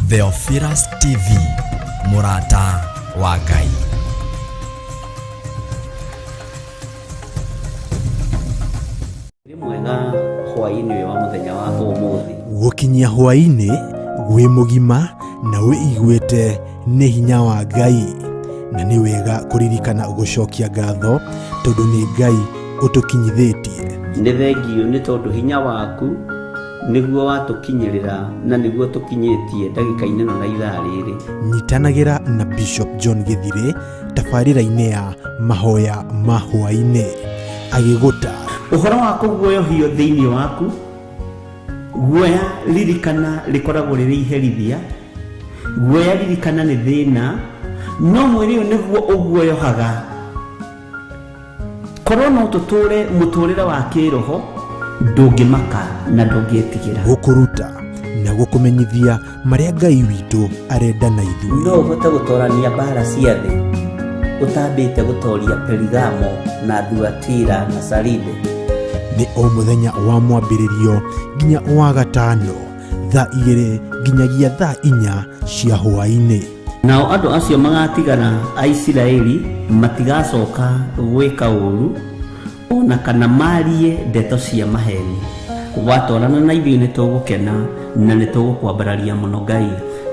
Theophilus TV, mũrata wa Ngai. Nĩ mwega hwaĩ-inĩ ũyũ wa mũthenya wa ũmũthĩ. Gũkinyia hwaĩ-inĩ wĩ mũgima na wĩiguĩte nĩ hinya wa Ngai, na nĩ wega kũririkana gũcokia ngatho tondũ nĩ Ngai ũtũkinyithĩtie. Nĩ thengiũ nĩ tondũ hinya waku nĩguo watũkinyĩrĩra na nĩguo tũkinyĩtie ndagĩka-inĩ ĩno na ithaa rĩrĩ. Nyitanagĩra na Bishop John Gĩthirĩ tabarĩra-inĩ ya mahoya ma hwaĩ-inĩ agĩgũtaara. Ũhoro wa kũguoyohio thĩinĩ waku, guoya ririkana rĩkoragwo rĩrĩ iherithia, guoya ririkana nĩ thĩna, no mwĩrĩ ũyũ nĩguo ũguoyohaga. Korwo no tũtũre mũtũrĩre wa kĩroho, ndũngĩmaka na ndũngĩtigĩra. Gũkũruta na gũkũmenyithia marĩa Ngai witũ arenda na ithuĩ. No ũhote gũtorania mbara cia thĩ ũtambĩte gũtoria Perigamo na Thuatira na Saride? Nĩ o mũthenya wa mwambĩrĩrio nginya wa gatano thaa 2 nginyagia thaa 4 cia hwaĩ-inĩ. Nao andũ acio magatigara a Isiraeli matigacoka gwĩka ũũru, o na kana maarie ndeto cia maheeni. Watwarana na ithuĩ nĩtũgũkena na nĩtũgũkwambararia mũno Ngai.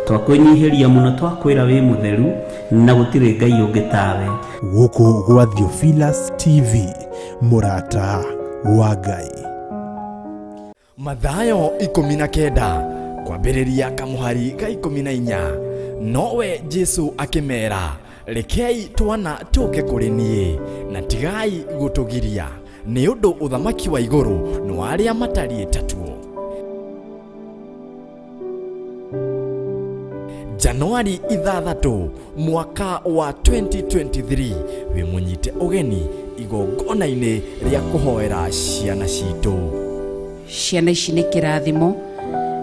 Twakwĩnyihĩria mũno twakwĩra wĩ mũtheru na gũtirĩ Ngai ũngĩ tawe. Gũkũ gwa Theophilus TV, mũrata wa Ngai. Mathayo 19 kwambĩrĩria kamũhari ga 14. Nowe Jesu akĩmera, rekei twana tũke kũrĩ niĩ, na tigai gũtũgiria, nĩ ũndũ ũthamaki wa igũrũ nĩ wa arĩa matariĩ ta tuo. Januari 6 mwaka wa 2023 wĩ mũnyite ũgeni igongona-inĩ rĩa kũhoera ciana citũ. Ciana ici nĩ kĩrathimo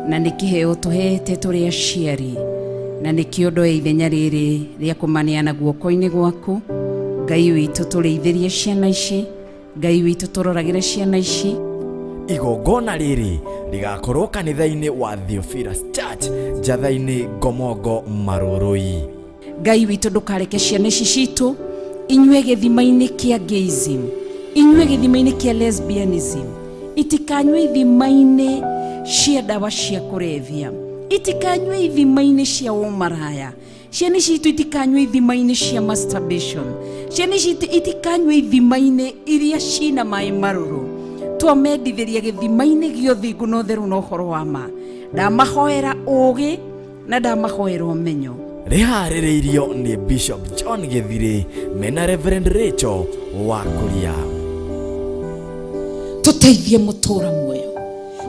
na nĩ kĩheo tũhete tũrĩ aciari, na nĩkĩo ndoya ithenya rĩrĩ rĩa kũmaneana guoko-inĩ gwaku. Ngai witũ tũrĩithĩrie ciana ici, Ngai witũ tũroragĩre ciana ici. Igongona rĩrĩ rĩgakorwo kanitha-inĩ wa Theophilus Church, Njatha-inĩ, Ngomongo, Marũrũi. Ngai witũ ndũkareke ciana ici citũ inyue gĩthima-inĩ kĩa gayism, inyue gĩthima-inĩ kĩa lesbianism, itikanyue ithima-inĩ cia ndawa cia kũrebia, itikanyue ithima-inĩ cia ũmaraya. Ciana ici citũ itikanyue ithima-inĩ cia masturbation, ciana ici itikanyue ithima-inĩ iria cina maĩ marũrũ. Twamendithĩria gĩthima-inĩ gĩa ũthingu na ũtheru na ũhoro wa ma. Ndamahoera ũũgĩ na ndamahoera ũmenyo. Rĩharĩrĩirio nĩ Bishop John Gĩthirĩ mena Reverend Rachel wa Kuria. Tũteithie mũtũra muoyo.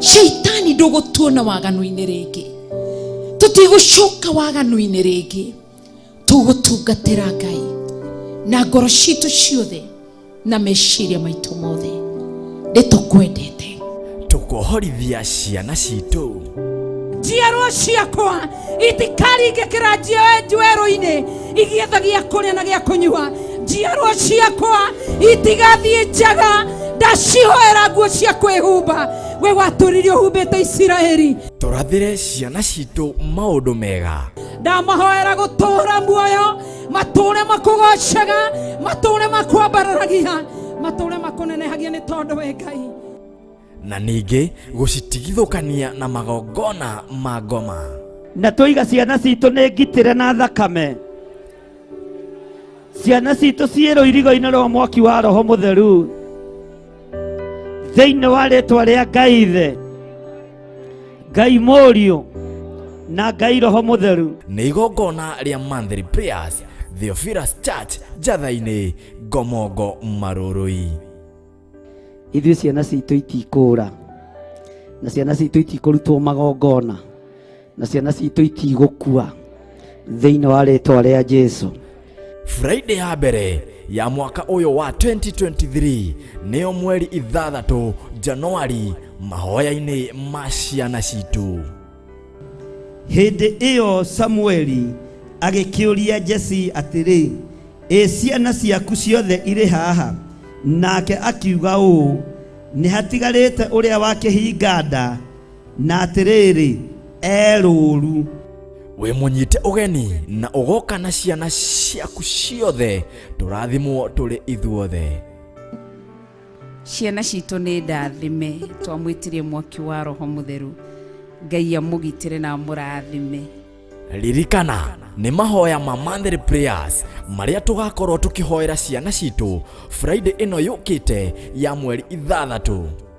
Shaitani ndũgũtuona waganu-inĩ rĩngĩ, tũtigũcoka waganu-inĩ rĩngĩ, tũgũtungatĩra Ngai na ngoro citũ ciothe na meciria maitũ mothe. Nĩtũkwendete. Tũkohorithia ciana citũ. Njiarwa ciakwa itikaringĩkĩra njuerũ-inĩ igĩetha gĩa kũrĩa na gĩa kũnyua. Njiarwa ciakwa itigathiĩ njaga, ndacihoera nguo cia kwĩhumba. We watũririe ũhumbĩte Isiraeli. Tũrathĩre ciana citũ maũndũ mega. Ndamahoera gũtũũra muoyo, matũũre makũgocaga, matũũre makwambararagia, matũũre makũnenehagia nĩ tondũ we Ngai. Na ningĩ gũcitigithũkania na magongona ma ngoma. Na tũiga ciana citũ nĩ ngitĩre na thakame. Ciana citũ ciĩ rũirigo-inĩ rwa mwaki wa Roho Mũtheru. Thĩinĩ wa rĩtwa rĩa Ngai Ithe, Ngai Mũriũ na Ngai Roho Mũtheru. Nĩ igongona rĩa monthly prayers, Theophilus Church, Njatha-inĩ, Ngomongo, Marũrũi. Ithuĩ ciana citũ itikũra, na ciana citũ itikũrutwo magongona, na ciana citũ itigũkua thĩinĩ wa rĩtwa rĩa Jesu. Friday ya mbere ya mwaka ũyũ wa 2023 nĩyo mweri 6 Januari, mahoya-inĩ ma ciana citũ. Hĩndĩ ĩyo Samueli agĩkĩũria Jesi atĩrĩ, ĩ ciana ciaku ciothe irĩ haha? Nake akiuga ũũ, nĩ hatigarĩte ũrĩa wa kĩhinga nda, na atĩrĩrĩ, e rũũru. Wĩ mũnyite ũgeni na ũgoka na ciana ciaku ciothe, tũrathimwo tũrĩ ithuothe. Ciana citũ nĩ ndathime, twamwĩtirie mwaki wa Roho Mũtheru. Ngai amũgitĩre na amũrathime. Ririkana nĩ mahoya ma monthly prayers marĩa tũgakorwo tũkĩhoera ciana citũ Friday ĩno yũkĩte ya mweri 6.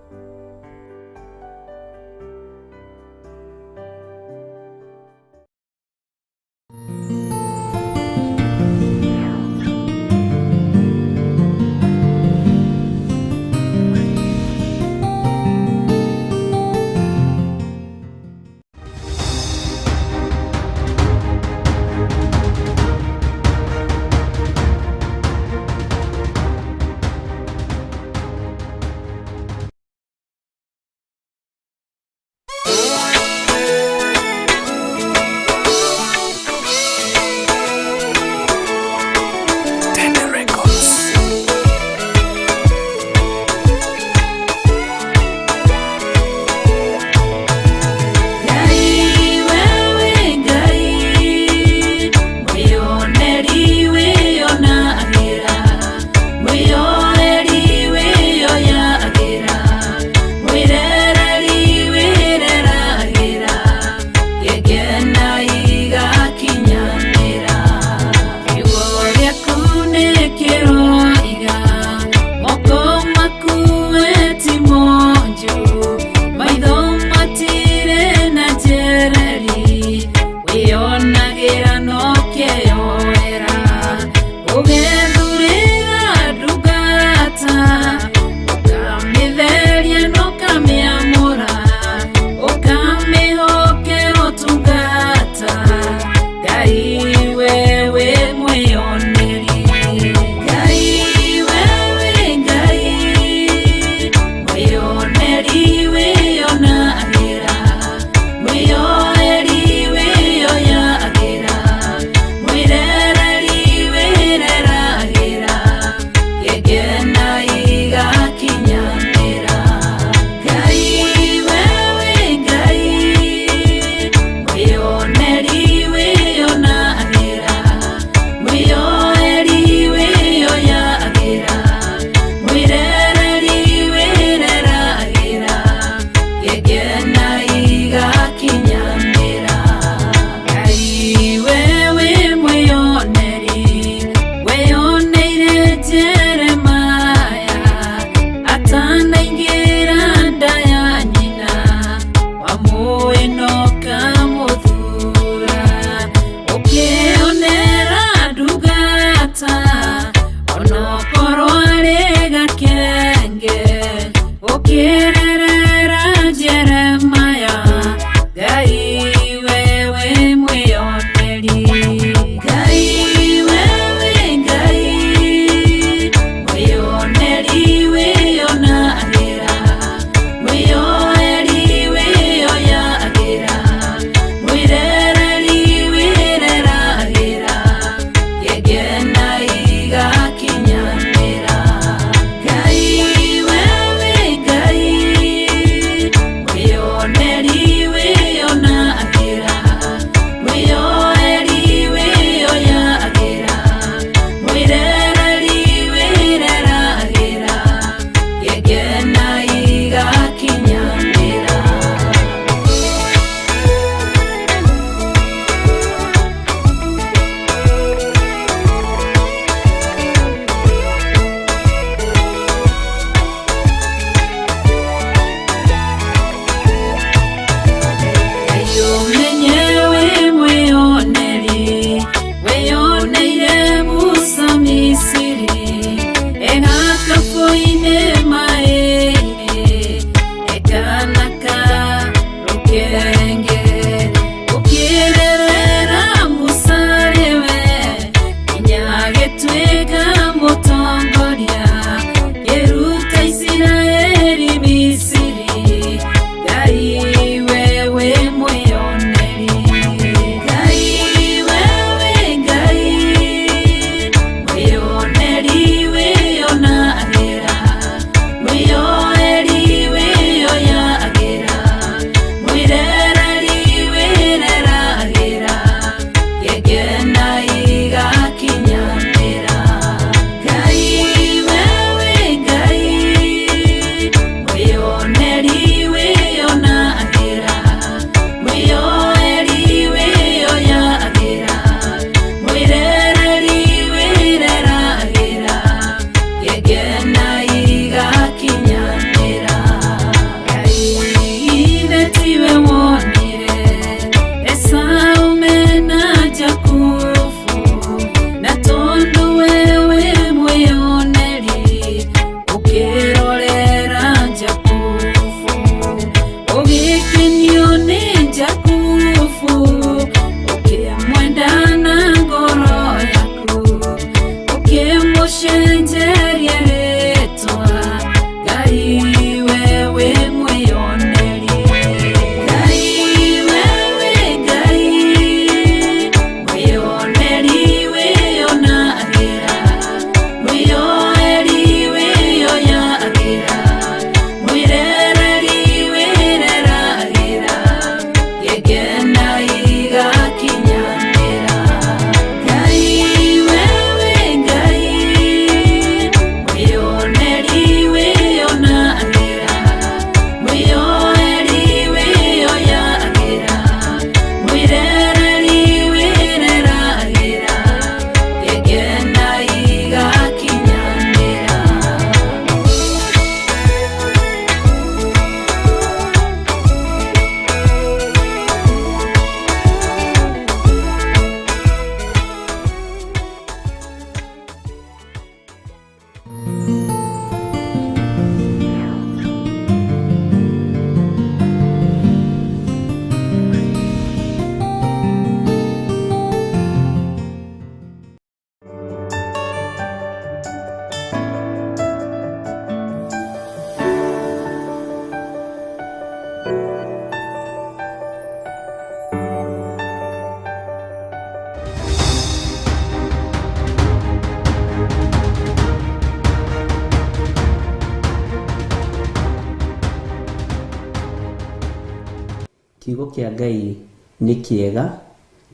Kiugo kĩa Ngai nĩ kĩega,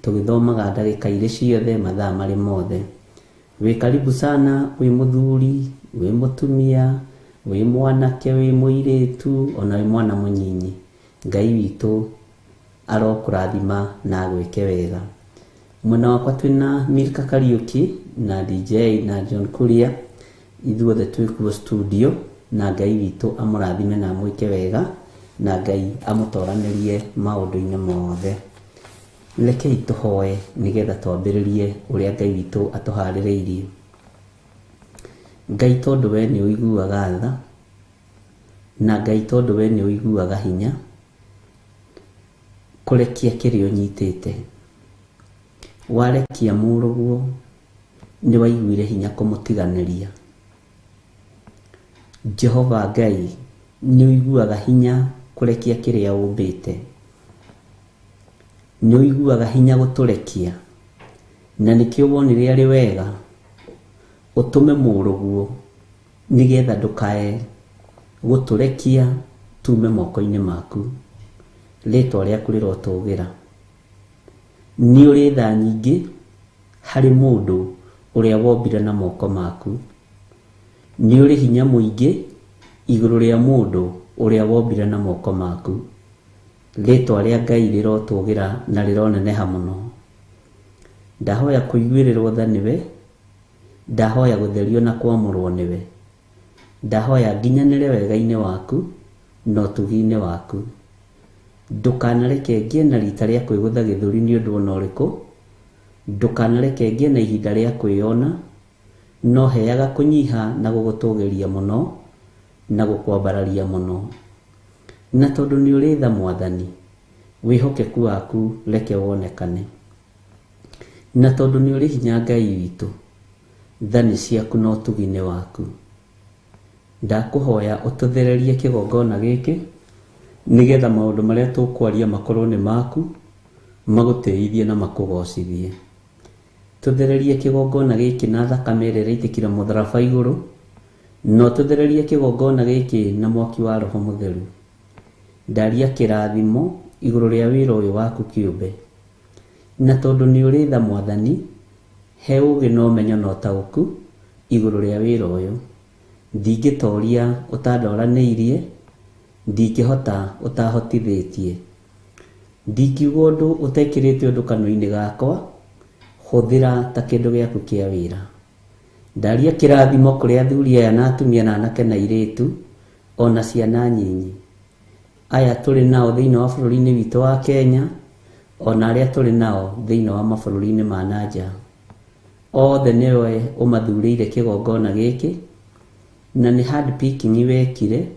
tũgĩthomaga ndagĩka irĩ ciothe, mathaa marĩ mothe. Wĩ karibu sana, wĩ mũthuri, wĩ mũtumia, wĩ mwanake, wĩ mũirĩtu, ona wĩ mwana mũnyinyi. Ngai witũ arokũrathima na agwĩke wega. Mwena wakwa twĩna Milka Kariuki na DJ na John Kuria, ithuothe twĩ kuo studio, na Ngai witũ amũrathime na amwĩke wega, na Ngai amũtoranĩrie maũndũ-inĩ mothe. Rekei tũhoe nĩgetha twambĩrĩrie ũrĩa Ngai witũ atũharĩrĩirie. Ngai tondũ we nĩ ũiguaga tha, na Ngai tondũ we nĩ ũiguaga hinya, kũrekia kĩrĩa ũnyitĩte. Warekia mũrũguo nĩ waiguire hinya kũmũtiganĩria. Jehova Ngai nĩ ũiguaga hinya kũrekia kĩrĩa ũmbĩte. Nĩ ũiguaga hinya gũtũrekia, na nĩkĩo wonire arĩ wega ũtũme mũrũguo nĩgetha ndũkae gũtũrekia tume moko-inĩ maku. Rĩtwa rĩaku rĩrotũgĩra. Nĩ ũrĩ tha nyingĩ harĩ mũndũ ũrĩa wombire na moko maku. Nĩ ũrĩ hinya mũingĩ igũrũ rĩa mũndũ ũrĩa wombire na moko maku. Rĩtwa rĩa Ngai rĩrotũgĩra na rĩroneneha mũno. Ndahoya kũiguĩrĩrwo tha nĩwe, ndahoya gũtherio na kwamũrwo nĩwe. Ndahoya nginyanĩre wega-inĩ waku na ũtugi-inĩ waku. Ndũkanareke ngĩe na rita rĩa kwĩgũtha gĩthũri nĩ ũndũ ona ũrĩkũ, ndũkanareke ngĩe na ihinda rĩa kwĩyona, no heaga kũnyiha na gũgũtũgĩria mũno na gũkwambararia mũno. Na tondũ nĩ ũrĩ tha Mwathani, wĩhokeku waku reke wonekane. Na tondũ nĩ ũrĩ hinya Ngai witũ, tha nĩ ciaku na ũtugi nĩ waku. Ndakũhoya ũtũthererie kĩgongona gĩkĩ, nĩgetha maũndũ marĩa tũkwaria makorwo nĩ maku, magũtĩithie na makũgocithie. Tũthererie kĩgongona gĩkĩ na thakame ĩrĩa ĩraitĩkire mũtharaba igũrũ, na ũtũthererie kĩgongona gĩkĩ na mwaki wa Roho Mũtheru. Ndaria kĩrathimo igũrũ rĩa wĩra ũyũ waku kĩũmbe. Na tondũ nĩ ũrĩ tha Mwathani, he ũũgĩ na ũmenyo na ũtaũku igũrũ rĩa wĩra ũyũ. Ndingĩtoria ũtandoranĩirie, ndingĩhota ũtahotithĩtie. Ndingiuga ũndũ ũtekĩrĩte ũndũ kanua-inĩ gakwa, hũthĩra ta kĩndũ gĩaku kĩa wĩra. Ndaria kĩrathimo kũrĩ athuri aya na atumia na anake na airĩtu, ona ciana nyinyi. Aya tũrĩ nao thĩinĩ wa bũrũri-inĩ witũ wa Kenya, ona arĩa tũrĩ nao thĩinĩ wa mabũrũri-inĩ ma na nja. Othe nĩwe ũmathurĩire kĩgongona gĩkĩ, na nĩ hand picking wekire,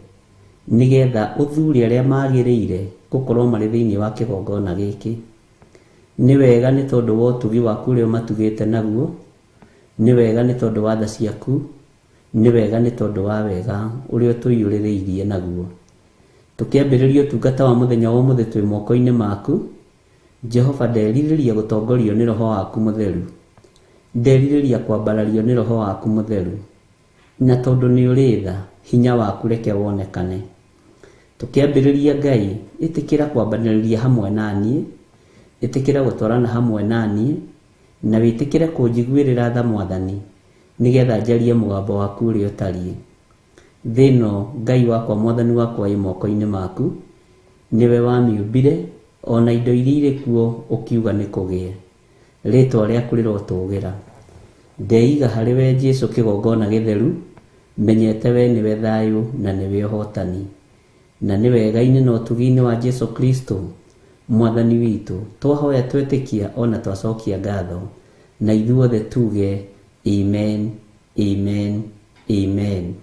nĩgetha ũthure arĩa magĩrĩire gũkorwo marĩ thĩinĩ wa kĩgongona gĩkĩ. Nĩ wega nĩ tondũ wa ũtugi waku ũrĩa ũmatugĩte naguo, nĩ wega nĩ tondũ wa tha ciaku, nĩ wega nĩ tondũ wa wega ũrĩa ũtũiyũrĩrĩirie naguo. Tũkĩambĩrĩria ũtungata wa mũthenya wa ũmũthĩ twĩ moko-inĩ maku, Jehova nderirĩria gũtongorio nĩ Roho waku Mũtheru. Nderirĩria kwambarario nĩ Roho waku Mũtheru. Na tondũ nĩ ũrĩ tha, hinya waku reke wonekane. Tũkĩambĩrĩria Ngai, ĩtĩkĩra kwambanĩrĩria hamwe na niĩ, ĩtĩkĩra gũtwarana hamwe na niĩ, na wĩtĩkĩre kũnjiguĩrĩra tha Mwathani, nĩgetha njarie mũgambo waku ũrĩa ũtariĩ. Thĩ ĩno Ngai wakwa Mwathani wakwa ĩ moko-inĩ maku, nĩwe wamĩũmbire, ona indo iria irĩ kuo ũkiuga nĩ kũgĩe. Rĩtwa rĩaku rĩrotũgĩra. Ndeiga harĩ we Jesu kĩgongona gĩtheru, menyete we nĩwe thayũ na nĩwe ũhotani. Na nĩ wega-inĩ na ũtugi-inĩ wa Jesu Kristo Mwathani witũ, twahoya twetĩkia ona twacokia ngatho, na ithuothe tuge amen, amen, amen.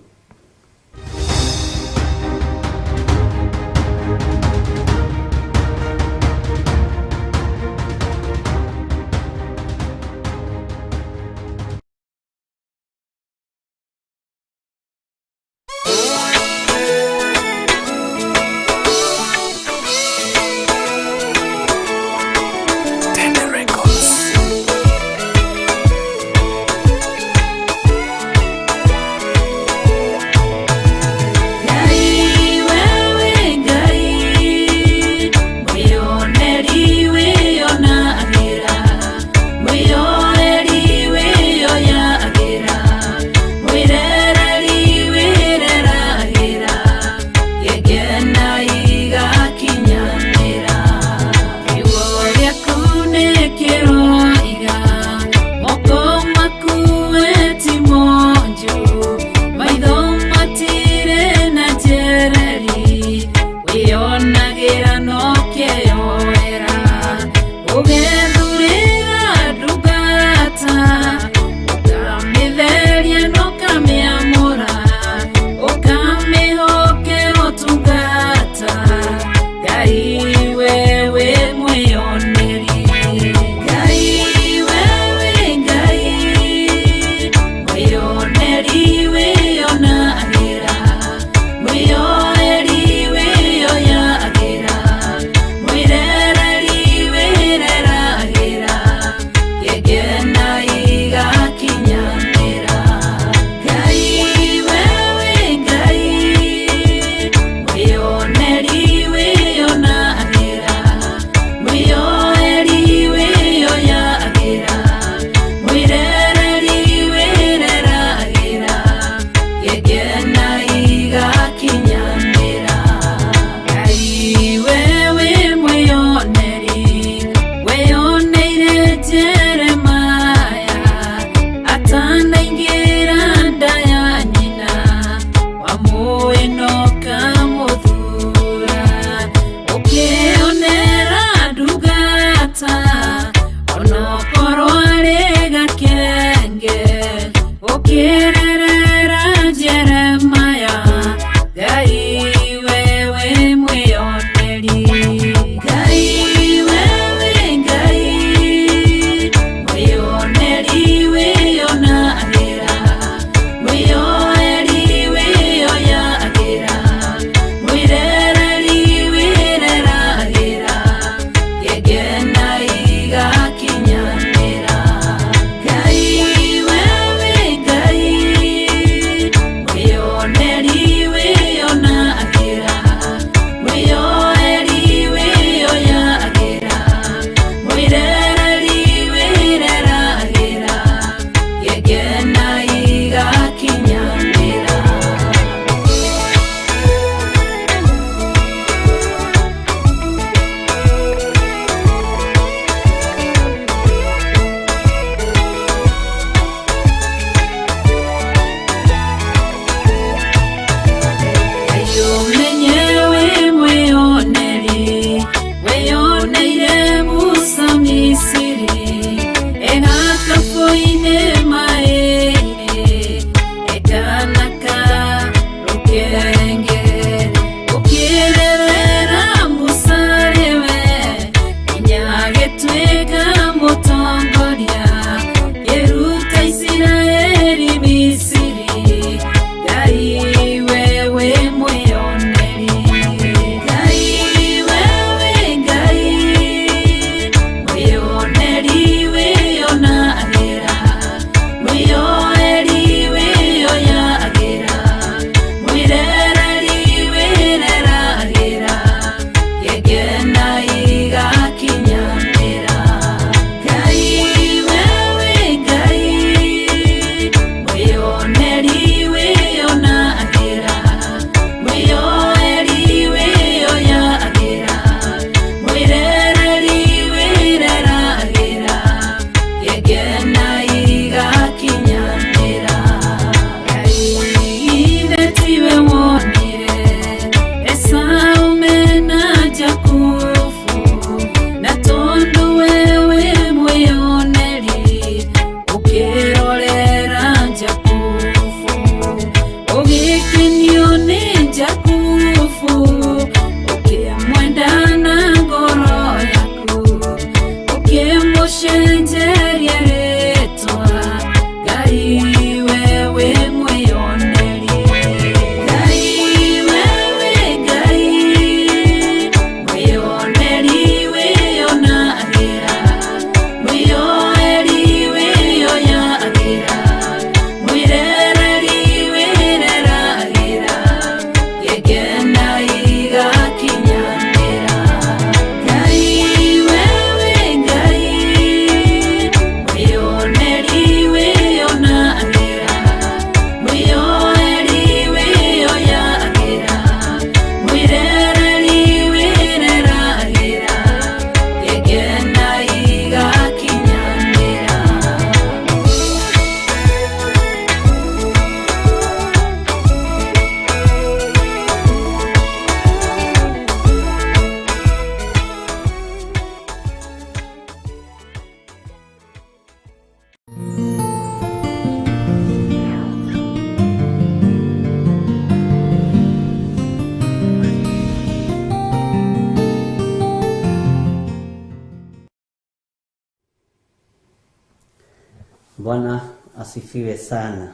Bwana asifiwe sana.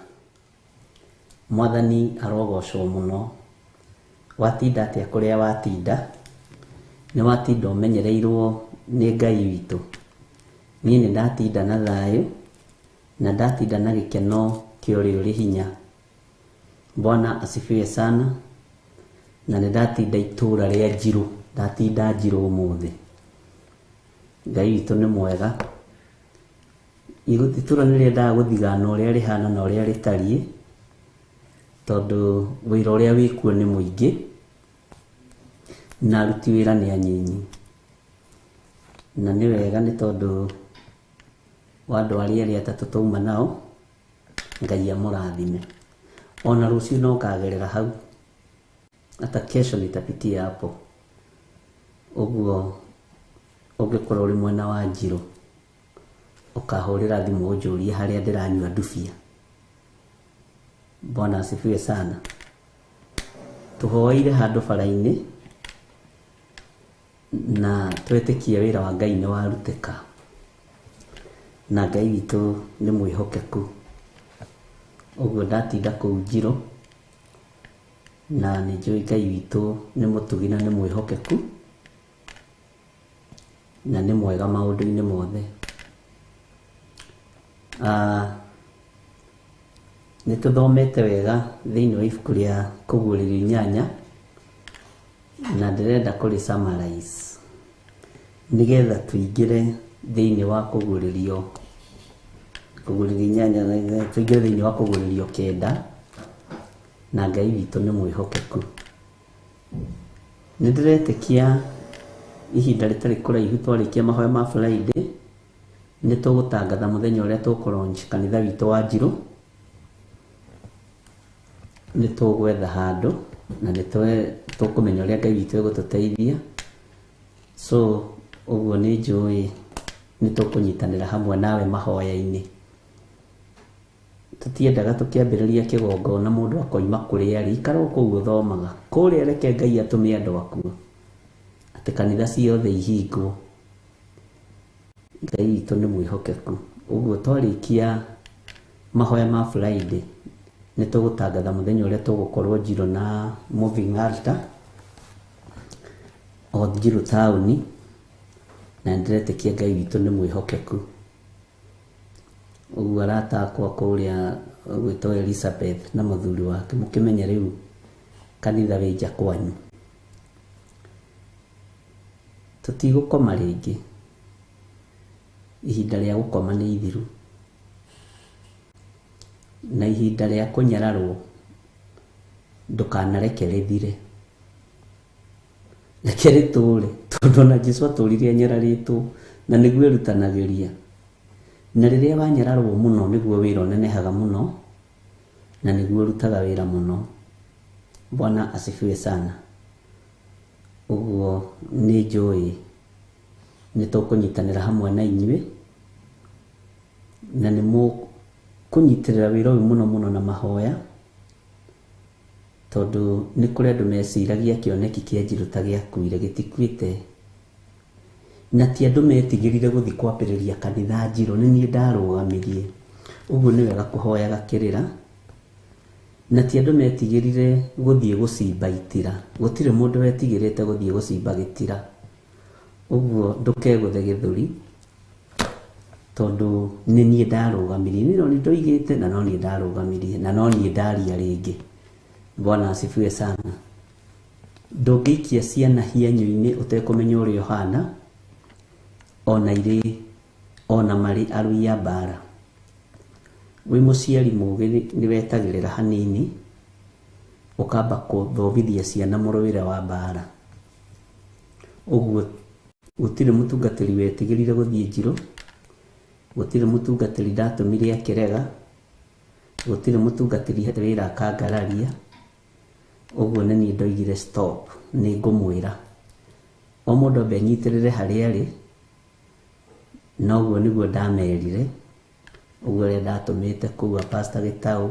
Mwathani arogocwo muno. Watinda atia kuria watinda? Nĩ watinda ũmenyereirwo nĩ Ngai witũ. Niĩ nĩ ndatinda na thayũ na ndatinda na gĩkeno kĩa ũrĩa ũrĩ hinya. Bwana asifiwe sana. Na nĩ ndatinda itũra rĩa Njirũ, ndatinda Njirũ ũmũthĩ. Ngai witũ nĩ mwega. Itũra nĩ rĩendaga gũthigana ũrĩa rĩhana na ũrĩa rĩtariĩ, tondũ wĩra ũrĩa wĩkuo nĩ mũingĩ na aruti wĩra nĩ anyinyi. Na nĩ wega nĩ tondũ wa andũ arĩa erĩ atatũ twauma nao, Ngai amũrathime. Ona rũciũ no ngagerera hau, hata kesho nitapitia hapo. Ũguo ũngĩkorwo ũrĩ mwena wa Njirũ, ũkahũrĩra thimũ ũnjũrie harĩa ndĩranyua ndubia. Bwana asifiwe sana. Tũhoeire handũ bara-inĩ na twetĩkie wĩra wa Ngai nĩ warutĩka, na Ngai witũ nĩ mwĩhokeku. Ũguo ndatinda kũu Njirũ na nĩ njũĩ Ngai witũ nĩ mũtugi na nĩ mwĩhokeku na nĩ mwega maũndũ-inĩ mothe. Nĩ tũthomete wega thĩinĩ wa ibuku rĩa Kũguũrĩrio inyanya, na ndĩrenda kũrĩ summarize nĩgetha tũingĩre thĩinĩ wa Kũguũrĩrio inyanya, tũingĩre thĩinĩ wa Kũguũrĩrio kenda, na Ngai witũ nĩ mwĩhokeku. Nĩ ndĩretĩkia ihinda rĩtarĩ kũraihu twarĩkia mahoya ma Friday, nĩ tũgũtangatha mũthenya ũrĩa tũkũ launch kanitha witũ wa Njirũ. Nĩ tũgwetha handũ na nĩ tũkũmenya ũrĩa Ngai witũ egũtũteithia. So ũguo nĩ njũĩ nĩ tũkũnyitanĩra hamwe nawe mahoya-inĩ. Tũtiendaga tũkĩambĩrĩria kĩgongona mũndũ akoima kũrĩa arĩ, ikara o kũu ũthomaga kũrĩa, reke Ngai atũme andũ akuo, atĩ kanitha ciothe ihingwo. Ngai witũ nĩ mwĩhokeku. Ũguo twarĩkia mahoya ma Friday, nĩ tũgũtangatha mũthenya ũrĩa tũgũkorwo Njirũ na moving altar o Njirũ taũni, na ndĩretĩkia Ngai witũ nĩ mwĩhokeku. Ũguo arata akwa kũrĩa gwĩtwo Elizabeth na mũthuri wake, mũkĩmenye rĩu kanitha wĩ nja kwanyu. Tũtigũkoma rĩngĩ, ihinda rĩa gũkoma nĩ ithiru, na ihinda rĩa kũnyararwo ndũkanareke rĩthire, reke rĩtũre, tondũ ona Jesũ atũrire anyararĩtwo na nĩguo erutanagĩria. Na rĩrĩa wanyararwo mũno nĩguo wĩra ũnenehaga mũno na nĩguo ũrutaga wĩra mũno. Bwana asifiwe sana. Ũguo nĩ njũĩ nĩ tũkũnyitanĩra hamwe na inyuĩ, na nĩ mũkũnyitĩrĩra wĩra ũyũ mũno mũno na mahoya, tondũ nĩ kũrĩ andũ meciragia kĩoneki kĩa Njirũ ta gĩakuire, gĩtikuĩte. Na ti andũ metigĩrire gũthiĩ kwambĩrĩria kanitha Njirũ, nĩ niĩ ndarũgamirie. Ũguo nĩ wega kũhoyaga kĩrĩra. Na ti andũ metigĩrire gũthiĩ gũcimba itira, gũtirĩ mũndũ wetigĩrĩte gũthiĩ gũcimba gĩtira. Ũguo ndũkegũthe gĩthũri, tondũ nĩ niĩ ndarũgamirie, niĩ no niĩ ndoigĩte na no niĩ ndarũgamirie na no niĩ ndaria rĩngĩ. Bwana asifiwe sana. Ndũngĩikia ciana hianyũ-inĩ ũtekũmenya ũrĩa ũhana, ona irĩ ona marĩ arũi a mbara. Wĩ mũciari mũgĩ nĩ wetagĩrĩra hanini, ũkamba kũthomithia ciana mũrũĩre wa mbara. Ũguo gũtirĩ mũtungatĩri wetigĩrire gũthiĩ Njirũ, gũtirĩ mũtungatĩri ndatũmire akĩrega, gũtirĩ mũtungatĩri wĩra akangararia. Ũguo nĩ niĩ ndoigire stop, nĩ ngũmwĩra o mũndũ ambe anyitĩrĩre harĩa arĩ, na ũguo nĩguo ndamerire. Ũguo ũrĩa ndatũmĩte kũu Pastor Gĩtaũ,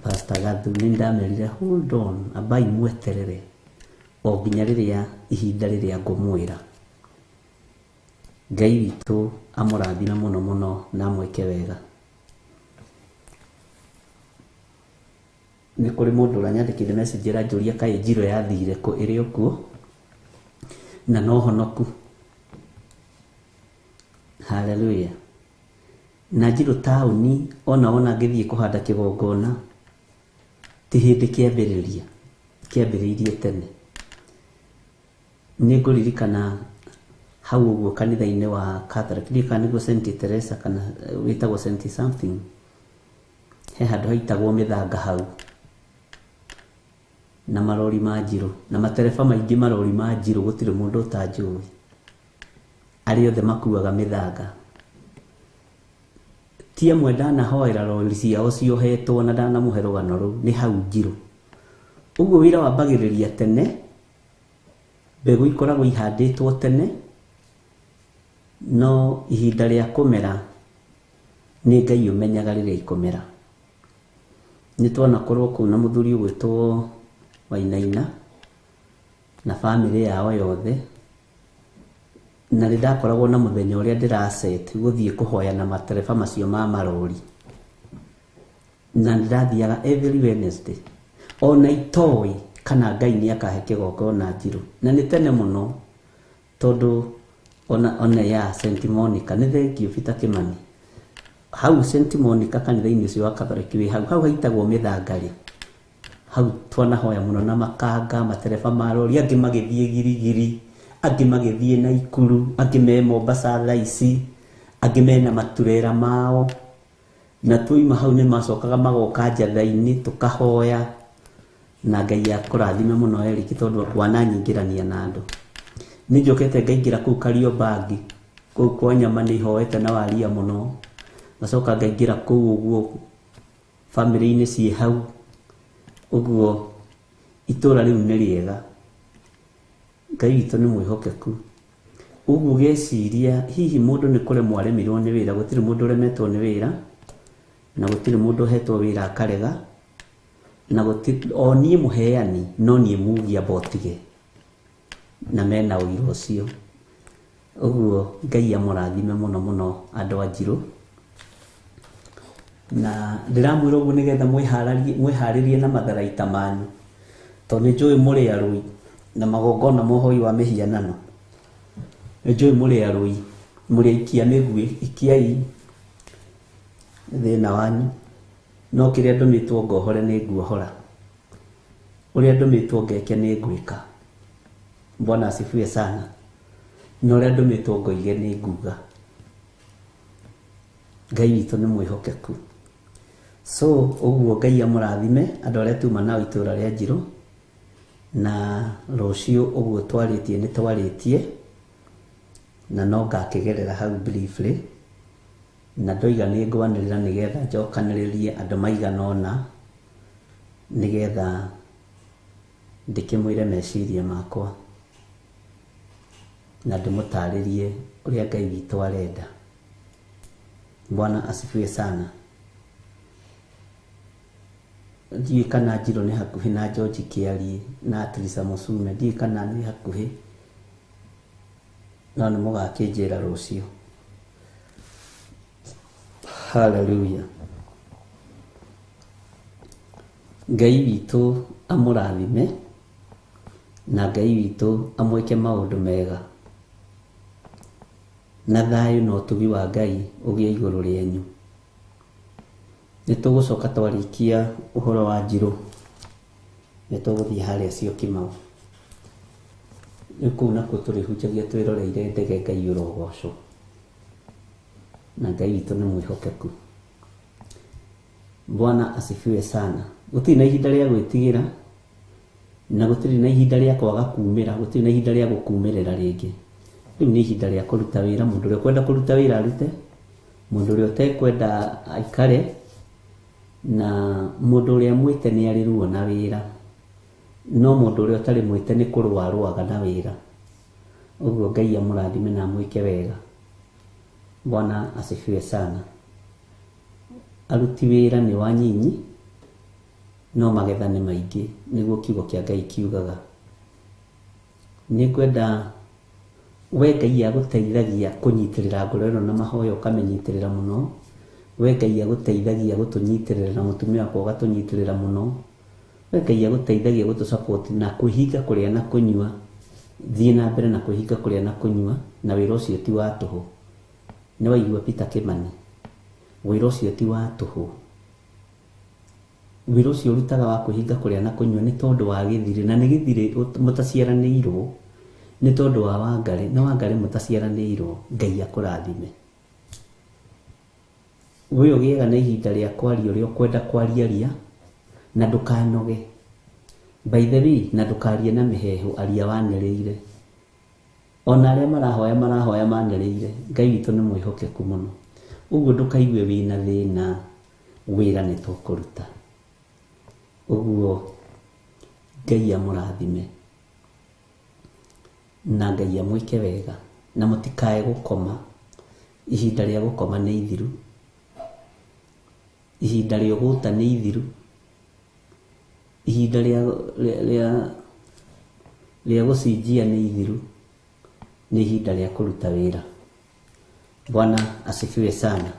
Pastor Gathu, nĩ ndamerire hold on, ambai mweterere o nginya rĩrĩa ihinda rĩrĩa ngũmwĩra. Ngai witũ amũrathime mũno mũno na amwĩke wega. Nĩ kũrĩ mũndũ ũranyandĩkĩire message ĩranjũria kaĩ Njirũ yathire kũ ĩrĩ o kuo, na no honoku. Hallelujah. Na Njirũ taũni ona wona ngĩthiĩ kũhanda kĩgongona ti hĩndĩ kĩambĩrĩria, kĩambĩrĩirie tene. Nĩ ngũririkana hau ũguo kanitha-inĩ wa Catholic, ndiũĩ kana nĩguo Saint Teresa kana wĩtagwo Saint something, he handũ haitagwo mĩthanga hau na marori ma Njirũ na matereba maingĩ, marori ma Njirũ gũtirĩ mũndũ ũtanjũĩ, arĩa othe makuaga mĩthanga. Ti amwe ndanahoera rori ciao ciohetwo na ndanamũhe rũgano rũu, nĩ hau Njirũ. Ũguo wĩra wambagĩrĩria tene, mbegũ ikoragwo ihandĩtwo tene, no ihinda rĩa kũmera nĩ Ngai ũmenyaga rĩrĩa ikũmera. Nĩ twanakorwo kũu na mũthuri ũgwĩtwo Wainaina na bamĩrĩ yao yothe, na nĩ ndakoragwo na mũthenya ũrĩa ndĩraset gũthiĩ kũhoya na matereba macio ma marori, na nĩ ndathiaga every Wednesday ona itoĩ kana Ngai nĩ akahe kĩgongona Njirũ, na nĩ tene mũno tondũ ona ya Saint Monica nĩ thengiũ Peter Kimani hau Saint Monica kanitha-inĩ ũcio wa Catholic wĩ hau, hau haitagwo mĩthanga rĩ, hau twanahoya mũno na makanga, matereba ma rori, angĩ magĩthiĩ Girigiri, angĩ magĩthiĩ Naikuru, angĩ me Mombasa thaa ici, angĩ mena maturera mao, na twauma hau nĩ macokaga magoka njatha-inĩ tũkahoya, na Ngai akũrathime mũno Eric tondũ wananyingĩrania na andũ. Nĩ njũkĩte ngaingĩra kũu Kariobangi, kũu kwa nyama nĩ ihoete na waria mũno, ngacoka ngaingĩra kũu ũguo bamĩrĩ-inĩ ciĩ hau, ũguo itũra rĩu nĩ rĩega. Ngai witũ nĩ mwĩhokeku. Ũguo ũgeciria hihi mũndũ nĩ kũremwo aremirwo nĩ wĩra, gũtirĩ mũndũ ũremetwo nĩ wĩra, na gũtirĩ mũndũ ũhetwo wĩra akarega, na gũtirĩ o niĩ mũheani no niĩ mugi amba ũtige, na mena ũira ũcio. Ũguo Ngai amũrathime mũno mũno andũ a Njirũ. Na ndĩramwĩra ũguo nĩgetha mwĩharĩrie na matharaita manyu, tondũ nĩ njũĩ mũrĩ arũi na magongona ma ũhoi wa mĩhianano. Nĩ njũĩ mũrĩ arũi, mũrĩ aikia mĩguĩ, ikiai thĩna wanyu, no kĩrĩa ndũmĩtwo ngohore nĩ nguohora, ũrĩa ndũmĩtwo ngeke nĩ ngwĩka. Bwana asifiwe sana. Na ũrĩa ndũmĩtwo ngoige nĩ nguga. Ngai witũ nĩ mwĩhokeku. So ũguo Ngai amũrathime andũ arĩa tuma nao itũra rĩa Njirũ, na rũciũ ũguo twarĩtie nĩ twarĩtie, na no ngakĩgerera hau briefly, na ndoiga nĩ ngwanĩrĩra nĩgetha njokanĩrĩrie andũ maigana ũna, nĩgetha ndĩkĩmwĩre meciria makwa na ndĩmũtarĩrie ũrĩa Ngai witũ arenda. Bwana asifiwe sana. Ndiũĩ kana Njirũ nĩ hakuhĩ na George Kĩarie na Teresa Mũcume, ndiũĩ kana nĩ hakuhĩ, no nĩ mũgakĩnjĩra rũciũ. Hallelujah. Ngai witũ amũrathime na Ngai witũ amwĩke maũndũ mega, na thayũ na ũtugi wa Ngai ũgĩe igũrũ rĩanyu. Nĩ tũgũcoka twarĩkia ũhoro wa Njirũ, nĩ tũgũthiĩ harĩa Syokimau. Rĩu kũu nakuo tũrĩhunjagia twĩroreire ndege Ngai ũrogocwo, na Ngai witũ nĩ mwĩhokeku. Bwana asifiwe sana. Gũtirĩ na ihinda rĩa gwĩtigĩra, na gũtirĩ na ihinda rĩa kwaga kumĩra, gũtirĩ na ihinda rĩa gũkumĩrĩra rĩngĩ. Rĩu nĩ ihinda rĩa kũruta wĩra, mũndũ ũrĩa ũkwenda kũruta wĩra arute, mũndũ ũrĩa ũtekwenda aikare, na mũndũ ũrĩa mwĩte nĩ arĩ ruo na wĩra, no mũndũ ũrĩa ũtarĩ mwĩte nĩ kũrũa arũaga na wĩra. Ũguo Ngai amũrathime na amwĩke wega. Bwana asifiwe sana. Aruti wĩra nĩ wanyinyi, no magetha nĩ maingĩ, nĩguo kiugo kĩa Ngai kiugaga. Nĩ ngwenda We Ngai agũteithagia kũnyitĩrĩra ngoro ĩno na mahoya ũkamĩnyitĩrĩra mũno. We Ngai agũteithagia gũtũnyitĩrĩra na mũtumia wakwa ũgatũnyitĩrĩra mũno. We Ngai agũteithagia gũtũ support na kwĩhinga kũrĩa na kũnyua. Thiĩ na mbere na kwĩhinga kũrĩa na kũnyua, na wĩra ũcio ti wa tũhũ. Nĩ waigua Peter Kimani? Wĩra ũcio ti wa tũhũ. Wĩra ũcio ũrutaga wa kwĩhinga kũrĩa na kũnyua nĩ tondũ wa gĩthirĩ, na nĩ gĩthirĩ mũtaciaranĩirwo, nĩ tondũ wa Wangarĩ, na Wangarĩ mũtaciaranĩirwo. Ngai akũrathime. We ũgĩaga na ihinda rĩa kwaria ũrĩa ũkwenda kwaria ria, na ndũkanoge. By the way, na ndũkarie na mĩheehũ, aria wanĩrĩire. Ona arĩa marahoya marahoya manĩrĩire. Ngai witũ nĩ mwĩhokeku mũno. Ũguo ndũkaigue wĩna thĩna, wĩra nĩ tũkũruta. Ũguo Ngai amũrathime na Ngai amwĩke wega, na mũtikae gũkoma. Ihinda rĩa gũkoma nĩ ithiru, ihinda rĩa ũgũta nĩ ithiru, ihinda rĩa gũcinjia nĩ ithiru, nĩ ihinda rĩa kũruta wĩra. Bwana asifiwe sana.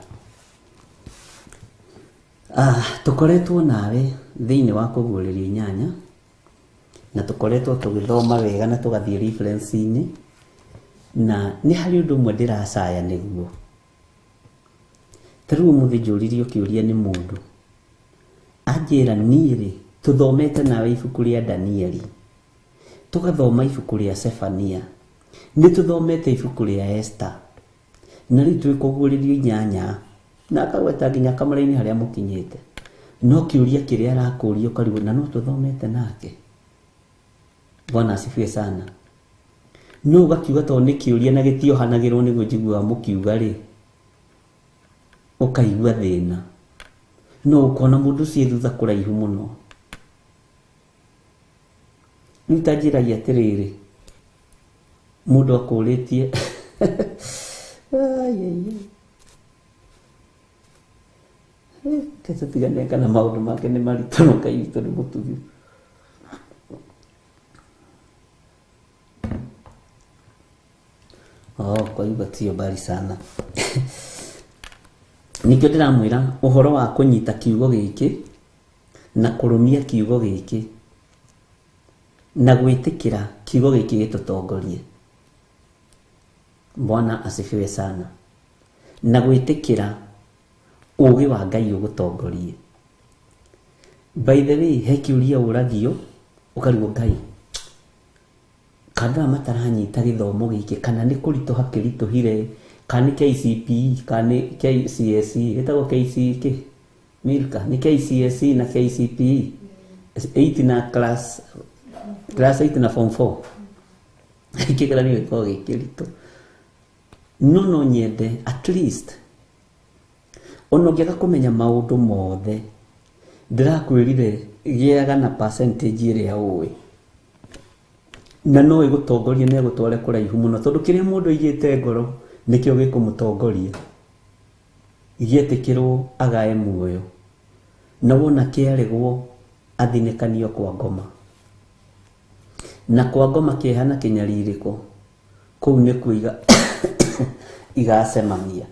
Tũkoretwo nawe thĩinĩ wa kũguũrĩrio inyanya, na tũkoretwo tũgĩthoma wega na tũgathiĩ reference-inĩ, na nĩ harĩ ũndũ ũmwe ndĩracaya nĩguo. Ta rĩu ũmũthĩ njũririo kĩũria nĩ mũndũ, anjĩra niĩ rĩ, tũthomete nawe ibuku rĩa Danieli, tũgathoma ibuku rĩa Sefania, nĩ tũthomete ibuku rĩa Esther, na rĩu twĩ kũguũrĩrio inyanya, na akagweta nginya kamũra-inĩ harĩa mũkinyĩte. No kĩũria kĩrĩa arakũria ũkarigwo, na no tũthomete nake. Bwana asifiwe sana. No ũgakiuga tondũ nĩ kĩũria na gĩtiohanagĩrwo nĩguo njiguaga mũkiuga rĩ, ũkaigua thĩna. No ũkona mũndũ ũcio thutha kũraihu mũno. Rĩu ta njĩragia atĩrĩrĩ, mũndũ akũrĩtie tũtigane kana maũndũ make nĩ maritũ no Ngai witũ nĩ mũtugi. Oh, kwa hivyo sio mbali sana. Nikĩo ndĩramwĩra ũhoro wa kũnyita kiugo gĩkĩ na kũrũmia kiugo gĩkĩ na gwĩtĩkĩra kiugo gĩkĩ gĩtũtongorie. Bwana asifiwe sana. Na gwĩtĩkĩra ũũgĩ wa Ngai ũgũtongorie. By the way, he kĩũria ũragio ũkarigwo Ngai, kana mataranyita gĩthomo gĩkĩ, kana nĩ kũritũha kĩritũhire, kana nĩ KCPE, kana nĩ KCSE, gĩtagwo KCK, Milka, nĩ KCSE na KCPE, 8 na class 8 na form 4. Kĩgeranio gĩkoragwo gĩ kĩritũ. No no nyende at least ona ũngĩaga kũmenya maũndũ mothe, ndĩrakwĩrire gĩaga na percentage ĩrĩa ũĩ, na no ĩgũtongorie na ĩgũtware kũraihu mũno, tondũ kĩrĩa mũndũ aigĩte ngoro nĩkĩo gĩkũmũtongoria. Gĩetĩkĩrwo agae muoyo, na wona kĩaregwo athinĩkanio kwa ngoma, na kwa ngoma kĩeha na kĩnyarirĩko, kũu nĩkuo igacemania.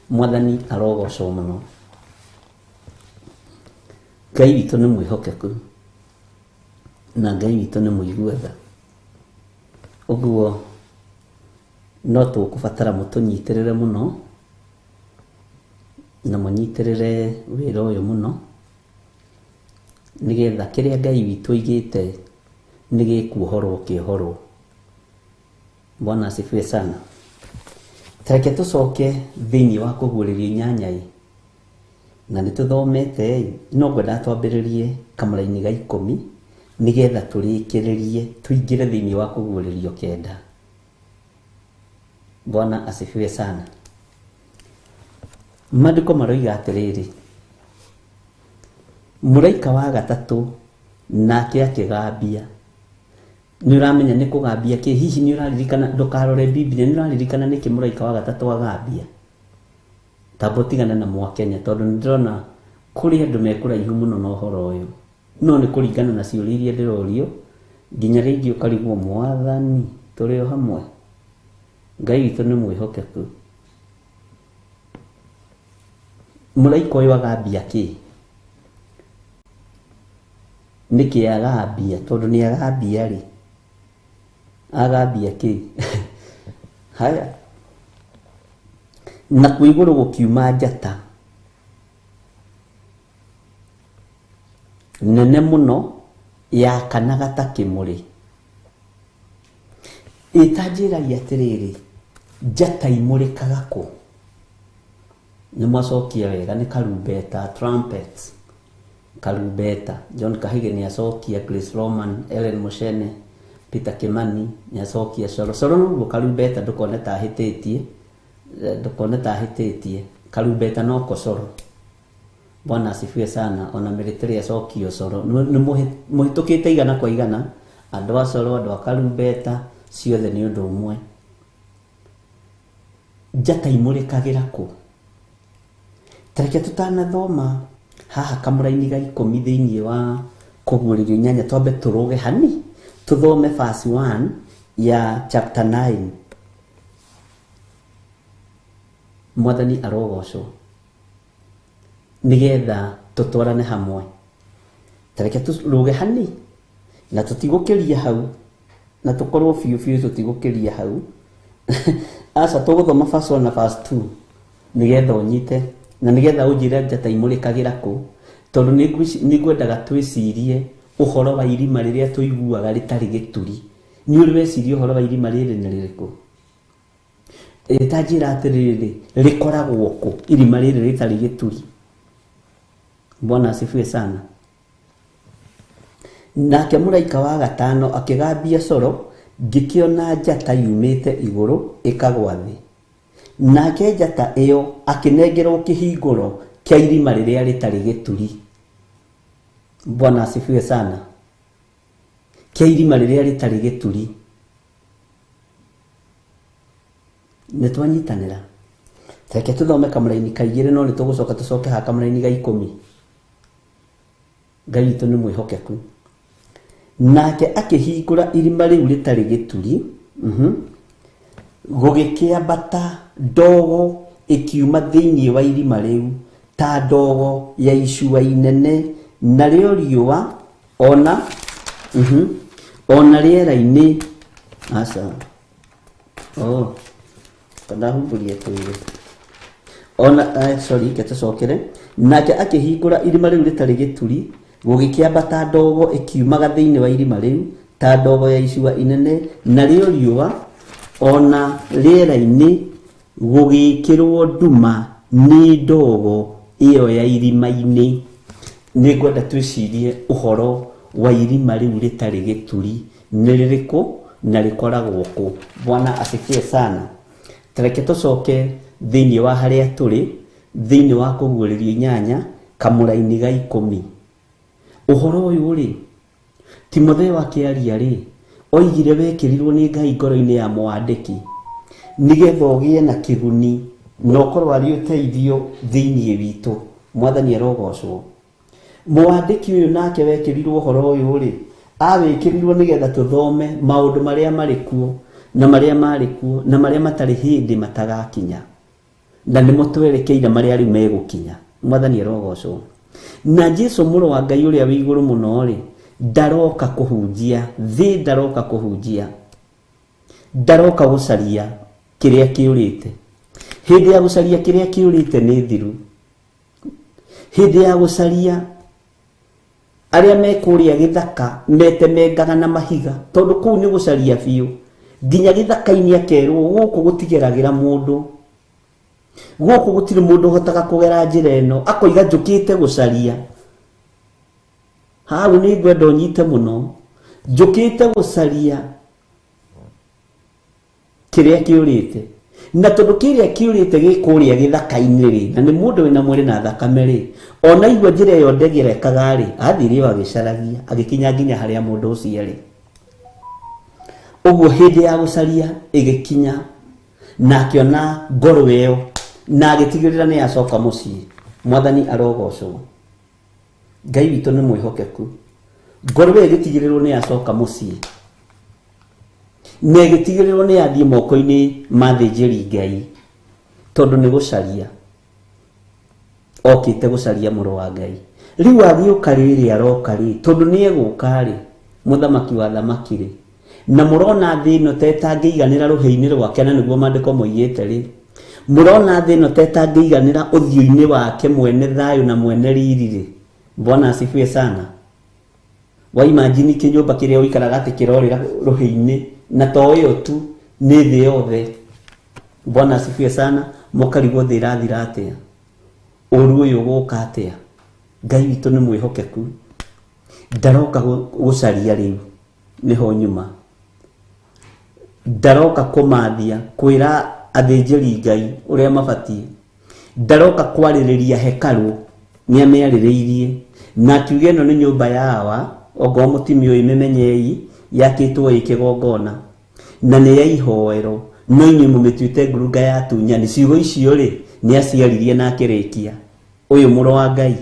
Mwathani arogocwo mũno. Ngai witũ nĩ mwĩhokeku na Ngai witũ nĩ mũigua tha. Ũguo no tũkũbatara mũtũnyitĩrĩre mũno na mũnyitĩrĩre wĩra ũyũ mũno, nĩgetha kĩrĩa Ngai witũ aigĩte nĩ gĩkuohorwo kĩohorwo. Bwana asifiwe sana. Tareke tũcoke thĩinĩ wa kũguũrĩrio inyanya ĩ, na nĩ tũthomete ĩ, no ngwenda twambĩrĩrie kamũra-inĩ ga 10 nĩgetha tũrĩkĩrĩrie tũingĩre thĩinĩ wa kũguũrĩrio 9. Bwana asifiwe sana. Maandĩko maroiga atĩrĩrĩ, mũraika wa gatatũ nake akĩgambia. Nĩ ũramenya nĩ kũgambia kĩ? Hihi nĩ ũraririkana? Ndũkarore Biblia, nĩ ũraririkana nĩkĩ mũraika wa gatatũ agambia? Tamba ũtigane na Mwakenya, tondũ nĩ ndĩrona kũrĩ andũ me kũraihu mũno na ũhoro ũyũ, no nĩ kũringana na ciũria iria ndĩrorio, nginya rĩngĩ ũkarigwo Mwathani tũrĩ o hamwe. Ngai witũ nĩ mwĩhokeku. Mũraika ũyũ agambia kĩ? Nĩkĩ agambia? Tondũ nĩ agambia rĩ, agambia kĩ? Haya, nakuo igũrũ gũkiuma njata nene mũno yakanaga ta kĩmũrĩ. Ĩ ta njĩrai atĩrĩrĩ, njata imũrĩkaga kũ? Nĩ mwacokia wega, nĩ karumbeta, trumpet, karumbeta. John Kahige nĩ acokia, Grace Roman, Ellen Mushene, Peter Kimani nĩ acokia, Coro. Coro noguo karumbeta, ndũkone ta ahĩtĩtie, ndũkone ta ahĩtĩtie. Karumbeta noko coro. Bwana asifiwe sana. Ona mĩrĩtĩrĩ acokio coro. Nĩ mũhĩtũkĩte igana kwa igana, andũ a coro, andũ a karumbeta, ciothe nĩ ũndũ ũmwe. Njata imũrĩkagĩra kũ? Ta reke tũtanathoma haha kamũraini ga ikũmi thĩinĩ wa kũguũrĩrio inyanya, twambe tũrũge hani tũthome verse 1 ya chapter 9. Mwathani arogocwo, nĩgetha tũtwarane hamwe. Ta reke tũrũge hani na tũtigũkĩria hau, na tũkorwo biũ biũ tũtigũkĩria hau. Aca, tũgũthoma verse 1 na verse 2 nĩgetha ũnyite na nĩgetha ũnjĩre njata imũrĩkagĩra kũ, tondũ nĩngwendaga twĩcirie ũhoro wa irima rĩrĩa tũiguaga rĩtarĩ gĩturi. Nĩ ũrĩ weciria ũhoro wa irima rĩrĩ nĩ rĩrĩkũ? Ĩ ta njĩra atĩrĩrĩ, rĩkoragwo kũ irima rĩrĩ rĩtarĩ gĩturi? Bwana asifiwe sana. Nake mũraika wa gatano akĩgambia coro, ngĩkĩona njata yumĩte igũrũ ĩkagwa thĩ. Nake njata ĩyo akĩnengerwo kĩhingũro kĩa irima rĩrĩa rĩtarĩ gĩturi. Bwana asifiwe sana. Kĩa irima rĩrĩa rĩtarĩ gĩturi. Nĩ twanyitanĩra. Reke tũthome kamũraini ka igĩrĩ, no nĩ tũgũcoka tũcoke haha kamũraini ga ikũmi. Ngai witũ nĩ mwĩhokeku. Nake akĩhingũra irima rĩu rĩtarĩ gĩturi, gũgĩkĩambata ndogo ĩkiuma thĩinĩ wa irima rĩu ta ndogo ya icua inene, narĩo riũa ona ona rĩera-inĩ. Aca, oh, ndahumbũria twĩrĩ ona sorry, ke tũcokere. Nake akĩhingũra irima rĩu rĩtarĩ gĩturi, gũgĩkĩambata ndogo ĩkiumaga thĩinĩ wa irima rĩu ta ndogo ya icua inene, narĩo riũa ona rĩera-inĩ gũgĩkĩrwo nduma nĩ ndogo ĩyo ya irima-inĩ. Nĩ ngwenda twĩcirie ũhoro wa irima rĩu rĩtarĩ gĩturi nĩ rĩrĩkũ na rĩkoragwo kũ. Bwana asifiwe sana. Tareke tũcoke thĩinĩ wa harĩa tũrĩ, thĩinĩ wa kũguũrĩrio inyanya kamũraini ga ikũmi. Ũhoro ũyũ rĩ, Timotheo akĩaria rĩ, oigire wekĩrirwo nĩ Ngai ngoro-inĩ ya mwandĩki nĩgetha ũgĩe na kĩguni na ũkorwo arĩ ũteithio thĩinĩ witũ. Mwathani arogocwo. Mwandĩki ũyũ nake wekĩrirwo ũhoro ũyũ rĩ, awĩkĩrirwo nĩgetha tũthome maũndũ marĩa marĩ kuo na marĩa marĩ kuo na marĩa matarĩ hĩndĩ matagakinya, na nĩmo twerekeire marĩa rĩu megũkinya. Mwathani arogocwo. Na Jesu mũrũ wa Ngai ũrĩa wĩ igũrũ mũno rĩ, ndaroka kũhunjia thĩ, ndaroka kũhunjia, ndaroka gũcaria kĩrĩa kĩũrĩte. Hĩndĩ ya gũcaria kĩrĩa kĩũrĩte nĩ thiru. Hĩndĩ ya gũcaria arĩa me kũrĩa gĩthaka metemengaga na mahiga, tondũ kũu nĩ gũcaria biũ. Nginya gĩthaka-inĩ akerwo gũkũ gũtigeragĩra mũndũ, gũkũ gũtirĩ mũndũ ũhotaga kũgera njĩra ĩno, akoiga njũkĩte gũcaria. Hau nĩ ngwenda ũnyite mũno, njũkĩte gũcaria kĩrĩa kĩũrĩte. Na tondũ kĩrĩa kĩũrĩte gĩ kũrĩa gĩthaka-inĩ rĩ, na nĩ mũndũ wĩna mwĩrĩ na thakame rĩ, ona igua njĩra ĩyo ndĩgerekaga rĩ, athire o agĩcaragia, agĩkinya nginya harĩa mũndũ ũcio arĩ. Ũguo hĩndĩ ya gũcaria ĩgĩkinya, na akĩona ngoro ĩyo, na agĩtigĩrĩra nĩ yacoka mũciĩ. Mwathani arogocwo. Ngai witũ nĩ mwĩhokeku. Ngoro ĩyo ĩgĩtigĩrĩrwo nĩ yacoka mũciĩ. Na ĩgĩtigĩrĩrwo nĩ yathiĩ moko-inĩ ma athĩnjĩri Ngai tondũ nĩ gũcaria okĩte gũcaria mũrũ wa Ngai. Rĩu agĩũka rĩrĩ aroka rĩ, tondũ nĩ egũka rĩ, mũthamaki wa thamaki rĩ, na mũrona thĩ ĩno ta ĩtangĩiganĩra rũhĩ-inĩ rwake, na nĩguo maandĩko moigĩte rĩ, mũrona thĩ ĩno ta ĩtangĩiganĩra ũthiũ-inĩ wake mwene thayũ na mwene riri rĩ. Bwana asifiwe sana. Wa imagine kĩnyũmba kĩrĩa ũikaraga atĩ kĩrorĩra rũhĩ-inĩ, na to ĩyo tu, nĩ thĩ yothe. Bwana asifiwe sana. Mũkarigwo thĩ ĩrathira atĩa, ũru ũyũ ũgũka atĩa. Ngai witũ nĩ mwĩhokeku, ndaroka gũcaria rĩu nĩho nyuma, ndaroka kũmathia kwĩra athĩnjĩri Ngai ũrĩa mabatiĩ, ndaroka kwarĩrĩria hekarũ, nĩ amĩarĩrĩirie na akiuga ĩno nĩ nyũmba ya Awa, ongorwo mũtimĩũĩ mĩmenyei, yakĩtwo ĩ kĩgongona na nĩ ya ihoero, no inyuĩ mũmĩtuĩte ngurunga ya atunyani. Ciugo icio rĩ, nĩ aciaririe na akĩrĩkia. Ũyũ mũrũ wa Ngai.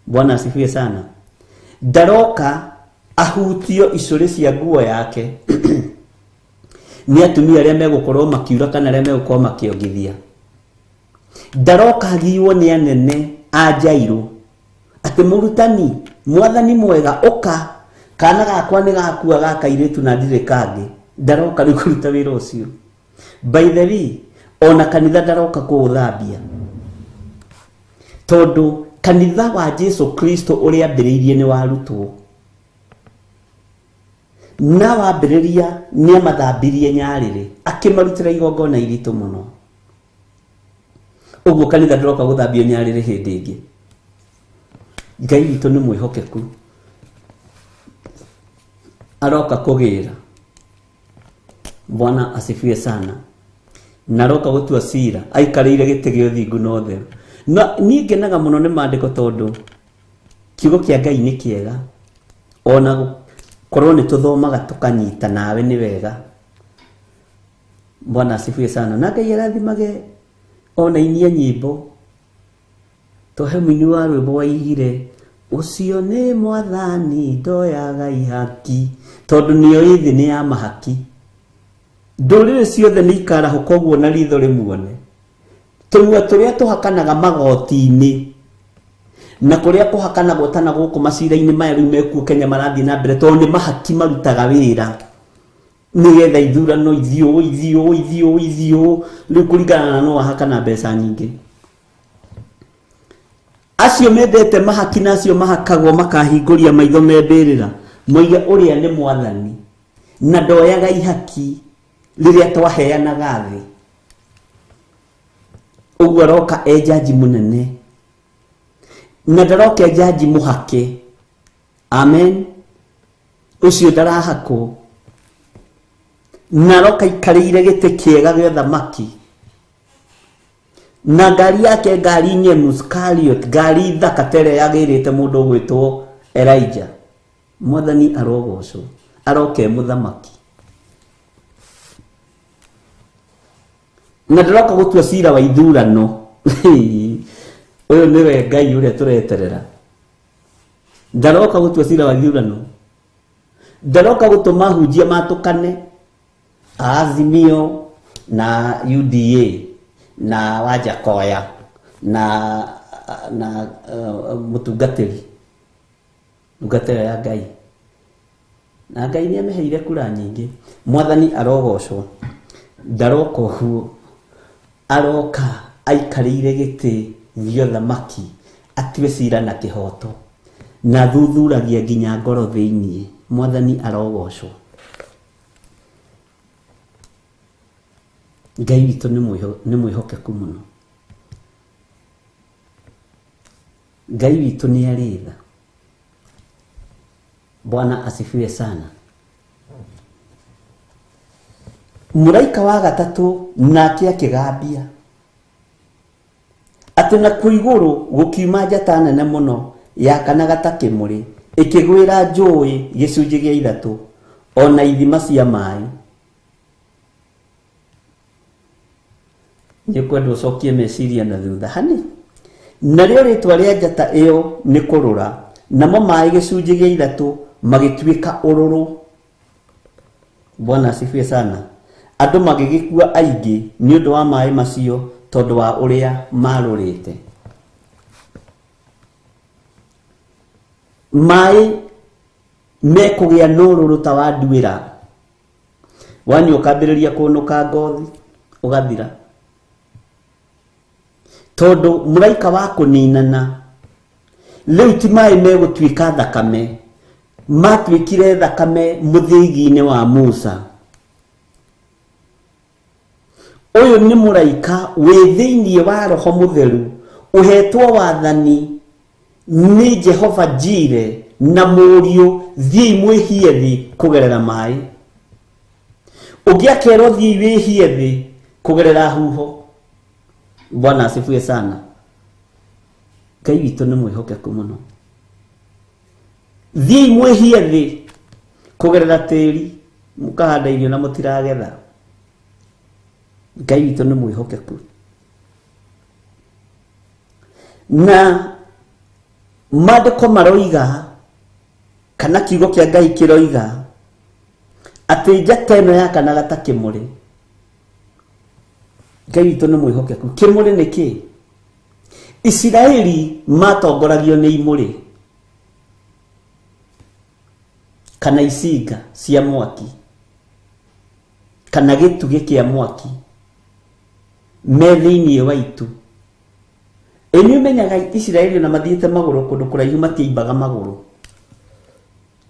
Bwana asifiwe sana. Ndaroka ahutio icũrĩ cia nguo yake nĩ atumia arĩa megũkorwo makiura kana arĩa megũkorwo makĩongithia. Ndaroka agiywo nĩ anene a Jairũ atĩ mũrutani, mwathani mwega, ũka, kana gakwa nĩ gakua ga kairĩtu na ndirĩ kangĩ. Ndaroka rĩu kũruta wĩra ũcio. By the way, ona kanitha ndaroka kũũthambia, tondũ kanitha wa Jesu Kristo ũrĩa ambĩrĩirie nĩ warutwo, na wambĩrĩria nĩ amathambirie nyarĩrĩ, akĩmarutĩra igongona iritũ mũno. Ũguo kanitha ndũroka gũthambio nyarĩrĩ hĩndĩ ĩngĩ. Ngai witũ nĩ mwĩhokeku, aroka kũgĩra. Bwana asifiwe sana. Na aroka gũtua cira aikarĩire gĩtĩ gĩa ũthingu na ũtheru. Na niĩ ngenaga mũno nĩ maandĩko, tondũ kiugo kĩa Ngai nĩ kĩega, ona korwo nĩ tũthomaga tũkanyita nawe nĩ wega. Bwana asifiwe sana. Na Ngai arathimage ona inia nyĩmbo, tũhe mũini wa rwĩmbo waigire ũcio nĩ mwathani ndoyaga ihaki, tondũ nĩoĩ thĩ nĩ ya mahaki. Ndũrĩrĩ ciothe nĩ ikarahũka ũguo na ritho rĩmuone. Tũnua tũrĩa tũhakanaga magoti-inĩ na kũrĩa kũhakanagwo ta na gũkũ macira-inĩ maya rĩu mekuo Kenya marathiĩ na mbere, tondũ nĩ mahaki marutaga wĩra nĩgetha ithurano ithiĩ ũũ ithiĩ ũũ ithiĩ ũũ ithiĩ ũũ, rĩu kũringana na no ahakana mbeca nyingĩ. Acio mendete mahaki na acio mahakagwo makahingũria maitho me mbĩrĩra, moige ũrĩa nĩ mwathani na ndoyaga ihaki rĩrĩa twaheanaga thĩ. Ũguo aroka e jaji mũnene, na ndaroka e jaji mũhake. Amen. Ũcio ndarahakwo, na aroka ikarĩire gĩtĩ kĩega gĩa thamaki na ngari yake, ngari nyemu Chariot, ngari thaka ta ĩrĩa yagĩrĩte mũndũ ũgwĩtwo Elijah. Mwathani arogocwo. Aroka e mũthamaki na ndĩroka gũtua cira wa ithurano. Ũyũ nĩwe Ngai ũrĩa tũreterera. Ndaroka gũtua cira wa ithurano, ndaroka gũtũma hunjia matũkane Azimio na UDA na Wajakoya na mũtungatĩri ndungata ĩyo ya Ngai, na Ngai nĩ amĩheire kura nyingĩ. Mwathani arogocwo. Ndaroka ũguo, aroka aikarĩire gĩtĩ gĩa ũthamaki atue cira na kĩhoto na thuthuragia nginya ngoro thĩiniĩ. Mwathani arogocwo. Ngai witũ nĩ mwĩhokeku mũno. Ngai witũ nĩ arĩ tha. Bwana asifiwe sana. Mũraika wa gatatũ nake akĩgambia atĩ nakuo igũrũ gũkiuma njata nene mũno yakanaga ta kĩmũrĩ, ĩkĩgwĩra njũĩ gĩcunjĩ gĩa ithatũ ona ithima cia maĩ. Nĩ kwenda ũcokie meciria na thutha hani. Narĩo rĩtwa rĩa njata ĩyo nĩ kũrũra, namo maĩ gĩcunjĩ gĩa ithatũ magĩtuĩka ũrũrũ. Bwana asifiwe sana. Andũ magĩgĩkua aingĩ nĩ ũndũ wa maĩ macio tondũ wa ũrĩa marũrĩte. Maĩ mekũgĩa na ũrũrũ ta wa nduĩra, wanyua ũkambĩrĩria kũnũka ngothi ũgathira, tondũ mũraika wa kũninana rĩu ti maĩ megũtuĩka thakame, matuĩkire thakame mũthĩgi-inĩ wa Musa. Ũyũ nĩ mũraika wĩ thĩinĩ wa Roho Mũtheru ũhetwo wathani nĩ Jehova Jire na mũriũ, thiĩi mwĩhie thĩ kũgerera maĩ. Ũngĩ akerwo thiĩi wĩhie thĩ kũgerera huho. Bwana asifiwe sana. Ngai witũ nĩ mwĩhokeku mũno. Thiĩi mwĩhie thĩ kũgerera tĩri, mũkahanda irio na mũtiragetha. Ngai witũ nĩ mwĩhokeku. Na maandĩko maroiga kana kiugo kĩa Ngai kĩroiga atĩ njata ĩno yakanaga ta kĩmũrĩ. Ngai witũ nĩ mwĩhokeku. Kĩmũrĩ nĩ kĩ? Isiraeli matongoragio nĩ imũrĩ kana icinga cia mwaki kana gĩtugĩ kĩa mwaki me thĩinĩ wa itu. Ĩ nĩ ũmenyaga Isiraeli ona mathiĩte magũrũ kũndũ kũraihu matiaimbaga magũrũ,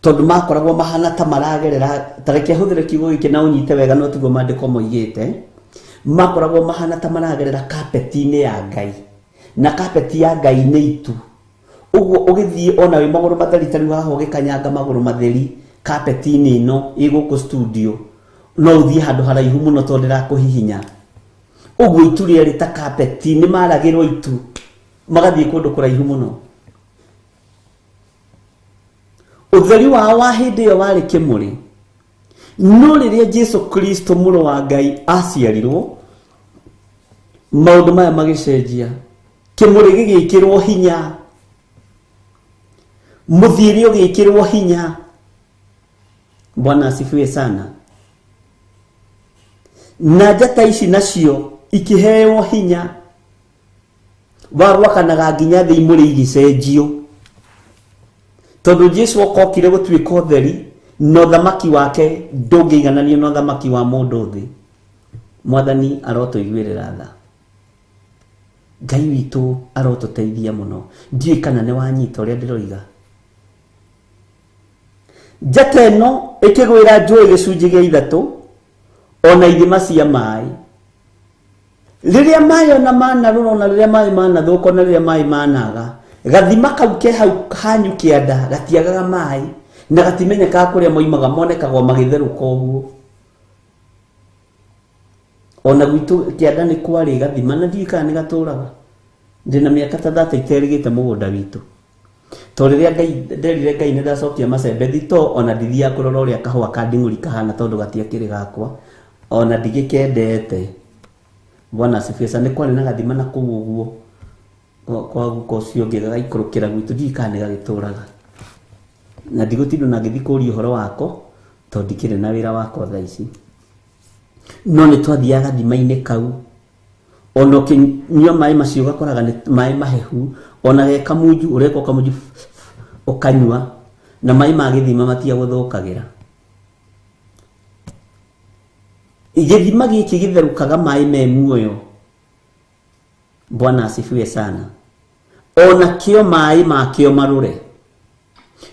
tondũ makoragwo mahana ta maragerera, ta reke hũthĩre kiugo gĩkĩ na ũnyite wega no tiguo maandĩko moigĩte, makoragwo mahana ta maragerera kapeti-inĩ ya Ngai, na kapeti ya Ngai nĩ itu. Ũguo ũgĩthiĩ ona wĩ magũrũ matheri ta rĩu haha ũgĩkanyanga magũrũ matheri kapeti-inĩ ĩno ĩ gũkũ studio, no ũthiĩ handũ haraihu mũno tondũ ndĩrakũhihinya. Ũguo itu rĩarĩ ta kapeti, nĩ maragĩrwo itu magathiĩ kũndũ kũraihu mũno. Ũtheri wao wa hĩndĩ ĩyo warĩ kĩmũrĩ. No rĩrĩa Jesu Kristo mũrũ wa Ngai aciarirwo, maũndũ maya magĩcenjia. Kĩmũrĩ gĩgĩkĩrwo hinya, mũthiĩre ũgĩkĩrwo hinya. Bwana asifiwe sana. Na njata ici nacio ikĩheo hinya wa gwakanaga nginya thĩ imũrĩ igĩcenjio, tondũ Jesu okokire gũtuĩka ũtheri na ũthamaki wake ndũngĩigananio na ũthamaki wa mũndũ thĩ. Mwathani arotũiguĩrĩra tha. Ngai witũ arotũteithia mũno. Ndiũĩ kana nĩ wanyita ũrĩa ndĩroiga. Njata ĩno ĩkĩgwĩra njũĩ gĩcunjĩ gĩa ithatũ ona ithima cia maĩ. Rĩrĩa maĩ ona manarũra, ona rĩrĩa maĩ manathũka, ona rĩrĩa maĩ managa, gathima kau ke hau hanyu kĩanda gatiagaga maĩ na gatimenyekaga kũrĩa moimaga, monekagwo magĩtherũka ũguo. Ona gwitũ kĩanda nĩ kwarĩ gathima na ndiũĩ kana nĩ gatũraga. Ndĩna mĩaka ta thate iterĩgĩte mũgũnda witũ. To rĩrĩa Ngai nderire Ngai nĩ ndacokia macembe thito, ona ndithiaga kũrora ũrĩa kahũa ka nding'ũri kahana tondũ gatiakĩrĩ gakwa, ona ndigĩkendete. Bwana asifiwe sana. Nĩ kwarĩ na gathima na kũu ũguo kwa guka ũcio ũngĩ gagaikũrũkĩra gwitũ, ndiũĩ kana nĩ gagĩtũraga. Na ndigũtinda na ngĩthiĩ kũria ũhoro wako tondũ ndikĩrĩ na wĩra wakwa thaa ici. No nĩ twathiaga gathima-inĩ kau, ona ũkĩnyua maĩ macio ũgakoraga nĩ maĩ mahehu, ona ge kamunju ũreka ũkamunju ũkanyua, na maĩ ma gĩthima matiagũthũkagĩra. Gĩthima gĩkĩ gĩtherũkaga maĩ me muoyo. Bwana asifiwe sana. Ona kĩo maĩ makĩo marũre,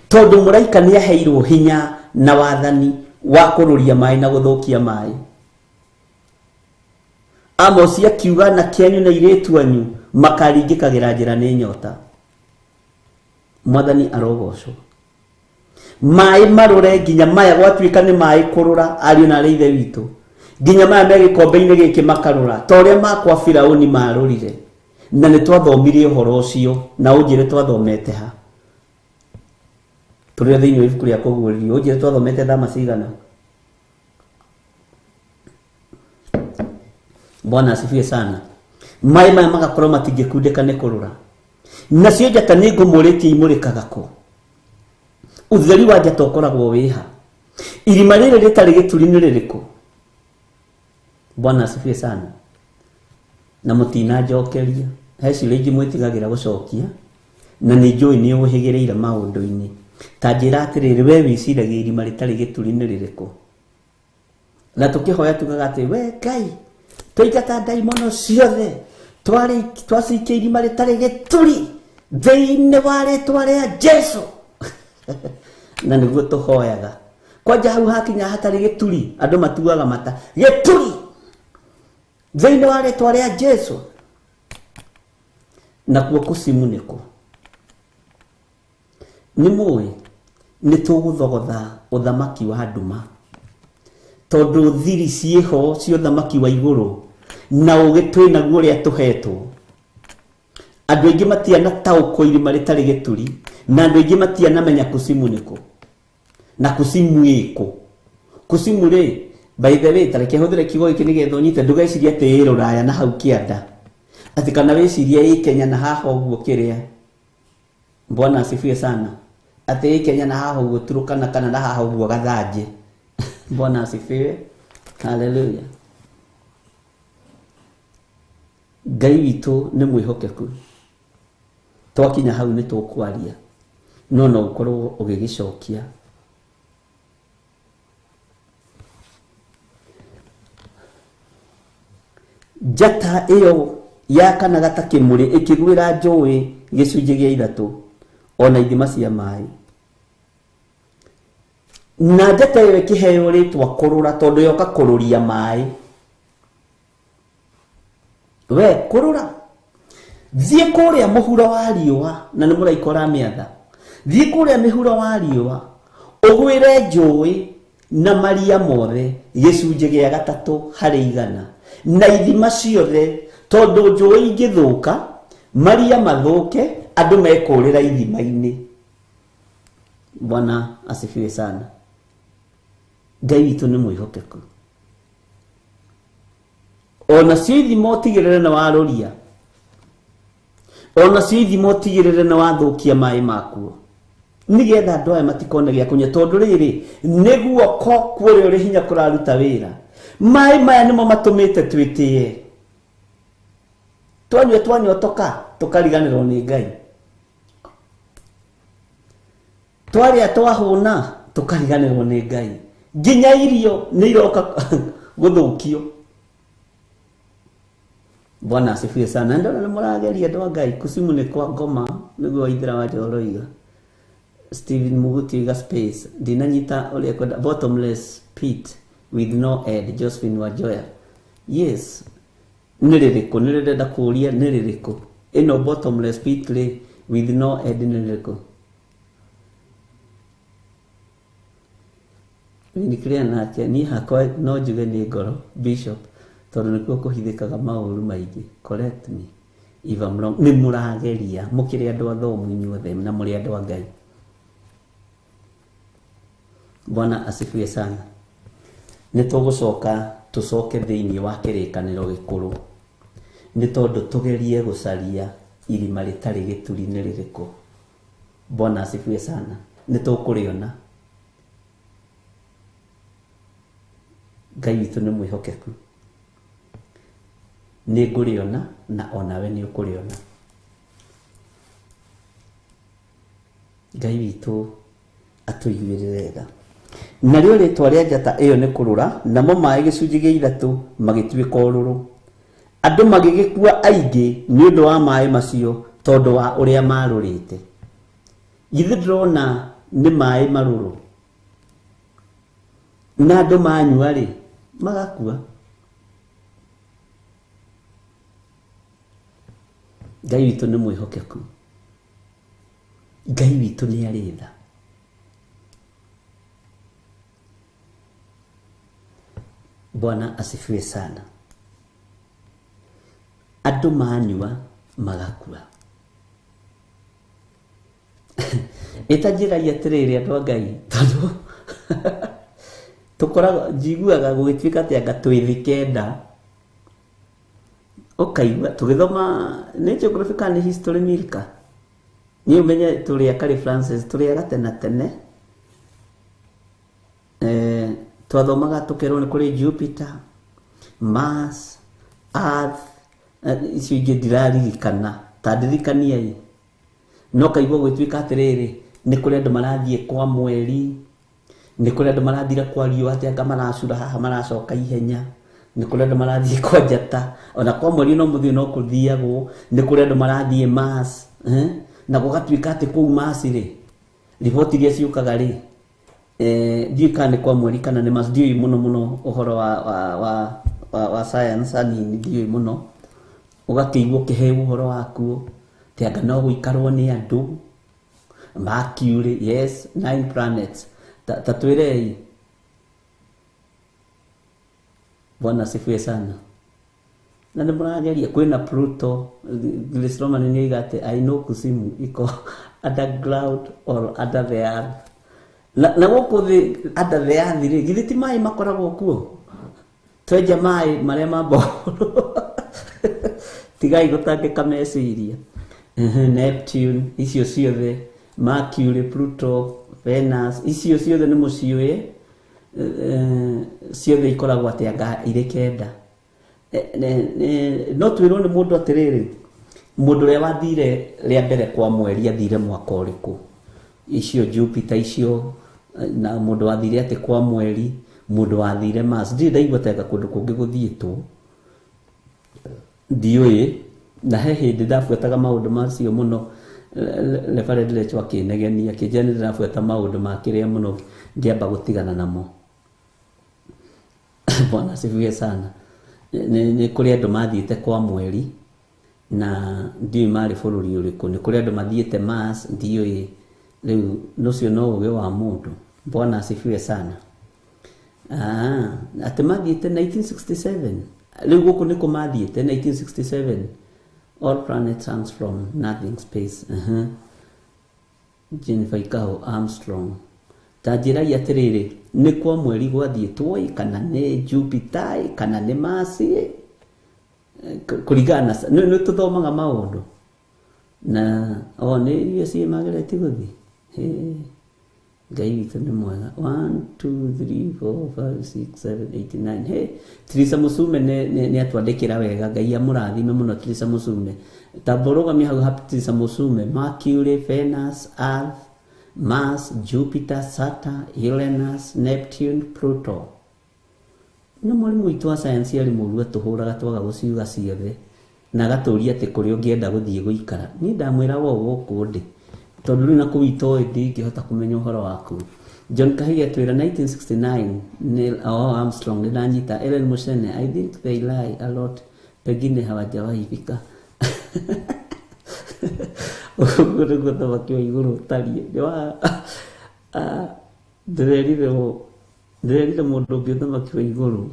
tondũ mũraika nĩ aheirwo hinya na wathani wa kũrũria maĩ na gũthũkia maĩ. Amosi akiuga anake anyu na airĩtu anyu makaringĩkagĩra njĩra nĩ nyota. Mwathani arogocwo. Maĩ marũre nginya maya gwatuĩka nĩ maĩ kũrũra, ariũ na arĩ ithe witũ, nginya maya me gĩkombe-inĩ gĩkĩ makarũra ta ũrĩa makwa Firaũni marũrire. Na nĩ twathomire ũhoro ũcio, na ũnjĩre twathomete ha? Tũrĩ thĩinĩ wa ibuku rĩa Kũguũrĩrio, ũnjĩre twathomete thama cigana? Bwana asifiwe sana. Maĩ maya magakorwo matingĩkundĩka nĩ kũrũra. Nacio njata nĩ ngũmũrĩtie imũrĩkaga kũ? Ũtheri wa njata ũkoragwo wĩha? Irima rĩrĩ rĩtarĩ gĩturi nĩ rĩrĩkũ? Bwana asifiwe sana. Na mũtinanjokeria he ciũria ingĩ mwĩtigagĩra gũcokia na nĩ njũĩ nĩ ũhĩgĩrĩire maũndũ-inĩ. Ta njĩra atĩrĩrĩ, we wĩciragia irima rĩtarĩ gĩturi nĩ rĩrĩkũ? Na tũkĩhoya tugaga atĩ we Ngai, twaingata ndaimono ciothe, twacikia irima rĩtarĩ gĩturi thĩinĩ wa rĩtwa rĩa Jesu. Na nĩguo tũhoyaga. Kwanja hau hakinya hatarĩ gĩturi, andũ matuaga mata gĩturi thĩinĩ wa rĩtwa rĩa Jesu. Nakuo kũcimu nĩkũ? Nĩ mũĩ nĩ tũgũthogotha ũthamaki wa nduma, tondũ thiri ciĩho cia ũthamaki wa igũrũ na ũgĩ twĩ naguo ũrĩa tũhetwo. Andũ aingĩ matianataũkwo irima rĩtarĩ gĩturi, na andũ aingĩ matianamenya kũcimu nĩkũ na kũcimu ĩkũ. Kũcimu rĩ, by the way, ta reke hũthĩre kiugo gĩkĩ nĩgetha ũnyite, ndũgecirie atĩ ĩ Rũraya na hau kĩanda, atĩ kana wĩcirie ĩ Kenya na haha ũguo kĩrĩa. Bwana asifiwe sana. Atĩ ĩ Kenya na haha ũguo Turukana kana na haha ũguo Gathanjĩ. Bwana asifiwe. Hallelujah. Ngai witũ nĩ mwĩhokeku. Twakinya hau nĩ tũkwaria, no no ũkorwo ũgĩgĩcokia. Njata ĩyo yakanaga ta kĩmũrĩ ĩkĩgwĩra njũĩ gĩcunjĩ gĩa ithatũ ona ithima cia maĩ. Na njata ĩyo ĩkĩheo rĩtwa kũrũra, tondũ yoka kũrũria maĩ. We kũrũra, thiĩ kũrĩa mũhuro wa riũa, na nĩ mũraika ũramĩatha, thiĩ kũrĩa mĩhuro wa riũa ũgwĩre njũĩ na maria mothe gĩcunjĩ gĩa gatatũ harĩ igana na ithima ciothe, tondũ njũĩ ingĩthũka maria mathũke, andũ mekũrĩra ithima-inĩ. Bwana asifiwe sana. Ngai witũ nĩ mwĩhokeku. Ona cio ithima ũtigĩrĩre nĩ warũria, ona cio ithima ũtigĩrĩre nĩ wathũkia maĩ makuo, nĩgetha andũ aya matikone gĩa kũnyua, tondũ rĩrĩ nĩ guoko kũrĩa ũrĩ hinya kũraruta wĩra. Maĩ maya nĩmo matũmĩte twĩtĩe, twanyua twanyotoka tũkariganĩrwo nĩ Ngai, twarĩa twahũna tũkariganĩrwo nĩ Ngai, nginya irio nĩ iroka gũthũkio. Bwana asifiwe sana. Ndona nĩ mũrageria andũ a Ngai. Kucimu nĩ kwa ngoma, nĩguo Waithera wa Njoroge oiga. Stephen Muguti oiga space ndinanyita ũrĩa kwenda bottomless pit with no end. Josephine Wanjoya, yes, nĩ rĩrĩkũ? Nĩ rĩrenda kũũria nĩ rĩrĩkũ ĩno bottomless pit rĩ with no end nĩ rĩrĩkũ? Nĩ nake niĩ hakwa no njuge nĩ ngoro Bishop, tondũ nĩkuo kũhithĩkaga maũru maingĩ. Correct me if I'm wrong. Nĩ mũrageria mũkĩrĩ andũ athomu inyuothe na mũrĩ andũ a Ngai. Bwana asifiwe sana. Nĩ tũgũcoka tũcoke thĩinĩ wa kĩrĩkanĩro gĩkũrũ, nĩ tondũ tũgerie gũcaria irima rĩtarĩ gĩturi nĩ rĩrĩkũ. Bwana asifiwe sana. Nĩ tũkũrĩona. Ngai witũ nĩ mwĩhokeku. Nĩ ngũrĩona na onawe nĩ ũkũrĩona. Ngai witũ atũiguĩrĩre tha. Narĩo rĩtwa rĩa njata ĩyo nĩ kũrũra, namo maĩ gĩcunjĩ gĩa ithatũ magĩtuĩka ũrũrũ. Andũ magĩgĩkua aingĩ nĩ ũndũ wa maĩ macio, tondũ wa ũrĩa marũrĩte. Githĩ ndĩrona nĩ maĩ marũrũ, na andũ manyua rĩ magakua. Ngai witũ nĩ mwĩhokeku. Ngai witũ nĩ arĩ tha. Bwana asifiwe sana. Andũ manyua magakua. Ĩtanjĩragia atĩrĩrĩ andũ a Ngai, tondũ tũkoragwo njiguaga gũgĩtuĩka atĩ anga twĩ thĩ kenda, ũkaigua tũgĩthoma nĩ geography kana nĩ history Milka, niĩ ũmenye tũrĩ a Kari Francis tũrĩ a gatene tene. Twathomaga tũkerwo nĩ kũrĩ Jupiter, Mars, Earth, icio ingĩ ndiraririkana, ta ndirikaniai. No kaigua gwĩtuĩka atĩrĩrĩ, nĩ kũrĩ andũ marathiĩ kwa mweri, nĩ kũrĩ andũ marathira kwa riũa, atĩ anga maracura haha maracoka ihenya, nĩ kũrĩ andũ marathiĩ kwa njata, ona kwa mweri no mũthiĩ no kũthiagwo, nĩ kũrĩ andũ marathiĩ Mars, na gũgatuĩka atĩ kũu Mars rĩ, riboti iria ciũkaga rĩ, ndiũĩ kana nĩ kwa mweri kana nĩ Mars, ndiũĩ mũno mũno ũhoro wa science hanini, ndiũĩ mũno. Ũgakĩigua ũkĩheo ũhoro wakuo, atĩ anga no gũikarwo nĩ andũ, Mercury, yes, 9 planets. Ta twĩrei. Bwana asifiwe sana. Na nĩ mũrageria, kwĩna Pluto, Grace Roman nĩ oiga atĩ I know kuzimu iko underground or under the earth. Na gũkũ thĩ under the earth rĩ, githĩ ti maĩ makoragwo kuo? Twenja maĩ marĩa ma mboro. Tigai gũtangĩka meciria. Neptune, icio ciothe, Mercury, Pluto, Venus, icio ciothe nĩ mũciũĩ, ciothe ikoragwo atĩ anga irĩ 9. No twĩrwo nĩ mũndũ atĩrĩrĩ, mũndũ ũrĩa wathire rĩa mbere kwa mweri athire mwaka ũrĩkũ? Icio Jupiter icio, na mũndũ wathire atĩ kwa mweri, mũndũ wathire Mars, ndirĩ ndaigua ta kũndũ kũngĩ gũthiĩtwo, ndiũĩ. Na he hĩndĩ ndabuataga maũndũ macio mũno, Reverend Lecho akĩnegenia, akĩnjĩra nĩ ndĩrabuata maũndũ ma kĩrĩa mũno, ngĩamba gũtigana namo. Bwana asifiwe sana. Nĩ kũrĩ andũ mathiĩte kwa mweri, na ndiũĩ marĩ bũrũri ũrĩkũ, nĩ kũrĩ andũ mathiĩte Mars, ndiũĩ. Rĩu ũcio no ũgĩ wa mũndũ. Bwana asifiwe sana. Atĩ mathiĩte 1967. Rĩu gũkũ nĩkũ mathiĩte 1967. All planets hangs from nothing space. Jennifer Ikaho Armstrong. Ta njĩrai atĩrĩrĩ, nĩ kwa mweri gwathiĩtwo ĩ, kana nĩ Jupiter ĩ, kana nĩ Mars ĩ? Kũringana na nĩ tũthomaga maũndũ. Na o nĩ iria ciĩ magereti gũthiĩ. Ngai witũ nĩ mwega. 1, 2, 3, 4, 5, 6, 7, 8, 9. Hey, Teresa Musume nĩ atwandĩkĩra wega. Ngai amũrathime mũno Teresa Musume. Ta mbũrũgamia hau ha Teresa Musume. Mercury, Venus, Earth, Mars, Jupiter, Saturn, Uranus, Neptune, Pluto. Na mwarimũ witũ wa science arĩ mũru, atũhũraga twaga gũciuga ciothe, na agatũria atĩ kũrĩa ũngĩenda gũthiĩ gũikara. Niĩ ndamwĩra wo gũkũ ndĩ, tondũ rĩu na kũu itoĩ ndingĩhota kũmenya ũhoro waku. John Kahiga atwĩra 1969, Neil Armstrong, nĩ ndanyita. Ellen Mushene, I think they lie a lot, pengine hawajawahi fika. Ũguo nĩguo thamaki wa igũrũ ũtariĩ. Ndĩrerire mũndũ ũngĩ thamaki wa igũrũ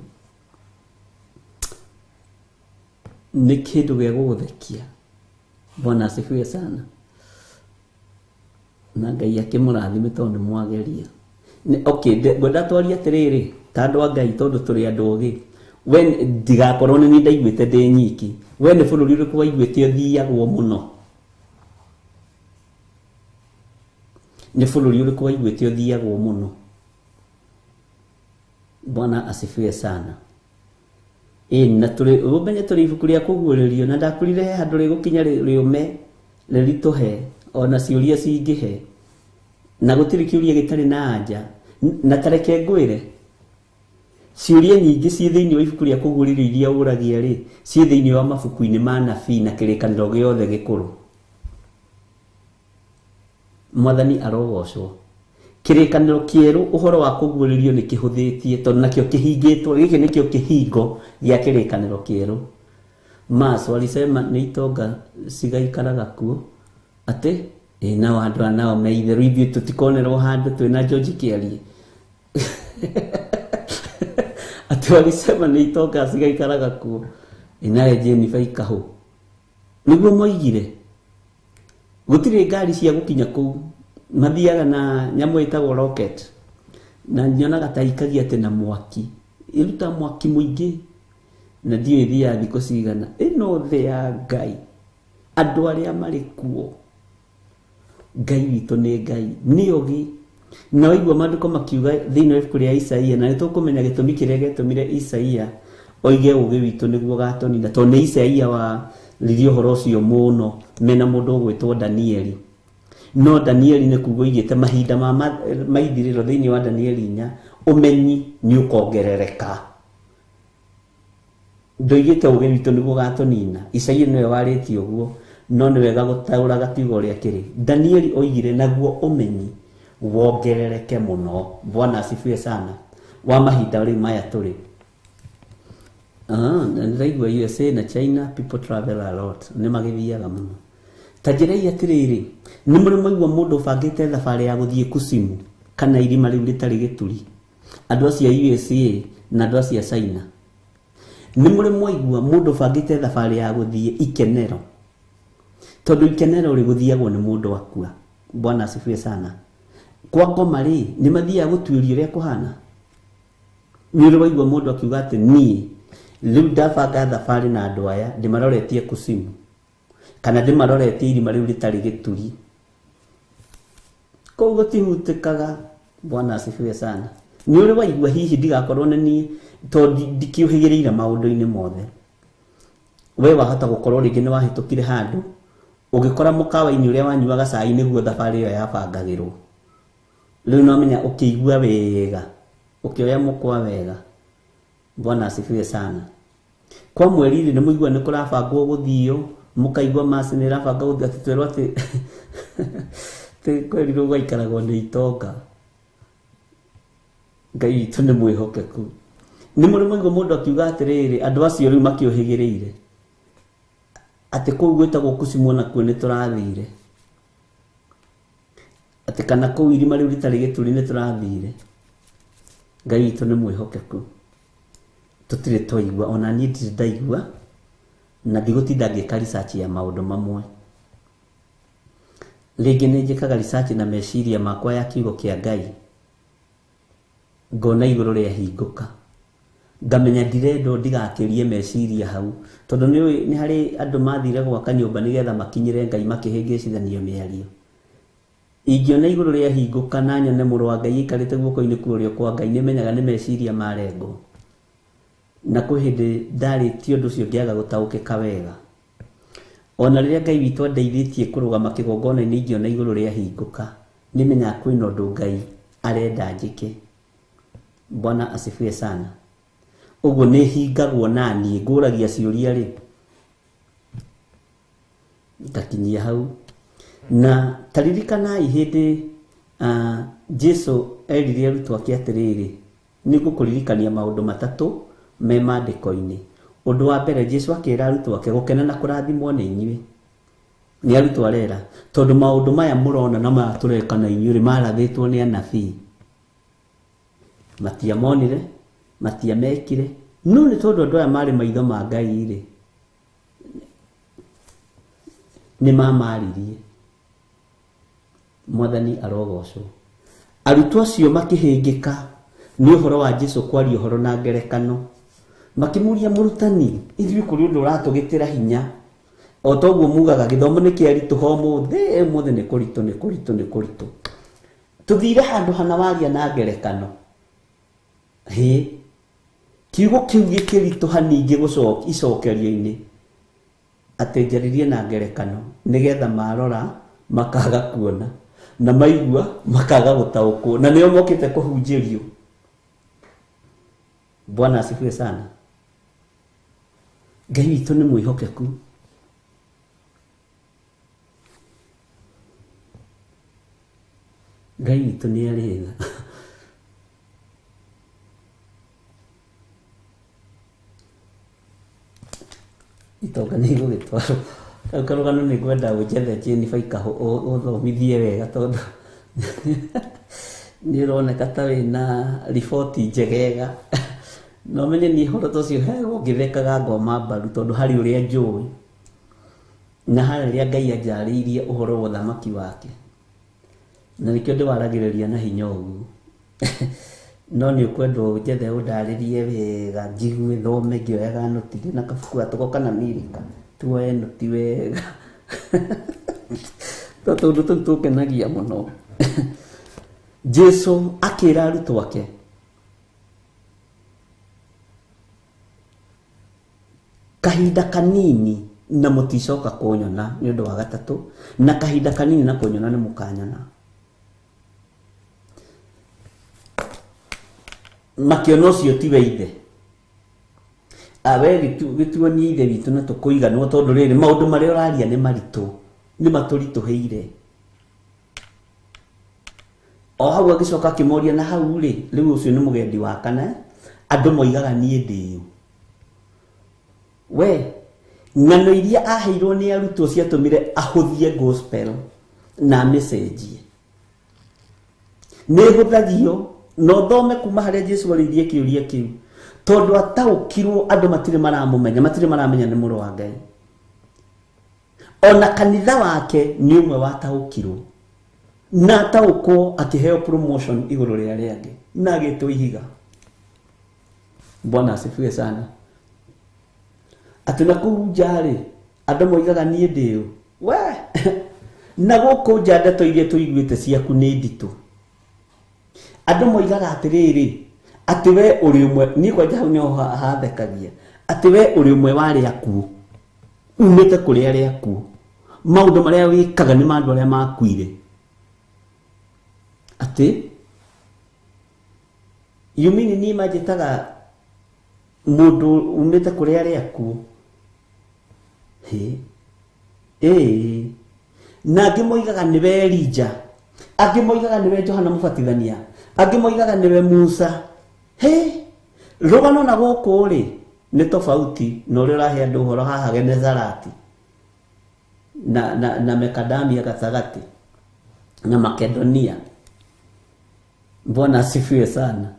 nĩ kĩndũ gĩa gũgũthekia. Bwana asifiwe sana. Na Ngai akĩmũrathime tondũ nĩ mwageria. Okay, ngwenda twarie atĩrĩrĩ, ta andũ a Ngai tondũ tũrĩ andũ ogĩ. We ndigakorwo nĩ niĩ ndaiguĩte ndĩ nyiki. We nĩ bũrũri ũrĩkũ waiguĩte ũthiagwo mũno? Nĩ bũrũri ũrĩkũ waiguĩte ũthiagwo mũno? Bwana asifiwe sana. Na tũrĩ, ũmenye tũrĩ ibuku rĩa kũguũrĩrio, na ndakwĩrire he handũ rĩgũkinya rĩũme rĩritũhe, ona ciũria cingĩhe, na gũtirĩ kĩũria gĩtarĩ na anja. Na ta reke ngwĩre, ciũria nyingĩ ciĩ thĩinĩ wa ibuku rĩa kũguũrĩrio iria ũragia rĩ, ciĩ thĩinĩ wa mabuku-inĩ ma nabii na kĩrĩkanĩro gĩothe gĩkũrũ. Mwathani arogocwo. Kĩrĩkanĩro kĩerũ ũhoro wa kũguũrĩrio nĩ kĩhũthĩtie, tondũ nakĩo kĩhingĩtwo, gĩkĩ nĩkĩo kĩhingo gĩa kĩrĩkanĩro kĩerũ. Mars walisema nĩ itonga cigaikaraga kuo, atĩ nao andũ aya nao me itherũ, ithuĩ tũtikonerwo handũ twĩna George Kĩarie. Atĩ walisema nĩ itonga cigaikaraga kuo, nawe Jennifer Ikaho nĩguo moigire. Gũtirĩ ngari cia gũkinya kũu, mathiaga na nyamũ ĩtagwo rocket, na nyonaga ta ikagia atĩ na mwaki, ĩruta mwaki mũingĩ, na ndiũĩ ĩthiaga thikũ cigana. Ĩno thĩ ya Ngai, andũ arĩa marĩ kuo, Ngai witũ nĩ Ngai, nĩ ogi. Na waigua maandĩko makiuga thĩinĩ wa ibuku rĩa Isaia, na nĩ tũkũmenya gĩtũmi kĩrĩa gĩatũmire Isaia oige ũũgĩ witũ nĩguo ũgatũnina, tondũ nĩ Isaia waririe ũhoro ũcio mũno mena mũndũ ũgwĩtwo Danieli. No Danieli nĩ kuga oigĩte mahinda ma maithirĩro thĩinĩ wa Danieli 4, ũmenyi nĩ ũkongerereka. Ndoigĩte ũũgĩ witũ nĩguo ũgatũnina. Isaia nĩwe warĩtie ũguo, no nĩ wega gũtaũra gakiuga ũrĩa kĩrĩ. Danieli oigire naguo ũmenyi wongerereke mũno. Bwana asifiwe sana. Wa mahinda rĩu maya tũrĩ. Na nĩndĩraigua USA na China people travel a lot, nĩ magĩthiaga mũno. Ta njĩrai atĩrĩrĩ, nĩ mũrĩ mwaigua mũndũ ũbangĩte thabarĩ ya gũthiĩ Kusimu kana irima rĩu rĩtarĩ gĩturi? Andũ acio a USA na andũ acio a China. Nĩ mũrĩ mwaigua mũndũ ũbangĩte thabarĩ ya gũthiĩ Ikenero? Tondũ Ikenero rĩ gũthiagwo nĩ mũndũ akua. Bwana asifiwe sana. Kwa ngoma rĩ, nĩ mathiaga gũtuĩria ũrĩa kũhana? Nĩ ũrĩ waigua mũndũ akiuga atĩ niĩ rĩu ndabanga thabarĩ na andũ aya ndĩmaroretie Kusimu kana ndĩmaroretie irima rĩu rĩtarĩ gĩturi. Kũu gũtihutĩkaga. Bwana asifiwe sana. Nĩ ũrĩ waigua hihi ndigakorwo nĩ niĩ tondũ ndikĩũhĩgĩrĩire maũndũ-inĩ mothe. We wahota gũkorwo rĩngĩ nĩ wahĩtũkire handũ ũgĩkora mũkawa-inĩ ũrĩa wanyuaga cai nĩguo thabarĩ ĩyo yabangagĩrwo. Rĩu no menya ũkĩigua wega, ũkĩoya mũkwa wega. Bwana asifiwe sana. Kwa mweri rĩ, nĩ mũigua nĩ kũrabangwo gũthio, mũkaigua maci nĩ ĩrabanga gũthio, atĩ twerwo atĩ kwĩrirwo gwaikaragwo nĩ itonga. Ngai witũ nĩ mwĩhokeku. Nĩ mũrĩ mwaigua mũndũ akiuga atĩrĩrĩ, andũ acio rĩu makĩũhĩgĩrĩire atĩ kũu gwĩtagwo Kusimu onakuo nĩ tũrathire, atĩ kana kũu irima rĩu rĩtarĩ gĩturi nĩ tũrathire. Ngai witũ nĩ mwĩhokeku. Tũtirĩ twaigua, ona niĩ ndirĩ ndaigua, na ndigũtinda ngĩka research ya maũndũ mamwe. Rĩngĩ nĩ njĩkaga research na meciria makwa ya kiugo kĩa Ngai, ngona igũrũ rĩahingũka, ngamenya ndirendwo ndigakĩrie meciria hau, tondũ nĩ harĩ andũ mathire gwaka nyũmba nĩgetha makinyĩre Ngai makĩhĩngĩcithania mĩario. Ingĩona igũrũ rĩahingũka na nyone mũrũ wa Ngai aikarĩte guoko-inĩ kwa ũrĩo kwa Ngai, nĩmenyaga nĩ meciria marengwo. Na kwĩ hĩndĩ ndarĩtie ũndũ ũcio ngĩaga gũtaũkĩka wega. Ona rĩrĩa Ngai witũ andeithĩtie kũrũgama kĩgongona-inĩ ingĩona igũrũ rĩahingũka, nĩmenyaga kwĩna ũndũ Ngai arenda njĩke. Bwana asifiwe sana. Ũguo nĩ hingagwo na niĩ ngũragia ciũria rĩ, ngakinyia hau. Na taririkanai hĩndĩ Jesu erire arutwo ake atĩrĩrĩ, nĩ ngũkũririkania maũndũ matatũ me maandĩko-inĩ. Ũndũ wa mbere, Jesu akĩra arutwo ake gũkena na kũrathimwo nĩ inyuĩ. Nĩ arutwo arera, tondũ maũndũ maya mũrona na maya tũreka na inyuĩ rĩ, marathĩtwo nĩ anabii. Matiamonire, matiamekire, no nĩ tondũ andũ aya marĩ maitho ma Ngai rĩ, nĩ mamaririe. Mwathani arogocwo. Arutwo acio makĩhĩngĩka nĩ ũhoro wa Jesu kwaria ũhoro na ngerekano. Makĩmũria, mũrutani, ithuĩ kũrĩ ũndũ ũratũgĩtĩra hinya. O toguo mugaga gĩthomo nĩ kĩaritũha ũmũthĩ, ũmũthĩ nĩ kũritũ, nĩ kũritũ, nĩ kũritũ. Tũthire handũ hana waria na ngerekano. Hĩ, kiugo kĩu gĩkĩritũha ningĩ icokerio-inĩ, atĩ njarĩrie na ngerekano nĩgetha marora makaga kuona na maigua makaga gũtaũkwo, na nĩo mokĩte kũhunjĩrio. Bwana asifiwe sana. Ngai witũ nĩ mwĩhokeku. Ngai witũ nĩ arĩ tha. Itonga nĩ igũgĩtwarwo. Kau karũgano nĩ ngwenda ũnjethe Jennifer Ikahũ ũthomithie wega, tondũ nĩ ũroneka ta wĩna riboti njegega. No menye niĩ ũhoro ta ũcio heagwo ngĩthekaga ngoma mbaru, tondũ harĩ ũrĩa njũĩ na harĩ ũrĩa Ngai anjarĩirie ũhoro wa ũthamaki wake, na nĩkĩo ndĩwaragĩrĩria na hinya ũguo. No nĩ ũkwendwo njethe ũndarĩrie wega, njigue, thome ngĩoyaga noti, ndĩna kabuku gatũgo kana mirika, tuoe noti wega. Tondũ tũndũ tũu tũngenagia mũno. Jesu akĩra arutwo ake kahinda kanini na muticoka kunyona ni undu wa gatatu na kahinda kanini na kunyona ni mukanyona. Makiona ucio tiwe ithe awe gituonie ithe witũ na tũkũiganwo tondũ rĩrĩ maũndũ marĩa ũraria nĩ maritũ nĩ matũritũhĩire. O hau agĩcoka akĩmoria na hau rĩ rĩu ũcio nĩ mũgendi wa kana andũ moigaga niĩ ndĩũ. We ng'ano iria aheirwo nĩ arutwo ciatũmire ahũthie gospel na message nĩ hũthagio na ũthome kuma harĩa Jesu arĩirie kĩũria kĩu tondũ ataũkirwo andũ matirĩ maramũmenya matirĩ maramenya nĩ mũrũ wa Ngai. Ona kanitha wake nĩ ũmwe wataũkirwo na ataũkwo akĩheo promotion igũrũ rĩa arĩa angĩ na agĩtwo ihiga. Bwana asifiwe sana. Atĩ na kũu nja rĩ andũ moigaga niĩ ndĩũ we na gũkũ nja ndeto iria tũiguĩte ciaku nĩ nditũ. Andũ moigaga atĩrĩrĩ atĩ we ũrĩ ũmwe niĩ kwanja hau nĩho hathekagia atĩ we ũrĩ ũmwe wa arĩa akuũ umĩte kũrĩ arĩa akuũ maũndũ marĩa wĩkaga nĩ ma andũ arĩa makuire. Atĩ you mean niĩ manjĩtaga mũndũ umĩte kũrĩ arĩa akuũ? Ĩĩ na angĩ moigaga nĩwe Elija, angĩ moigaga nĩwe Johana Mũbatithania, angĩ moigaga nĩwe Musa. He rũgano na gũkũ rĩ nĩ tofauti na ũrĩa ũrahe andũ ũhoro haha Genezarati na Mekadamia gatagatĩ na Makedonia. Bwana asifiwe sana.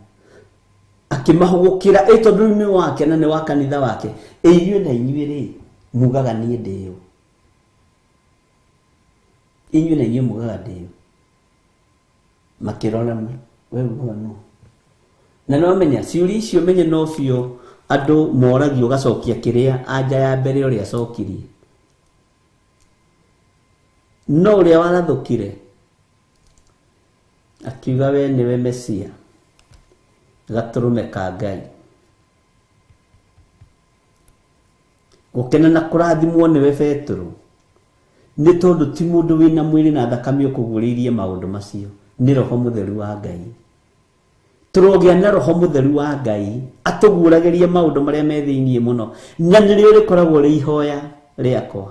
Akĩmahũgũkĩra ĩ tondũ rĩu nĩ wake na nĩ wa kanitha wake. Ĩ inyuĩ na inyuĩ rĩ mugaga niĩ ndĩũ, inyuĩ na inyuĩ mugaga ndĩũ. Makĩrorana we ugaga no na no menya ciũria icio menye no biũ andũ moragio ũgacokia kĩrĩa anja ya mbere ũrĩa acokirie no ũrĩa warathũkire akiuga we nĩwe Mesia gatũrũme ka Ngai. Gũkena na kũrathimwo nĩwe Petero nĩ tondũ ti mũndũ wĩna mwĩrĩ na thakame ũkũguũrĩirie maũndũ macio nĩ Roho Mũtheru wa Ngai. Tũrogĩa na Roho Mũtheru wa Ngai atũguũragĩrie maũndũ marĩa me thĩinĩ mũno na nĩrĩo rĩkoragwo rĩ ihoya rĩakwa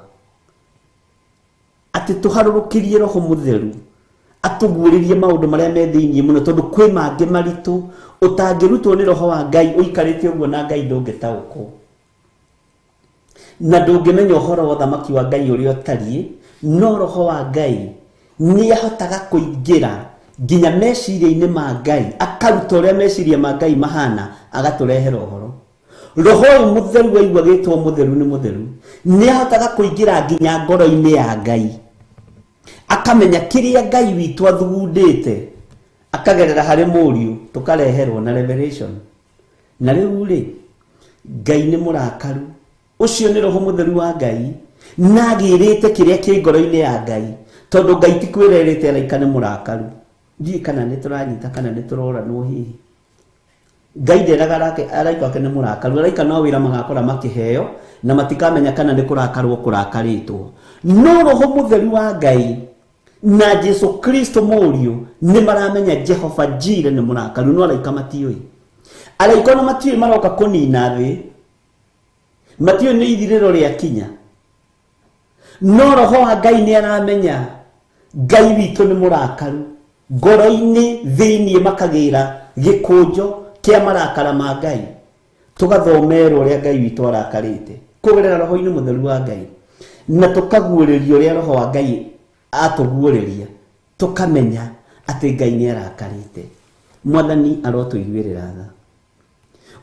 atĩ tũharũrũkĩrie Roho Mũtheru atũguũrĩrie maũndũ marĩa me thĩinĩ mũno tondũ kwĩ mangĩ maritũ ũtangĩrutwo nĩ Roho wa Ngai ũikarĩte ũguo na Ngai ndũngĩtaũkwo na ndũngĩmenya ũhoro wa ũthamaki wa Ngai ũrĩa ũtariĩ. No Roho wa Ngai nĩ ahotaga kũingĩra nginya meciria-inĩ ma Ngai akaruta ũrĩa meciria ma Ngai mahana agatũrehera ũhoro. Roho ũyũ Mũtheru waigua gĩtwo Mũtheru nĩ Mũtheru nĩ ahotaga kũingĩra nginya ngoro-inĩ ya Ngai akamenya kĩrĩa Ngai witũ athugundĩte akagerera harĩ Mũriũ tũkareherwo na revelation. Na rĩu rĩ Ngai nĩ mũrakaru ũcio nĩ Roho Mũtheru wa Ngai na agĩrĩte kĩrĩa kĩ ngoro-inĩ ya Ngai tondũ Ngai ti kwĩrerĩte araika nĩ mũrakaru. Ndiũĩ kana nĩ tũranyita kana nĩ tũroranwo hihi. Ngai nderaga araika ake nĩ mũrakaru, araika no wĩra magakora makĩheo na matikamenya kana nĩ kũrakarwo kũrakarĩtwo. No Roho Mũtheru wa Ngai na Jesu Kristo Mũriũ nĩ maramenya Jehova Jire nĩ mũrakaru no araika matiũĩ. Araika ona matiũĩ maroka kũnina thĩ, matiũĩ nĩ ithirĩro rĩakinya. No Roho wa Ngai nĩ aramenya Ngai witũ nĩ mũrakaru ngoro-inĩ thĩinĩ makagĩra gĩkũnjo kĩa marakara ma Ngai tũgathomerwo ũrĩa Ngai witũ arakarĩte kũgerera Roho-inĩ Mũtheru wa Ngai na tũkaguũrĩrio ũrĩa Roho wa Ngai atũguũrĩria tũkamenya atĩ Ngai nĩ arakarĩte. Mwathani arotũiguĩrĩra tha.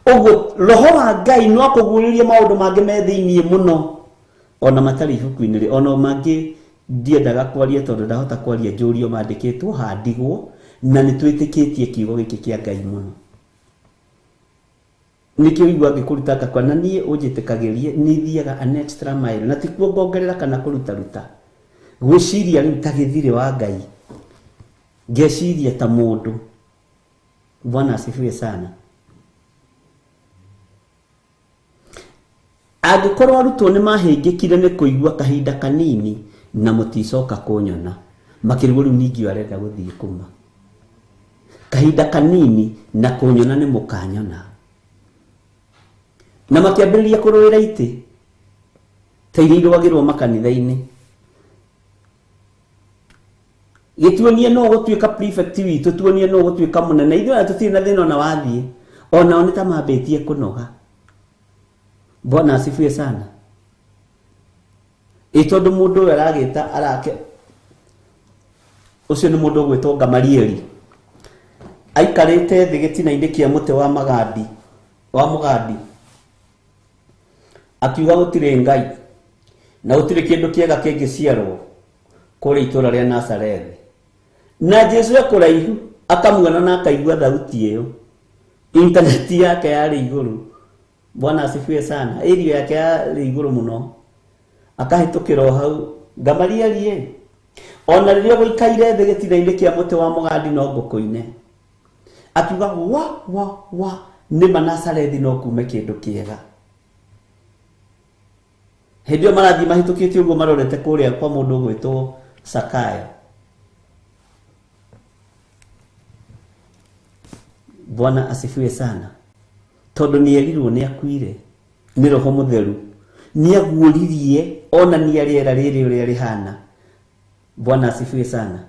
Ũguo Roho wa Ngai no akũguũrĩrie maũndũ mangĩ me thĩinĩ mũno ona matarĩ ibuku-inĩ rĩ ona mangĩ ndiendaga kwaria tondũ ndahota kwaria njũrio mandĩkĩtwo handigwo na nĩ twĩtĩkĩtie kiugo gĩkĩ kĩa Ngai mũno. Nĩkĩo igua ngĩkũruta ngakwa na niĩ ũnjĩtĩkagĩrie nĩ thiaga an extra mile na ti kuongongerera kana kũrutaruta gwĩciria rĩu ta gĩthirĩ wa Ngai. Ngeciria ta mũndũ. Bwana asifiwe sana. Angĩkorwo arutwo nĩ mahĩngĩkire nĩ kũigua kahinda kanini na mũticoka kũnyona, makĩrigwo rĩu ningĩ arenda gũthiĩ kũma. Kahinda kanini na kũnyona nĩ mũkanyona. Na makĩambĩrĩria kũrũĩra itĩ ta iria irũagĩrwo makanitha-inĩ. Gĩtuonie no gũtuĩka prefect witũ, tuonie no gũtuĩka mũnene, ithuĩ ona tũtirĩ na thĩna ona wathiĩ, onao nĩ ta mambĩtie kũnoga. Bwana asifiwe sana. Ĩ tondũ mũndũ ũyũ aragĩta arake ũcio nĩ mũndũ ũgwĩtwo Gamalieli, aikarĩte thĩ gĩtina-inĩ kĩa mũtĩ wa magandi wa mũgandi, akiuga gũtirĩ Ngai na gũtirĩ kĩndũ kĩega kĩngĩciarwo kũrĩa itũũra rĩa Nazarethi. Na Jesu e kũraihu akamuona na akaigua thauti ĩyo, intaneti yake yarĩ igũrũ. Bwana asifiwe sana. Ĩrio yake yarĩ igũrũ mũno, akahĩtũkĩra o hau. Gamalieli ĩ, ona rĩrĩa gũikaire thĩ gĩtina-inĩ kĩa mũtĩ wa mũgandi no ngũkũine, akiuga wa wa wa, nĩ ma Nazarethi no kume kĩndũ kĩega. Hĩndĩ ĩyo marathiĩ mahĩtũkĩte ũguo marorete kũrĩa kwa mũndũ ũgwĩtwo Sakayo. Bwana asifiwe sana. Tondũ nĩ erirwo nĩ akuire nĩ Roho Mũtheru, nĩ aguũririe onania rĩera rĩrĩ ũrĩa rĩhana. Bwana asifiwe sana.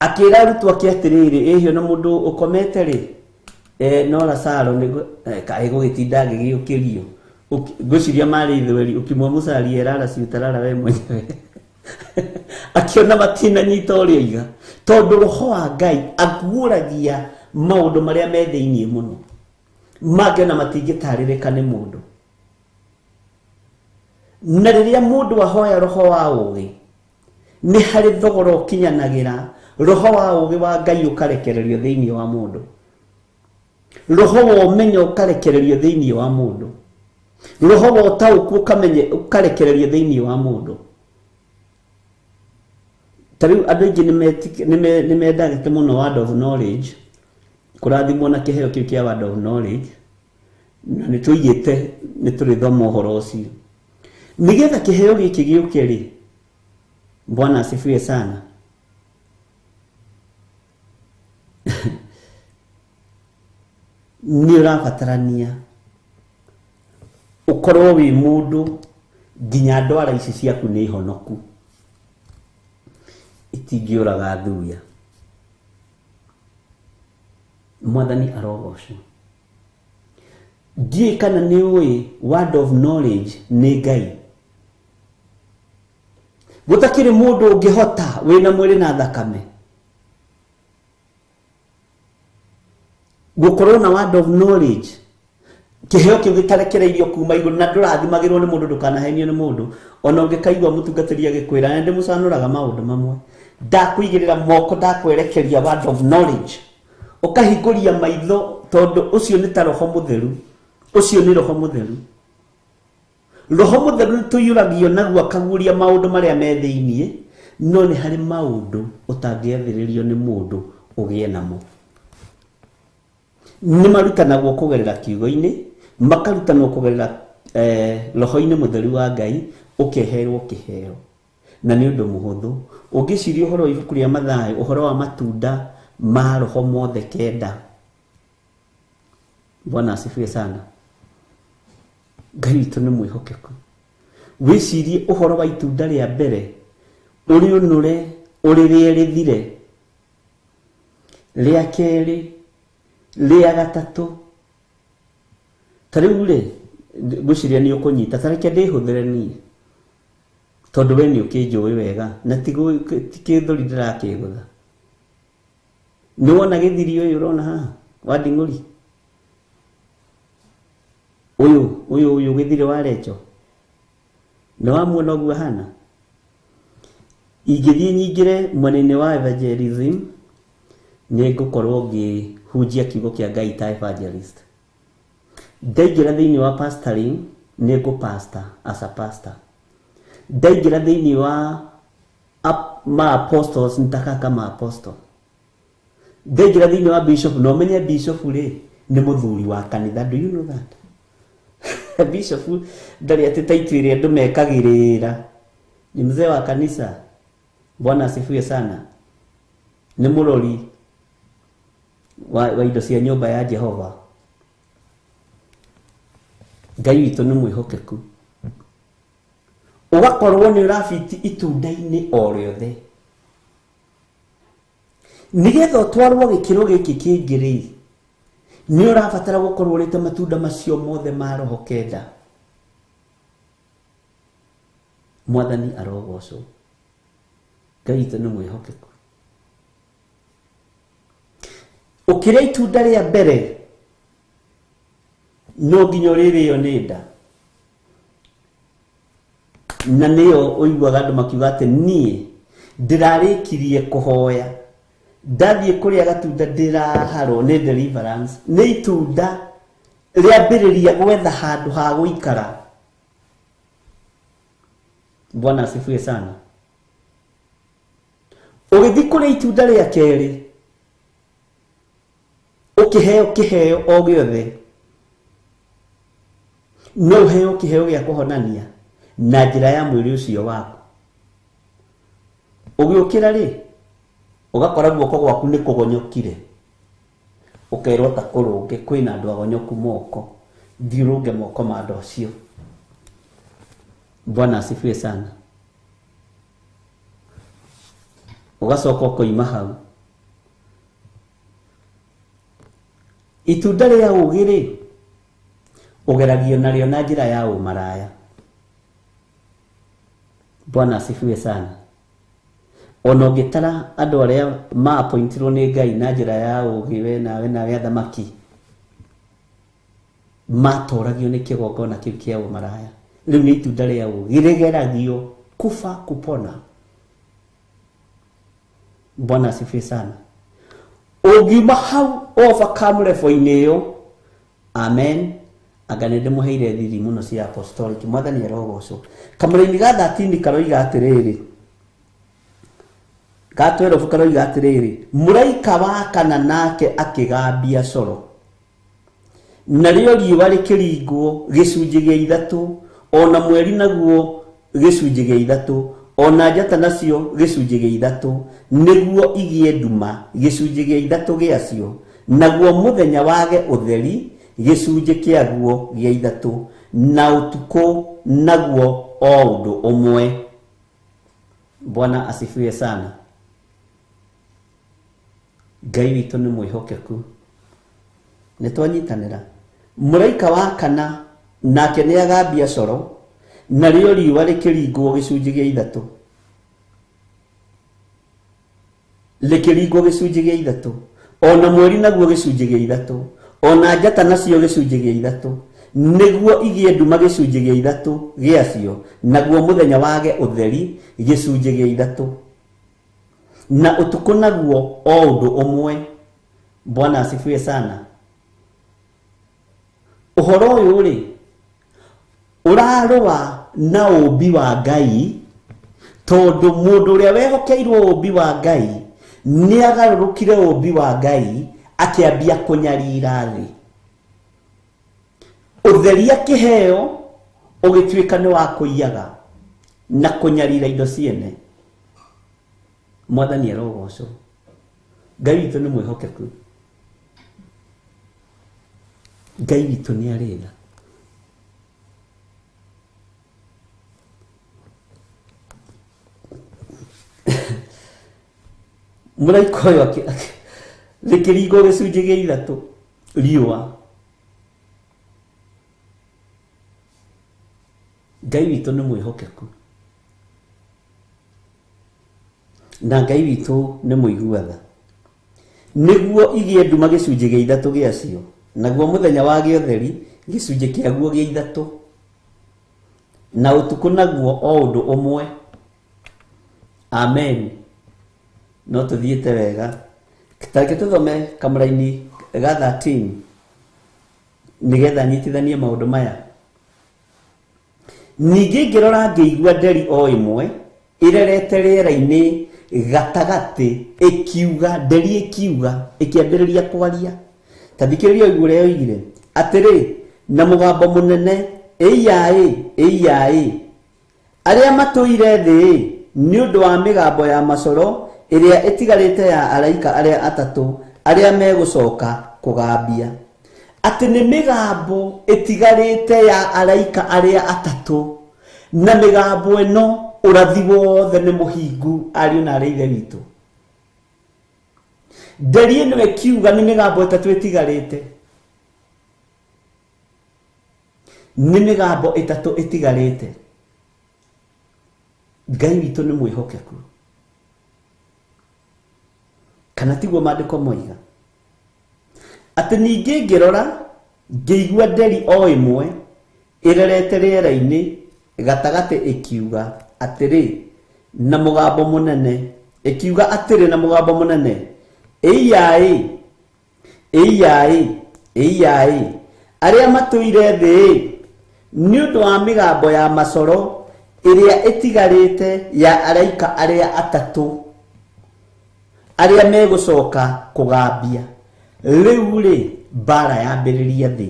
Akĩra arutwo ake atĩrĩrĩ, ĩhio na mũndũ ũkomete rĩ, no Lazaro nĩguo kaĩ gũgĩtinda agĩgĩũkĩrio. Ngwĩciria marĩ ithweri, ũkimwa mũcari erara si utarara we mwenyewe. Akĩona matinanyita ũrĩa oiga, tondũ Roho wa Ngai aguũragia maũndũ marĩa me thĩinĩ mũno, mangĩ ona matingĩtarĩrĩka nĩ mũndũ. Na rĩrĩa mũndũ ahoya roho wa ũũgĩ, nĩ harĩ thogora ũkinyanagĩra, roho wa ũũgĩ wa Ngai ũkarekererio thĩinĩ wa mũndũ, roho wa ũmenyo ũkarekererio thĩinĩ wa mũndũ, roho wa ũtaũku ũkarekererio thĩinĩ wa mũndũ. Ta rĩu andũ aingĩ nĩ mendagĩte mũno word of knowledge, kũrathimwo na kĩheo kĩu kĩa word of knowledge, na nĩ tũigĩte nĩ tũrĩthoma ũhoro ũcio. Nĩgetha kĩheo gĩkĩ gĩũke rĩ, Bwana asifiwe sana, nĩ ũrabatarania ũkorwo wĩ mũndũ nginya ndwara ici ciaku nĩ honoku, itingĩũraga thuya. Mwathani arogocwo. Ndiũĩ kana nĩ ũĩ word of knowledge nĩ Ngai. Gũtakĩrĩ mũndũ ũngĩhota wĩna mwĩrĩ na thakame gũkorwo na word of knowledge, kĩheo kĩu gĩtarekereirio kuma igũrũ, na ndũrathimagĩrwo nĩ mũndũ, ndũkanahenio nĩ mũndũ. Ona ũngĩkaigua mũtungatĩri agĩkwĩra, na ndĩmũcanũraga maũndũ mamwe, ndakũigĩrĩra moko, ndakwerekeria word of knowledge, ũkahingũria maitho, tondũ ũcio nĩ ta Roho Mũtheru, ũcio nĩ Roho Mũtheru. Roho Mũtheru nĩ tũiyũragio naguo akaguũria maũndũ marĩa me thĩinĩ, no nĩ harĩ maũndũ ũtangĩathĩrĩrio nĩ mũndũ ũgĩe namo. Nĩ marutanagwo kũgerera kiugo-inĩ, makarutanwo kũgerera roho-inĩ mũtheru wa Ngai, ũkeherwo kĩheo. Na nĩ ũndũ mũhũthũ. Ũngĩciria ũhoro wa ibuku rĩa Mathayo, ũhoro wa matunda ma roho mothe kenda. Bwana asifiwe sana. Ngai witũ nĩ mwĩhokeku. Wĩcirie ũhoro wa itunda rĩa mbere, ũrĩũnũre, ũrĩrĩe rĩthire, rĩa kerĩ, rĩa gatatũ. Ta rĩu rĩ, ngwĩciria nĩ ũkũnyita, ta reke ndĩhũthĩre niĩ, tondũ we nĩ ũkĩnjũĩ wega, na ti kĩthũri ndĩrakĩgũtha. Nĩ wona gĩthiri ũyũ ũrona haha wa nding'ũri, ũyũ ũyũ ũyũ gĩthiri wa Recho, nĩ wamuona ũguo ahana? Ingĩthiĩ nyingĩre mwena-inĩ wa evangelism, nĩ ngũkorwo ngĩhunjia kiugo kĩa Ngai ta evangelist. Ndaingĩra thĩinĩ wa pastoring, nĩ ngũ pastor as a pastor. Ndaingĩra thĩinĩ wa ma apostles, nitaka kama apostle. Ndaingĩra thĩinĩ wa bishop na ũmenye bishop rĩ nĩ mũthuri wa kanitha. Do you know that? Bishop ndarĩ atĩ ta itu ĩrĩa andũ mekagĩrĩra, ni mzee wa kanisa. Bwana asifiwe sana. Nĩ mũrori wa indo cia nyũmba ya Jehova. Ngai witũ nĩ mwĩhokeku. Ũgakorwo nĩ ũrabiti itunda-inĩ o rĩothe nĩgetha ũtwarwo gĩkĩro gĩkĩ kĩngĩ rĩ, nĩ ũrabatara gũkorwo ũrĩte matunda macio mothe ma roho kenda. Mwathani arogocwo. Ngai witũ nĩ mwĩhokeku. Ũkĩrĩa itunda rĩa mbere no nginya ũrĩrĩo nĩ nda, na nĩyo ũiguaga andũ makiuga atĩ niĩ ndĩrarĩkirie kũhoya, ndathiĩ kũrĩa gatunda ndĩraharwo nĩ deliverance. Nĩ itunda rĩambĩrĩria gwetha handũ ha gũikara. Bwana asifiwe sana. Ũgĩthiĩ kũrĩa itunda rĩa kerĩ, ũkĩheo kĩheo o gĩothe, no ũheo kĩheo gĩa kũhonania na njĩra ya mwĩrĩ ũcio waku. Ũgĩũkĩra rĩ, ũgakora guoko gwaku nĩ kũgonyokire, ũkerwo ta kũrũnge, kwĩna andũ agonyoku moko, thiĩ ũrũnge moko ma andũ acio. Bwana asifiwe sana. Ũgacoka ũkoima hau. Itunda rĩa ũũgĩ rĩ, ũgeragio narĩo na njĩra ya ũmaraya. Bwana asifiwe sana. Ona ũngĩtara andũ arĩa ma-appointirwo nĩ Ngai na njĩra ya ũũgĩ, we nawe nawe athamaki, matoragio nĩ kĩgongona kĩu kĩa ũmaraya. Rĩu nĩ itunda rĩa ũũgĩ rĩgeragio kufa kupona. Bwana asifiwe sana. Ũngiuma hau overcome level-inĩ ĩyo, amen. Anga nĩ ndĩmũheire thiri mũno cia apostolic. Mwathani arogocwo. Kamũraini ga 13 karoiga atĩrĩrĩ, ga 12 karoiga atĩrĩrĩ, mũraika wa kana nake akĩgambia coro, narĩo riũa rĩkĩringwo gĩcunjĩ gĩa ithatũ, ona mweri naguo gĩcunjĩ gĩa ithatũ, ona njata nacio gĩcunjĩ gĩa ithatũ, nĩguo igĩe nduma gĩcunjĩ gĩa ithatũ gĩacio, naguo mũthenya wage ũtheri gĩcunjĩ kĩaguo gĩa ithatũ, na ũtukũ naguo o ũndũ ũmwe. Bwana asifiwe sana. Ngai witũ nĩ mwĩhokeku. Nĩ twanyitanĩra. Mũraika wa kana nake nĩ agambia coro, narĩo riũa rĩkĩringwo gĩcunjĩ gĩa ithatũ, rĩkĩringwo gĩcunjĩ gĩa ithatũ, ona mweri naguo gĩcunjĩ gĩa ithatũ, ona njata nacio gĩcunjĩ gĩa ithatũ, nĩguo igĩe nduma gĩcunjĩ gĩa ithatũ gĩacio, naguo mũthenya wage ũtheri gĩcunjĩ gĩa ithatũ, na ũtukũ naguo o ũndũ ũmwe. Bwana asifiwe sana. Ũhoro ũyũ rĩ, ũrarũa na ũũmbi wa Ngai, tondũ mũndũ ũrĩa wehokeirwo ũũmbi wa Ngai nĩ agarũrũkire ũũmbi wa Ngai akĩambia kũnyarira thĩ. Ũtheri akĩheo ũgĩtuĩka nĩ wa kũiyaga na kũnyarira indo ciene. Mwathani arogocwo. Ngai witũ nĩ mwĩhokeku. Ngai witũ nĩ arĩ tha. Mũraika ũyũ rĩkĩringwo gĩcunjĩ gĩa ithatũ riũa. Ngai witũ nĩ mwĩhokeku, na Ngai witũ nĩ mũigua tha. Nĩguo igĩe nduma gĩcunjĩ gĩa ithatũ gĩacio, naguo mũthenya wage ũtheri gĩcunjĩ kĩaguo gĩa ithatũ, na ũtukũ naguo o ũndũ ũmwe. Amen. No tũthiĩte wega. Tareke tũthome kamũraini ga 13 nĩgetha nyitithanie maũndũ maya. Ningĩ ngĩrora ngĩigua nderi o ĩmwe ĩrerete rĩera-inĩ gatagatĩ ĩkiuga, nderi ĩkiuga, ĩkĩambĩrĩria kwaria. Ta thikĩrĩria ũigue ũrĩa yoigire atĩrĩ na mũgambo mũnene, ĩiyaĩ ĩiyaĩ, arĩa matũire thĩ nĩ ũndũ wa mĩgambo ya macoro ĩrĩa ĩtigarĩte ya araika arĩa atatũ arĩa megũcoka kũgambia. Atĩ nĩ mĩgambo ĩtigarĩte ya araika arĩa atatũ, na mĩgambo ĩno ũrathi wothe nĩ mũhingu, ariũ na arĩ ithe witũ. Nderi ĩno ĩkiuga nĩ mĩgambo ĩtatũ ĩtigarĩte, nĩ mĩgambo ĩtatũ ĩtigarĩte. Ngai witũ nĩ mwĩhokeku, kana tiguo maandĩko moiga? Atĩ ningĩ ngĩrora ngĩigua nderi o ĩmwe ĩrerete rĩera-inĩ gatagatĩ ĩkiuga atĩrĩ na mũgambo mũnene, ĩkiuga atĩrĩ na mũgambo mũnene, ĩiyaĩ ĩiyaĩ ĩiyaĩ, arĩa matũire thĩ nĩ ũndũ wa mĩgambo ya macoro ĩrĩa ĩtigarĩte ya araika arĩa atatũ arĩa megũcoka kũgambia. Rĩu rĩ, mbara yambĩrĩria thĩ.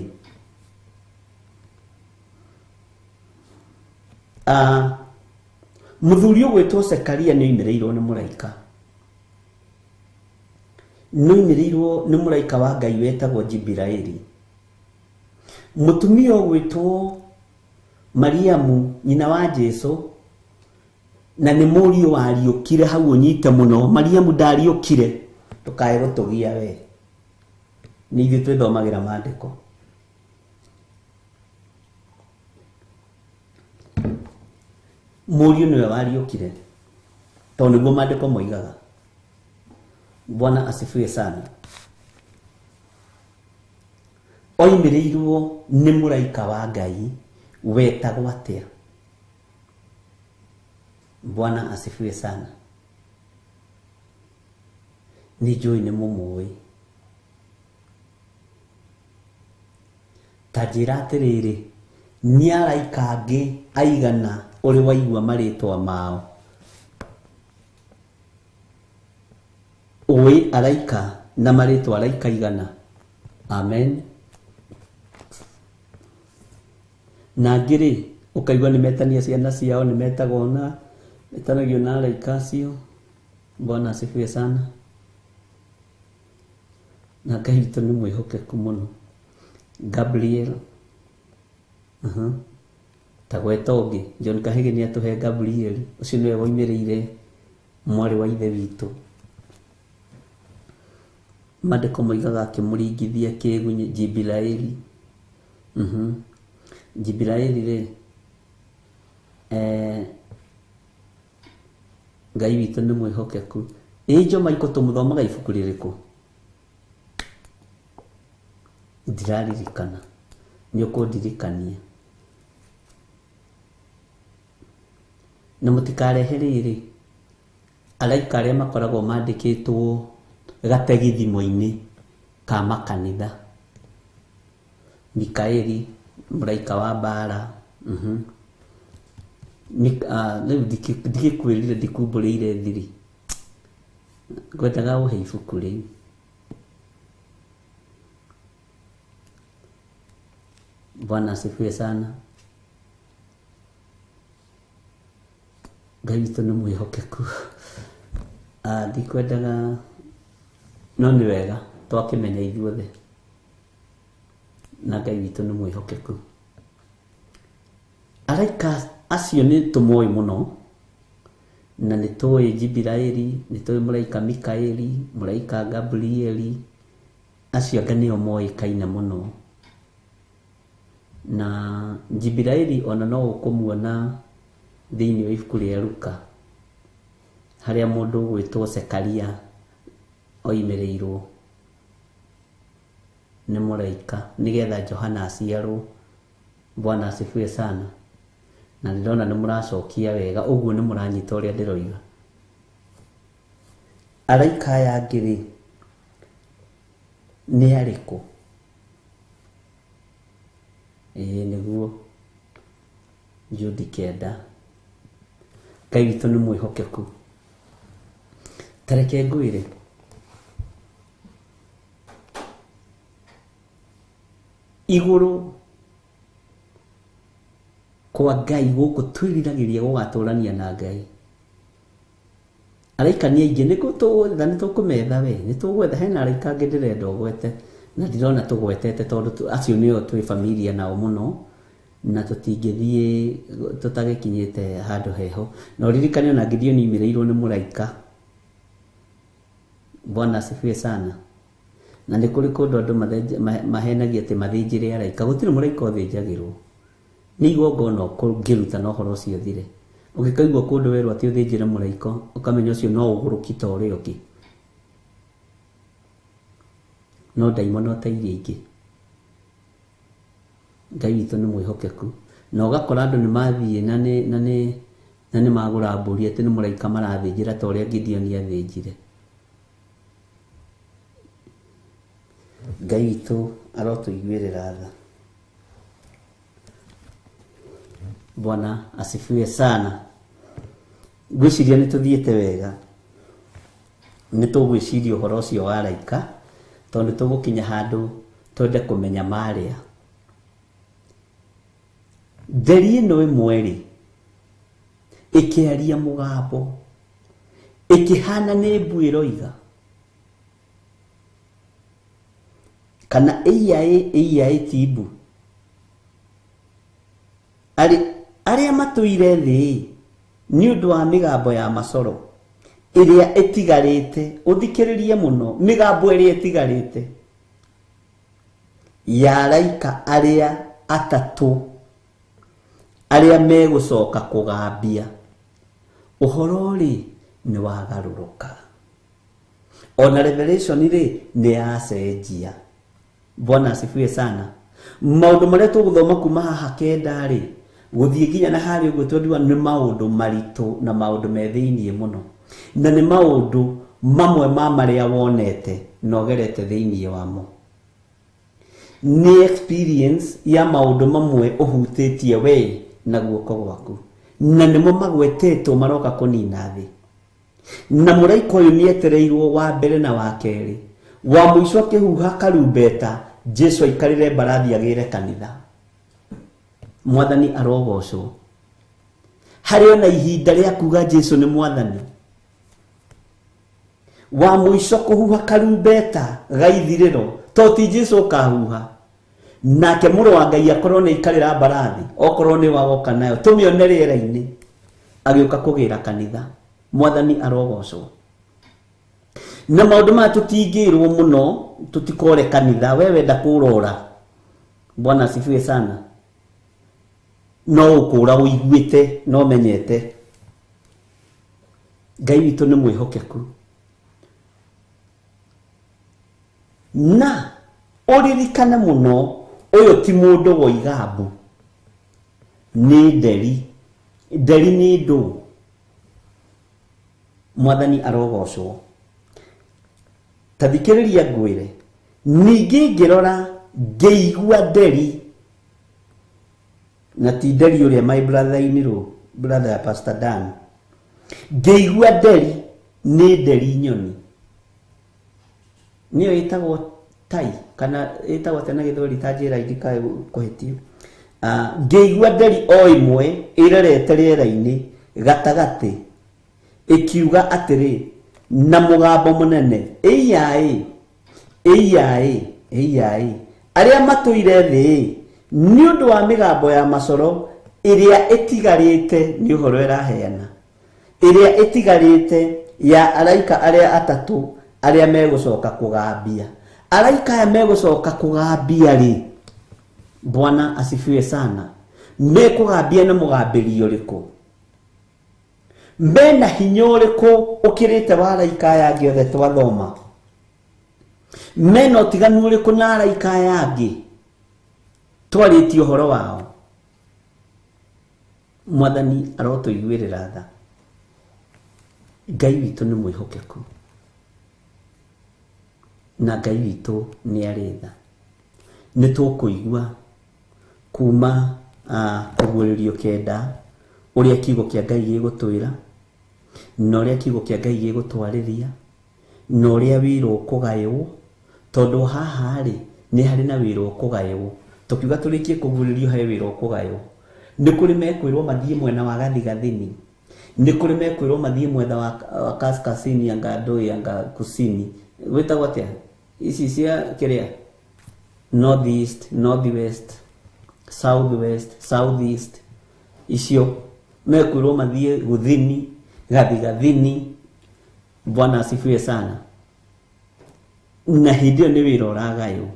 Mũthuri ũgwĩtwo Zekaria nĩ oimĩrĩirwo nĩ mũraika, nĩ oimĩrĩirwo nĩ mũraika wa Ngai wetagwo Jibiraeli. Mũtumia ũgwĩtwo Mariamu, nyina wa Jesu, na nĩ mũriũ wariũkire hau ũnyite mũno. Mariamu ndariũkire, ndũkae gũtũgia we, nĩ ithuĩ twĩthomagĩra maandĩko. Mũriũ nĩwe wariũkire, tondũ nĩguo maandĩko moigaga. Bwana asifiwe sana. Oimĩrĩirwo nĩ mũraika wa Ngai wetagwo atĩa? Bwana asifiwe sana. Nĩ njũĩ nĩ mũmũĩ. Ta njĩra atĩrĩrĩ, nĩ araika angĩ aigana ũrĩ waigua marĩtwa mao? Ũĩ araika na marĩtwa araika igana? Amen. Na angĩ rĩ, ũkaigua nĩ metania ciana ciao, nĩ metagwo na metanagio na araika acio. Bwana asifiwe sana. Na Ngai witũ nĩ mwĩhokeku mũno. Gabriel, ta gweta ũngĩ, John Kahĩgĩ nĩ atũhe Gabriel, ũcio nĩwe woimĩrĩire mwarĩ wa ithe witũ. Maandĩko moigaga akĩmũringithia kĩgunyĩ Jibiraeli. Jibiraeli rĩ, Ngai witũ nĩ mwĩhokeku. Ĩ Maiko tũmũthomaga ibuku rĩrĩkũ? Ndiraririkana, nĩ ũkũndirikania. Na mũtikarehe rĩrĩ, araika arĩa makoragwo mandĩkĩtwo gategithimo-inĩ ka makanitha. Mikaeli, mũraika wa mbara. Rĩu ndigĩkwĩrire, ndikumbũrĩire thiri. Ngwendaga ũhe ibuku rĩu. Bwana asifiwe sana. Ngai witũ nĩ mwĩhokeku. Ndikwendaga, no nĩ wega twakĩmenya ithuothe, na Ngai witũ nĩ mwĩhokeku. Araika acio nĩ tũmoĩ mũno, na nĩ tũĩ Jibiraeli, nĩ tũĩ mũraika Mikaeli, mũraika Gabrieli, acio anga nĩo moĩkaine mũno. Na Jibiraeli ona no ũkũmuona thĩinĩ wa ibuku rĩa Luka, harĩa mũndũ ũgwĩtwo Zekaria oimĩrĩirwo nĩ mũraika nĩgetha Johana aciarwo. Bwana asifiwe sana. Na ndĩrona nĩ mũracokia wega, ũguo nĩ mũranyita ũrĩa ndĩroiga. Araika aya angĩ rĩ, nĩ arĩkũ? Ĩĩ nĩguo Jude 9. Ngai witũ nĩ mwĩhokeku. Tareke ngwĩre, igũrũ kwa Ngai gũkũ twĩriragĩria gũgatũrania na Ngai. Araika nĩ aingĩ, nĩ tũgwetha, nĩ tũkũmetha we, nĩ tũgwetha. Hena araika angĩ ndĩrenda ũgwete na ndirona tũgwetete, tondũ acio nĩo twĩ familia nao mũno na tũtingĩthiĩ tũtagĩkinyĩte handũ heho. Na ũririkane ona Gideon imĩrĩirwo nĩ mũraika. Bwana asifiwe sana. Na nĩ kũrĩ kũndũ andũ mahenagia atĩ mathĩnjĩre araika. Gũtirĩ mũraika ũthĩnjagĩrwo. Nĩ igongona ũngĩruta na ũhoro ũcio ũthire. Ũngĩkaigua kũndũ werwo atĩ ũthĩnjĩre mũraika, ũkamenya ũcio no ũgũrũki ta ũrĩa ũngĩ. No ndaimono ta iria ingĩ. Ngai witũ nĩ mwĩhokeku. Na ũgakora andũ nĩ mathiĩ na nĩ magũra mbũri atĩ nĩ mũraika marathĩnjĩra ta ũrĩa Gideon athĩnjire. Ngai witũ arotũiguĩrĩra tha. Bwana asifiwe sana. Ngwĩciria nĩ tũthiĩte wega. Nĩ tũgwĩciria ũhoro ũcio wa araika, tondũ nĩ tũgũkinya handũ twende kũmenya marĩa. Nderi ĩno ĩmwe rĩ, ĩkĩaria mũgambo, ĩkĩhana nĩ mbu ĩroiga, kana ĩiaĩ ĩiaĩ ti mbu. Arĩa matũire thĩ nĩ ũndũ wa mĩgambo ya macoro ĩrĩa ĩtigarĩte, ũthikĩrĩrie mũno, mĩgambo ĩrĩa ĩtigarĩte ya araika arĩa atatũ arĩa megũcoka kũgambia. Ũhoro rĩ nĩ wagarũrũka. Ona Revelation rĩ nĩ yacenjia. Bwana asifiwe sana. Maũndũ marĩa tũgũthoma kuma haha kenda rĩ, gũthiĩ nginya na harĩa ũguo twendiwa nĩ maũndũ maritũ na maũndũ me thĩiniĩ mũno, na nĩ maũndũ mamwe ma marĩa wonete na ũgerete thĩiniĩ wamo. Nĩ experience ya maũndũ mamwe ũhutĩtie we na guoko gwaku, na nĩmo magwetetwo maroka kũnina thĩ. Na mũraika ũyũ nĩ etereirwo wa mbere na wa kerĩ, wa mũico akĩhuha karumbeta, Jesu aikarĩre mbarathi agĩre kanitha. Mwathani arogocwo. Harĩ ona ihinda rĩa kuga Jesu nĩ mwathani. Wa mũico kũhuha karumbeta ga ithirĩro, to ti Jesu ũkahuha, nake mũrũ wa Ngai akorwo nĩ aikarĩra mbarathi, okorwo nĩ wagoka nayo, tũmĩone rĩera-inĩ agĩũka kũgĩra kanitha. Mwathani arogocwo. Na maũndũ maya tũtingĩrwo mũno, tũtikore kanitha, we wenda kũrora. Bwana asifiwe sana. No ũkũra ũiguĩte, no menyete. Ngai witũ nĩ mwĩhokeku. Na ũririkane mũno, ũyũ ti mũndũ woiga mbu, nĩ nderi. Nderi nĩ ndũ. Mwathani arogocwo. Ta thikĩrĩria ngwĩre, ningĩ ngĩrora ngĩigua nderi, na ti nderi ũrĩa my brother in law, brother ya Pastor Dan. Ngĩigua nderi nĩ nderi nyoni, nĩyo ĩtagwo tai, kana ĩtagwo atĩa na gĩthweri, ta njĩra ndikae kũhĩtio. Ngĩigua nderi o ĩmwe ĩrerete rĩera-inĩ gatagatĩ, ĩkiuga atĩrĩ na mũgambo mũnene, ĩiaĩ ĩiaĩ ĩiaĩ, arĩa matũire thĩ nĩ ũndũ wa mĩgambo ya macoro ĩrĩa ĩtigarĩte, nĩ ũhoro ĩraheana, ĩrĩa ĩtigarĩte ya araika arĩa atatũ arĩa megũcoka kũgambia. Araika aya megũcoka kũgambia rĩ, Bwana asifiwe sana, mekũgambia na mũgambĩrio ũrĩkũ? Mena hinya ũrĩkũ ũkĩrĩte wa araika aya angĩ othe twathoma? Mena ũtiganu ũrĩkũ na araika aya angĩ twarĩtie ũhoro wao? Mwathani arotũiguĩrĩra tha. Ngai witũ nĩ mwĩhokeku, na Ngai witũ nĩ arĩ tha. Nĩ tũkũigua kuma kũguũrĩrio kenda ũrĩa kiugo kĩa Ngai gĩgũtwĩra, Na ũrĩa kiugo kĩa Ngai gĩgũtwarĩria, na ũrĩa wĩra ũkũgaywo, tondũ haha rĩ nĩ harĩ na wĩra ũkũgaywo. Tũkiuga tũrĩkie kũguũrĩrio he wĩra ũkũgaywo. Nĩ kũrĩ mekwĩrwo mathiĩ mwena wa gathigathini, nĩ kũrĩ mekwĩrwo mathiĩ mwena wa kaskazini, anga ndũĩ, anga kusini, gwĩtagwo atĩa ici cia kĩrĩa, north east, north west, south west, south east, icio mekwĩrwo mathiĩ gũthini, gathigathini. Bwana asifiwe sana. Na hĩndĩ ĩyo nĩ wĩra ũragaywo.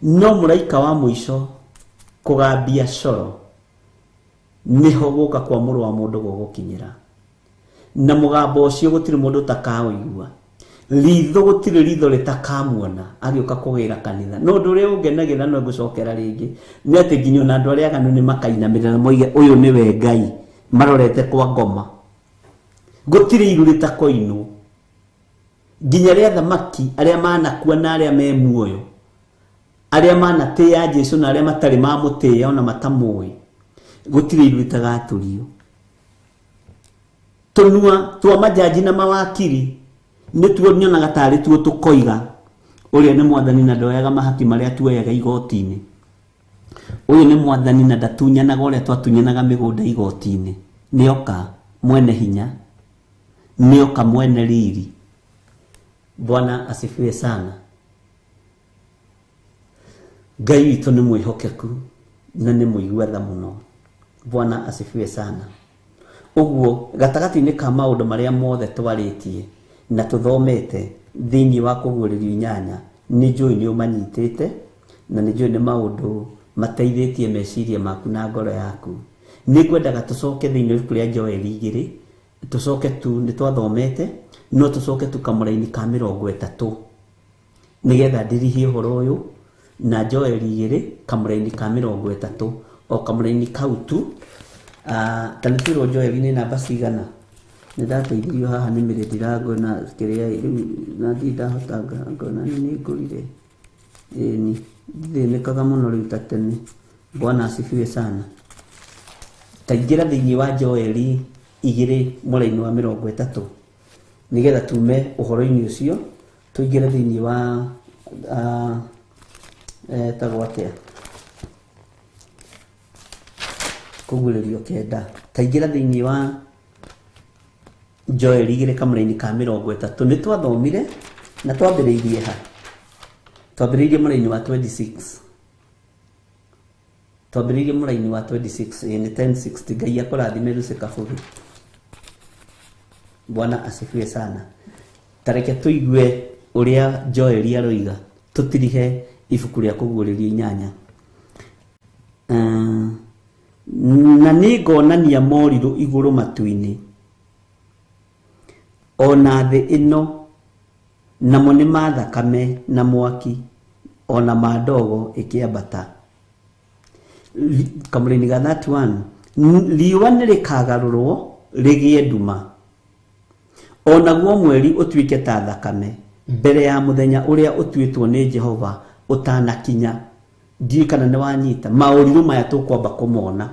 No mũraika wa mũico kũgambia coro nĩho gũka kwa mũrũ wa mũndũ gũgũkinyĩra. Na mũgambo ũcio gũtirĩ mũndũ ũtakaũigua, ritho gũtirĩ ritho rĩtakamuona agĩũka kũgĩra kanitha. No ũndũ ũrĩa ũngenagĩra no ngũcokera rĩngĩ nĩ atĩ nginya ona andũ arĩa aganu nĩ makainamĩrĩra na moige ũyũ nĩwe Ngai, marorete kwa ngoma. Gũtirĩ iru rĩtakoinwo, nginya arĩa thamaki arĩa manakua na arĩa me muoyo, arĩa manatĩĩa Jesu na arĩa matarĩ mamũtĩĩa ona matamũĩ, gũtirĩ iru rĩtagatũrio. Tũnua twa majaji na mawakiri nĩtuo nyonaga tarĩ tuo tũkoiga ũrĩa nĩ mwathani na ndoyaga mahaki marĩa tuoyaga igoti-inĩ. Ũyũ nĩ mwathani na ndatunyanaga ũrĩa twatunyanaga mĩgũnda igoti-inĩ. Nĩoka mwene hinya, nĩoka mwene riri. Bwana asifiwe sana. Ngai witũ nĩ mwĩhokeku na nĩ mũigua tha mũno. Bwana asifiwe sana. Ũguo gatagatĩ-inĩ ka maũndũ marĩa mothe twarĩtie na tũthomete thĩinĩ wa kũguũrĩrio inyanya, nĩ njũĩ nĩ ũmanyitĩte na nĩ njũĩ nĩ maũndũ mateithĩtie meciria maku na ngoro yaku. Nĩ ngwendaga tũcoke thĩinĩ wa ibuku rĩa Joeli 2, tũcoke tu nĩ twathomete, no tũcoke tu kamũraini ka 30 nĩgetha ndirihie ũhoro ũyũ. Na Joeli 2 kamũraini ka 30, o kamũraini kau tu. Ta nĩ twĩrwo Joeli nĩ namba cigana? Nĩ ndateithirio haha nĩ mĩrĩ ndirango na kĩrĩa rĩu na ndirĩ ndahota ngona nĩ ngũrire. Ĩni ndithĩnĩkaga mũno rĩu ta tene. Bwana asifiwe sana. Ta ingĩra thĩinĩ wa Joeli 2 mũraini wa 30 nĩgetha tume ũhoro-inĩ ũcio tũingĩre thĩinĩ wa tagwo atĩa, kũguũrĩrio 9. Ta ingĩra thĩinĩ wa Joeli 2 kamũraini ka 30. Nĩ twathomire na twambĩrĩirie ha? Twambĩrĩirie mũraini wa 26. Twambĩrĩirie mũraini wa 26, ĩ nĩ 1060. Ngai akũrathime Lucy Kabũri. Bwana asifiwe sana. Ta reke tũigue ũrĩa Joeli aroiga, tũtirihe ibuku rĩa kũguũrĩrio 8. Na nĩ ngonania morirũ igũrũ matu-inĩ ona thĩ ĩno, namo nĩ ma thakame na mwaki ona ma ndogo ĩkĩambata. Kamũraini ga 31, riũa nĩ rĩkagarũrwo rĩgĩe nduma, onaguo mweri ũtuĩke ta thakame mbere ya mũthenya ũrĩa ũtuĩtwo nĩ Jehova ũtanakinya. Ndiũĩ kana nĩ wanyita maũrirũ maya tũkwamba kũmona.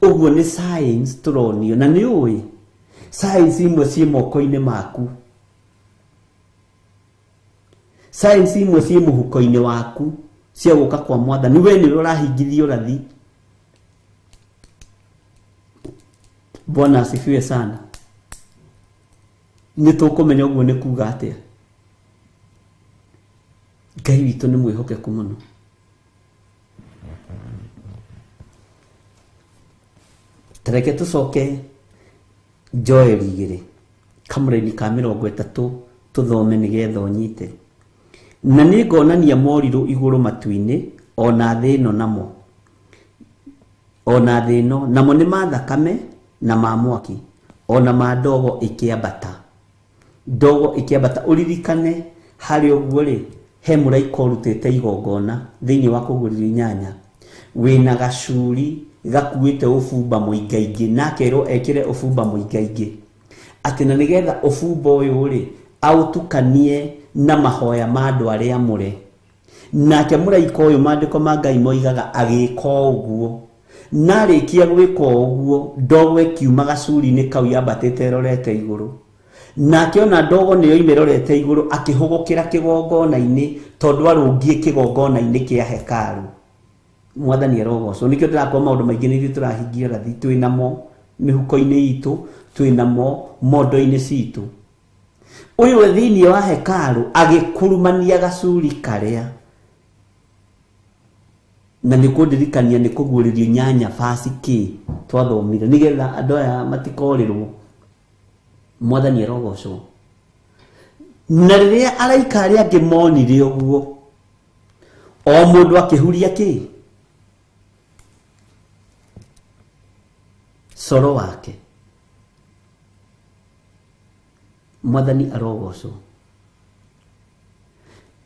Ũguo nĩ science tũronio, na nĩ ũĩ science imwe ciĩ moko-inĩ maku, science imwe ciĩ mũhuko-inĩ waku cia gũka kwa mwathani. We nĩwe ũrahingithia ũrathi. Bwana asifiwe sana. Nĩ tũkũmenya ũguo nĩ kuga atĩa. Ngai witũ nĩ mwĩhokeku mũno. Ta reke tũcoke Joeli 2 kamũraini ka 30 tũthome nĩgetha ũnyite. Na nĩ ngonania morirũ igũrũ matu-inĩ ona thĩ ĩno namo, ona thĩ ĩno namo nĩ ma thakame na ma mwaki ona ma ndogo ĩkĩambata. Ndogo ĩkĩambata. Ũririkane harĩ ũguo rĩ, he mũraika ũrutĩte igongona thĩinĩ wa kũguũrĩrio 8 wĩna gacuri gakuĩte ũbumba mũingaingĩ, na akerwo ekĩre ũbumba mũingaingĩ, atĩ na nĩgetha ũbumba ũyũ rĩ aũtukanie na mahoya ma andũ arĩa amũre. Nake mũraika ũyũ maandĩko ma Ngai moigaga agĩka ũguo, Na arĩkia gwĩka ũguo ndogo ĩkiuma gacuri-inĩ kau yambatĩte ĩrorete igũrũ. Nake ona ndogo nĩyo ĩrorete igũrũ akĩhũgũkĩra kĩgongona-inĩ tondũ arũngiĩ kĩgongona-inĩ kĩa hekarũ. Mwathani arogocwo. Nĩkĩo ndĩrakora maũndũ maingĩ nĩ ithuĩ tũrahingia ũrathi, twĩ namo mĩhuko-inĩ itũ, twĩ namo mondo-inĩ citũ. Ũyũ thĩinĩ wa hekarũ agĩkurumania gacuri karĩa, na nĩ kũndirikania nĩ kũguũrĩrio nyanya basi kĩ twathomire nĩgetha andũ aya matikorĩrwo. Mwathani arogocwo. Na rĩrĩa araika arĩa angĩ monire ũguo, o mũndũ akĩhuria kĩ coro wake. Mwathani arogocwo.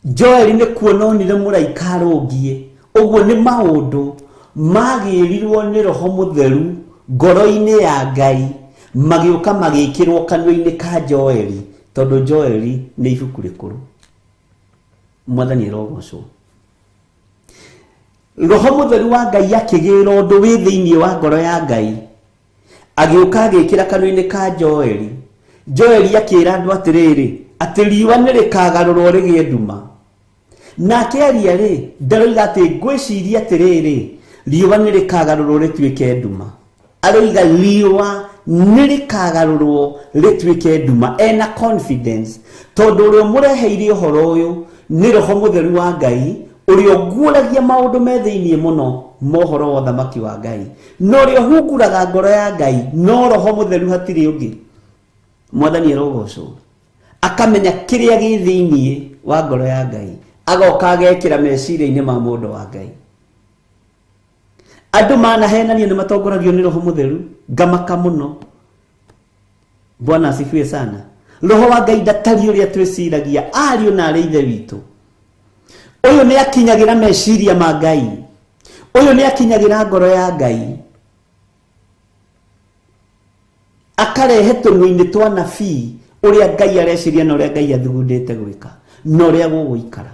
Joeli nĩ kuona onire mũraika arũngiĩ. Ũguo nĩ maũndũ magĩrirwo nĩ Roho Mũtheru ngoro-inĩ ya Ngai, magĩũka magĩkĩrwo kanua-inĩ ka Joeli, tondũ Joeli nĩ ibuku rĩkũrũ. Mwathani arogocwo. Roho Mũtheru wa Ngai akĩgĩra ũndũ wĩ thĩinĩ wa ngoro ya Ngai, agĩũka agĩkĩra kanua-inĩ ka Joeli. Joeli akĩra andũ atĩrĩrĩ, atĩ riũa nĩ rĩkagarũrwo rĩgĩe nduma. Nake aria rĩ, ndaroiga atĩ ngwĩciria atĩrĩrĩ, riũa nĩ rĩkagarũrwo rĩtuĩke nduma. Aroiga riũa nĩ rĩkagarũrwo rĩtuĩke nduma. Ena confidence tondũ ũrĩa ũmũreheire ũhoro ũyũ nĩ Roho Mũtheru wa Ngai, ũrĩa ũguũragia maũndũ me thĩinĩ mũno ma ũhoro wa ũthamaki wa Ngai, na ũrĩa ũhunguraga ngoro ya Ngai no Roho Mũtheru, hatirĩ ũngĩ. Mwathani arogocwo. Akamenya kĩrĩa gĩ thĩinĩ wa ngoro ya Ngai, agoka agekĩra meciria-inĩ ma mũndũ wa Ngai. Andũ manahenania nĩ matongoragio nĩ Roho Mũtheru, ngamaka mũno. Bwana asifiwe sana. Roho wa Ngai ndatariĩ ũrĩa twĩciragia, ariũ na arĩ ithe witũ. Ũyũ nĩ akinyagĩra meciria ma Ngai, ũyũ nĩ akinyagĩra ngoro ya Ngai, akarehe tũnua-inĩ twa nabii ũrĩa Ngai areciria na ũrĩa Ngai athugundĩte gwĩka na ũrĩa gũgũikara.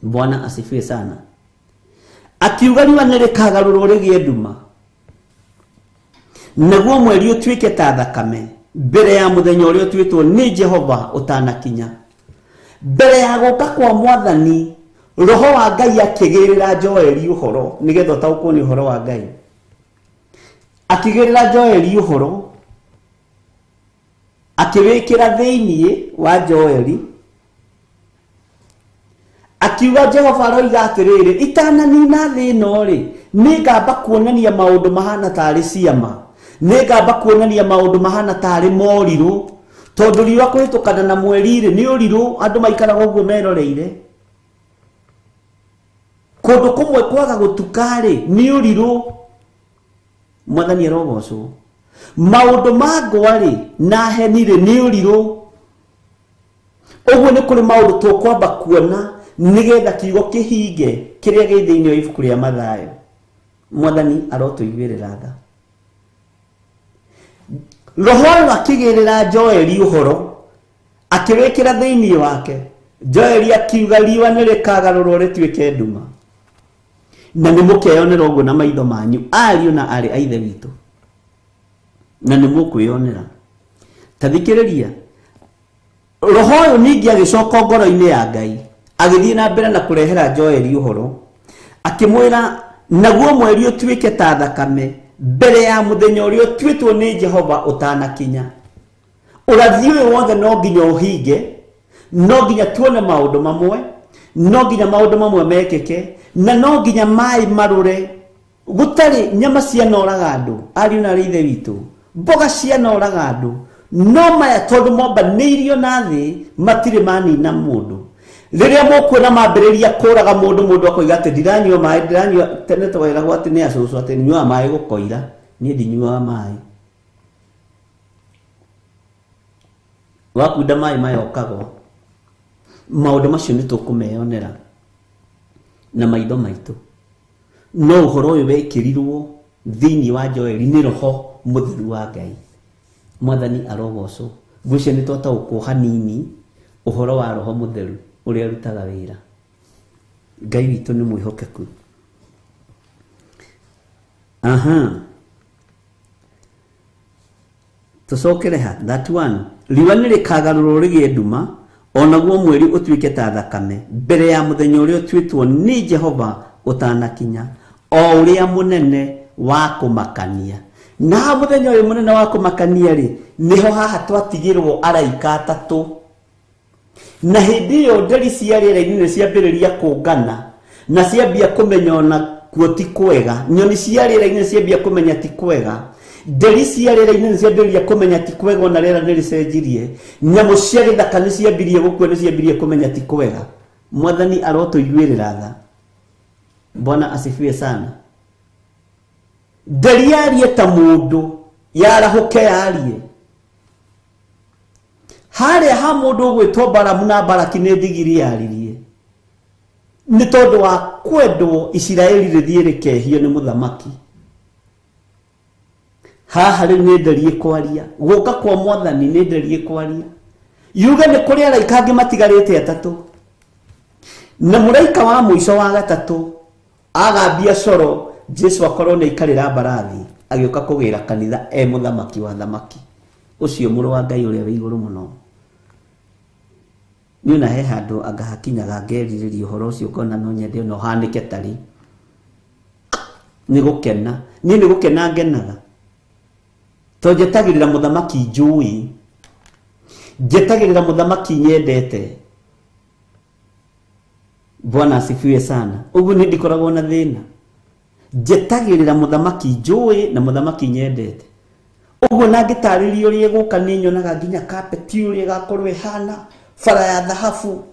Bwana asifiwe sana. Akiuga riũa nĩ rĩkagarũrwo rĩgĩe nduma, naguo mweri ũtuĩke ta thakame mbere ya mũthenya ũrĩa ũtuĩtwo nĩ Jehova ũtanakinya. Mbere ya gũka kwa Mwathani, Roho wa Ngai akĩgĩrĩra Joeli ũhoro, nĩgetha ũtaũkwo nĩ ũhoro wa Ngai. Akĩgĩrĩra Joeli ũhoro, akĩwĩkĩra thĩinĩ wa Joeli, akiuga Jehova aroiga atĩrĩrĩ, itananina thĩ ĩno rĩ, nĩngamba kuonania maũndũ mahana tarĩ ciama, nĩngamba kuonania maũndũ mahana tarĩ morirũ, tondũ riũa kũhĩtũkana na mweri rĩ nĩ ũrirũ, andũ maikaraga ũguo meroreire. Kũndũ kũmwe kwaga gũtuka rĩ nĩ ũrirũ. Mwathani arogocwo. Maũndũ ma ngwa rĩ na heni rĩ nĩ ũrirũ. Ũguo nĩ kũrĩ maũndũ tũkwamba kuona nĩgetha kiugo kĩhinge kĩrĩa gĩ thĩinĩ wa ibuku rĩa Mathayo. Mwathani arotũiguĩrĩra tha. Roho ũyũ akĩgĩrĩra Joeli ũhoro, akĩwĩkĩra thĩinĩ wake. Joeli akiuga riũa nĩ rĩkagarũrwo rĩtuĩke nduma, na nĩ mũkeyonera ũguo na maitho manyu, ariũ na aarĩ a ithe witũ, na nĩ mũkwĩyonera. Ta thikĩrĩria, Roho ũyũ ningĩ agĩcoka ngoro-inĩ ya Ngai, agĩthiĩ na mbere na kũrehera Joeli ũhoro, akĩmwĩra naguo mweri ũtuĩke ta thakame mbere ya mũthenya ũrĩa ũtuĩtwo nĩ Jehova ũtanakinya. Ũrathi ũyũ wothe no nginya ũhinge, no nginya tuone maũndũ mamwe, no nginya maũndũ mamwe mekĩke, na no nginya maĩ marũre. Gũtarĩ nyama cianoraga andũ, ariũ na arĩ ithe witũ, mboga cianoraga andũ, no maya tondũ mombanĩirio na thĩ matirĩ manina mũndũ. Rĩrĩa mũkuona mambĩrĩria kũraga mũndũ, mũndũ akoiga atĩ ndiranyua maĩ, ndiranyua. Tene tweragwo atĩ nĩ acũcũ atĩ nyuaga maĩ gũkoira, niĩ ndinyuaga maĩ. Wakunda maĩ maya ũkagwa. Maũndũ macio nĩ tũkũmeyonera na maitho maitũ. No ũhoro ũyũ wekĩrirwo thĩinĩ wa Joeli nĩ Roho Mũtheru wa Ngai. Mwathani arogocwo. Ngwĩciria nĩ twataũkwo hanini ũhoro wa Roho Mũtheru ũrĩa arutaga wĩra. Ngai witũ nĩ mwĩhokeku. Aha, tũcokere ha 31. Riũa nĩ rĩkagarũrwo rĩgĩe nduma, o naguo mweri ũtuĩke ta thakame, mbere ya mũthenya ũrĩa ũtuĩtwo nĩ Jehova ũtanakinya, o ũrĩa mũnene wa kũmakania. Na mũthenya ũyũ mũnene wa kũmakania rĩ, nĩho haha twatigĩrwo araika atatũ. Na hĩndĩ ĩyo nderi cia rĩera-inĩ nĩ ciambĩrĩria kũngana, na ciambia kũmenya ona kuo ti kwega. Nyoni cia rĩera-inĩ nĩ ciambia kũmenya ti kwega. Nderi cia rĩera-inĩ nĩ ciambĩrĩria kũmenya ti kwega, ona rĩera nĩ rĩcenjirie. Nyamũ cia gĩthaka nĩ ciambirie gũkua, nĩ ciambirie kũmenya ti kwega. Mwathani arotũiguĩrĩra tha. Bwana asifiwe sana. Nderi yarie ta mũndũ, yarahũke yarie. Harĩa ha mũndũ ũgwĩtwo Balamu na Balaki nĩ ndigiri yaririe, nĩ tondũ wa kwendwo Isiraeli rĩthiĩ rĩkehio nĩ mũthamaki. Haha rĩu nĩ nderi ĩkwaria, gũka kwa mwathani nĩ nderi ĩkwaria. Yuge nĩ kũrĩ araika angĩ matigarĩte atatũ, na mũraika wa mũico wa gatatũ agambia coro, Jesu akorwo nĩ aikarĩra mbarathi agĩũka kũgĩra kanitha e mũthamaki wa thamaki, ũcio mũrũ wa Ngai ũrĩa wĩ igũrũ mũno. Niĩ ona he handũ anga hakinyaga ngerirĩria ũhoro ũcio, ngona no nyende ona ũhanĩke tarĩ. Nĩ gũkena, niĩ nĩ gũkena ngenaga, tondũ njetagĩrĩra mũthamaki njũĩ, njetagĩrĩra mũthamaki nyendete. Bwana asifiwe sana. Ũguo nĩ ndikoragwo na thĩna, njetagĩrĩra mũthamaki njũĩ na mũthamaki nyendete. Ũguo na ngĩtarĩria ũrĩa ĩgũka, nĩ nyonaga nginya kapeti ũrĩa ĩgakorwo ĩhana, bara ya thahabu.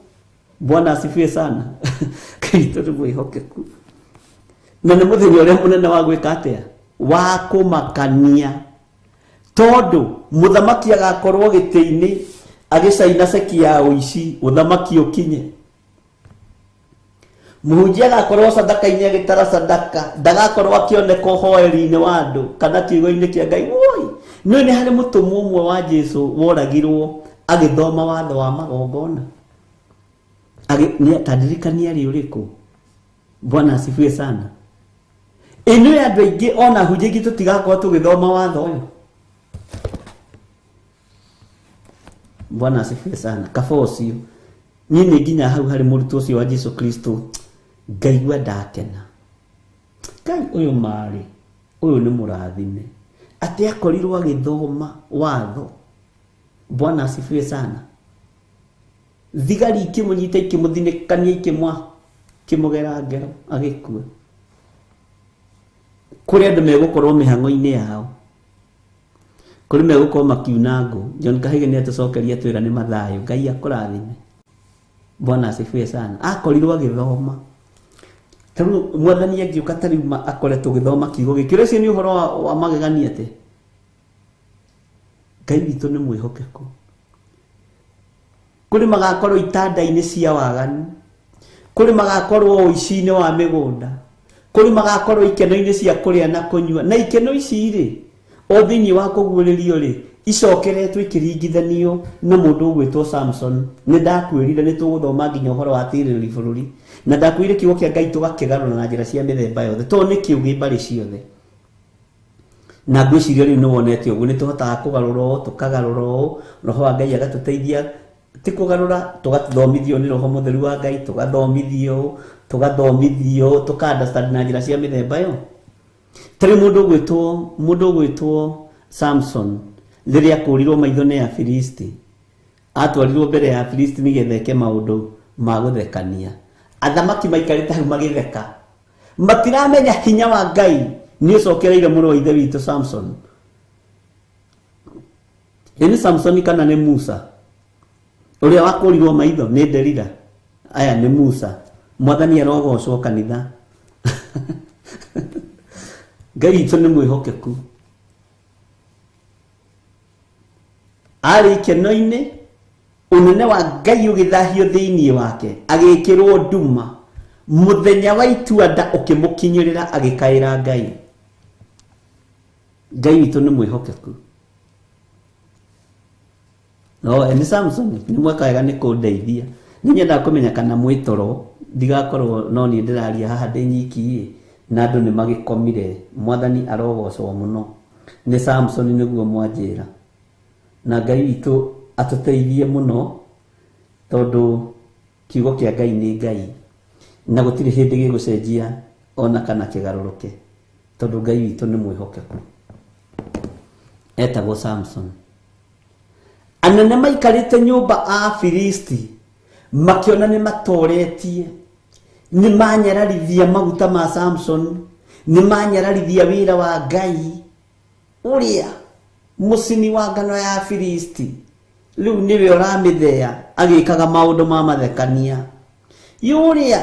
Bwana asifiwe sana. Kristo nĩ mwĩhokeku, na nĩ mũthenya ũrĩa mũnene wa gwĩka atĩa? Wa kũmakania, tondũ mũthamaki agakorwo gĩtĩ-inĩ agĩcaina ceki ya ũici, ũthamaki ũkinye. Mũhunjia agakorwo sadaka-inĩ agĩtara sadaka, ndagakorwo akĩoneka ũhoeri-inĩ wa andũ kana kiugo-inĩ kĩa Ngai. Woi, nĩ nĩ harĩ mũtũmwo ũmwe wa Jesu woragirwo agĩthoma watho wa magongona. Ta ndirikania rĩ ũrĩkũ. Bwana asifiwe sana. Ĩno andũ aingĩ ona hunjia ingĩ tũtigakorwo tũgĩthoma watho ũyũ. Bwana asifiwe sana. Kaba ũcio niĩ nĩ nginya hau harĩ mũrutwo ũcio wa Jesu Kristo, ngaigua ndakena. Ngai ũyũ marĩ, ũyũ nĩ mũrathime, atĩ akorirwo agĩthoma watho. Bwana asifiwe sana. Thigari ikĩmũnyita, ikĩmũthinĩkania, ikĩmũgera ngero, agĩkua. Kũrĩ andũ megũkorwo mĩhang'o-inĩ yao, kũrĩ megũkorwo makiuna ngũ. John Kahige nĩ atũcokeria twĩra nĩ mathayũ. Ngai akũrathime. Bwana asifiwe sana. Akorirwo agĩthoma. Tarĩu mwathani angĩũka tarĩu akore tũgĩthoma kiugo gĩkĩ, ũcio nĩ ũhoro wa magegania atĩ Ngai witũ nĩ mwĩhokeku. Kũrĩ magakorwo itanda-inĩ cia waganu, kũrĩ magakorwo ũici-inĩ wa mĩgũnda, kũrĩ magakorwo ikeno-inĩ cia kũrĩa na kũnyua. Na ikeno ici rĩ, o thĩinĩ wa kũguũrĩrio rĩ, icokeretwo ikĩringithanio na mũndũ ũgwĩtwo Samson. Nĩ ndakwĩrire nĩ tũgũthoma nginya ũhoro wa tirĩrĩri bũrũri, na ndakwĩrire kiugo kĩa Ngai tũgakĩgarũra na njĩra cia mĩthemba yothe, tondũ nĩ kĩũgĩ mbarĩ ciothe. Na ngwĩciria rĩu nĩ wonete ũguo, nĩ tũhotaga kũgarũra ũũ, tũkagarũra ũũ, Roho wa Ngai agatũteithia, ti kũgarũra, tũgathomithio nĩ Roho Mũtheru wa Ngai, tũgathomithio ũũ, tũgathomithio ũũ, tũka understand na njĩra cia mĩthemba ĩyo. Tarĩu mũndũ ũgwĩtwo Samson, rĩrĩa akũrirwo maitho nĩ Afilisti, atwarirwo mbere ya Afilisti nĩgetha eke maũndũ ma gũthekania. Athamaki maikarĩte hau magĩtheka, matiramenya hinya wa Ngai nĩ ũcokereire mũrũ wa ithe witũ Samson. Ĩ nĩ Samson kana nĩ Musa ũrĩa wakũrirwo maitho nĩ Delila? Aya nĩ Musa. Mwathani arogocwo kanitha. Ngai witũ nĩ mwĩhokeku. Arĩ ikeno-inĩ, ũnene wa Ngai ũgĩthahio thĩinĩ wake, agĩkĩrwo nduma. Mũthenya wa itua nda ũkĩmũkinyĩrĩra, agĩkaĩra Ngai. Ngai witũ nĩ mwĩhokeku. No nĩ Samson, nĩ mweka wega nĩ kũndeithia. Nĩ nyendaga kũmenya kana mwĩ toro, ndigakorwo no niĩ ndĩraria haha ndĩ nyiki ĩ. Na andũ nĩ magĩkomire. Mwathani arogocwo mũno. Nĩ Samson nĩguo mwanjĩra. Na Ngai witũ atũteithie mũno tondũ kiugo kĩa Ngai nĩ Ngai. Na gũtirĩ hĩndĩ gĩgũcenjia ona kana kĩgarũrũke tondũ Ngai witũ nĩ mwĩhokeku. Etagwo Samson. Anene maikarĩte nyũmba a Filisti makĩona nĩ matoretie, nĩ manyararithia maguta ma Samson, nĩ manyararithia wĩra wa Ngai ũrĩa mũcini wa ngano ya Filisti rĩu nĩwe ũramĩthea agĩkaga maũndũ ma mathekania. Yũrĩa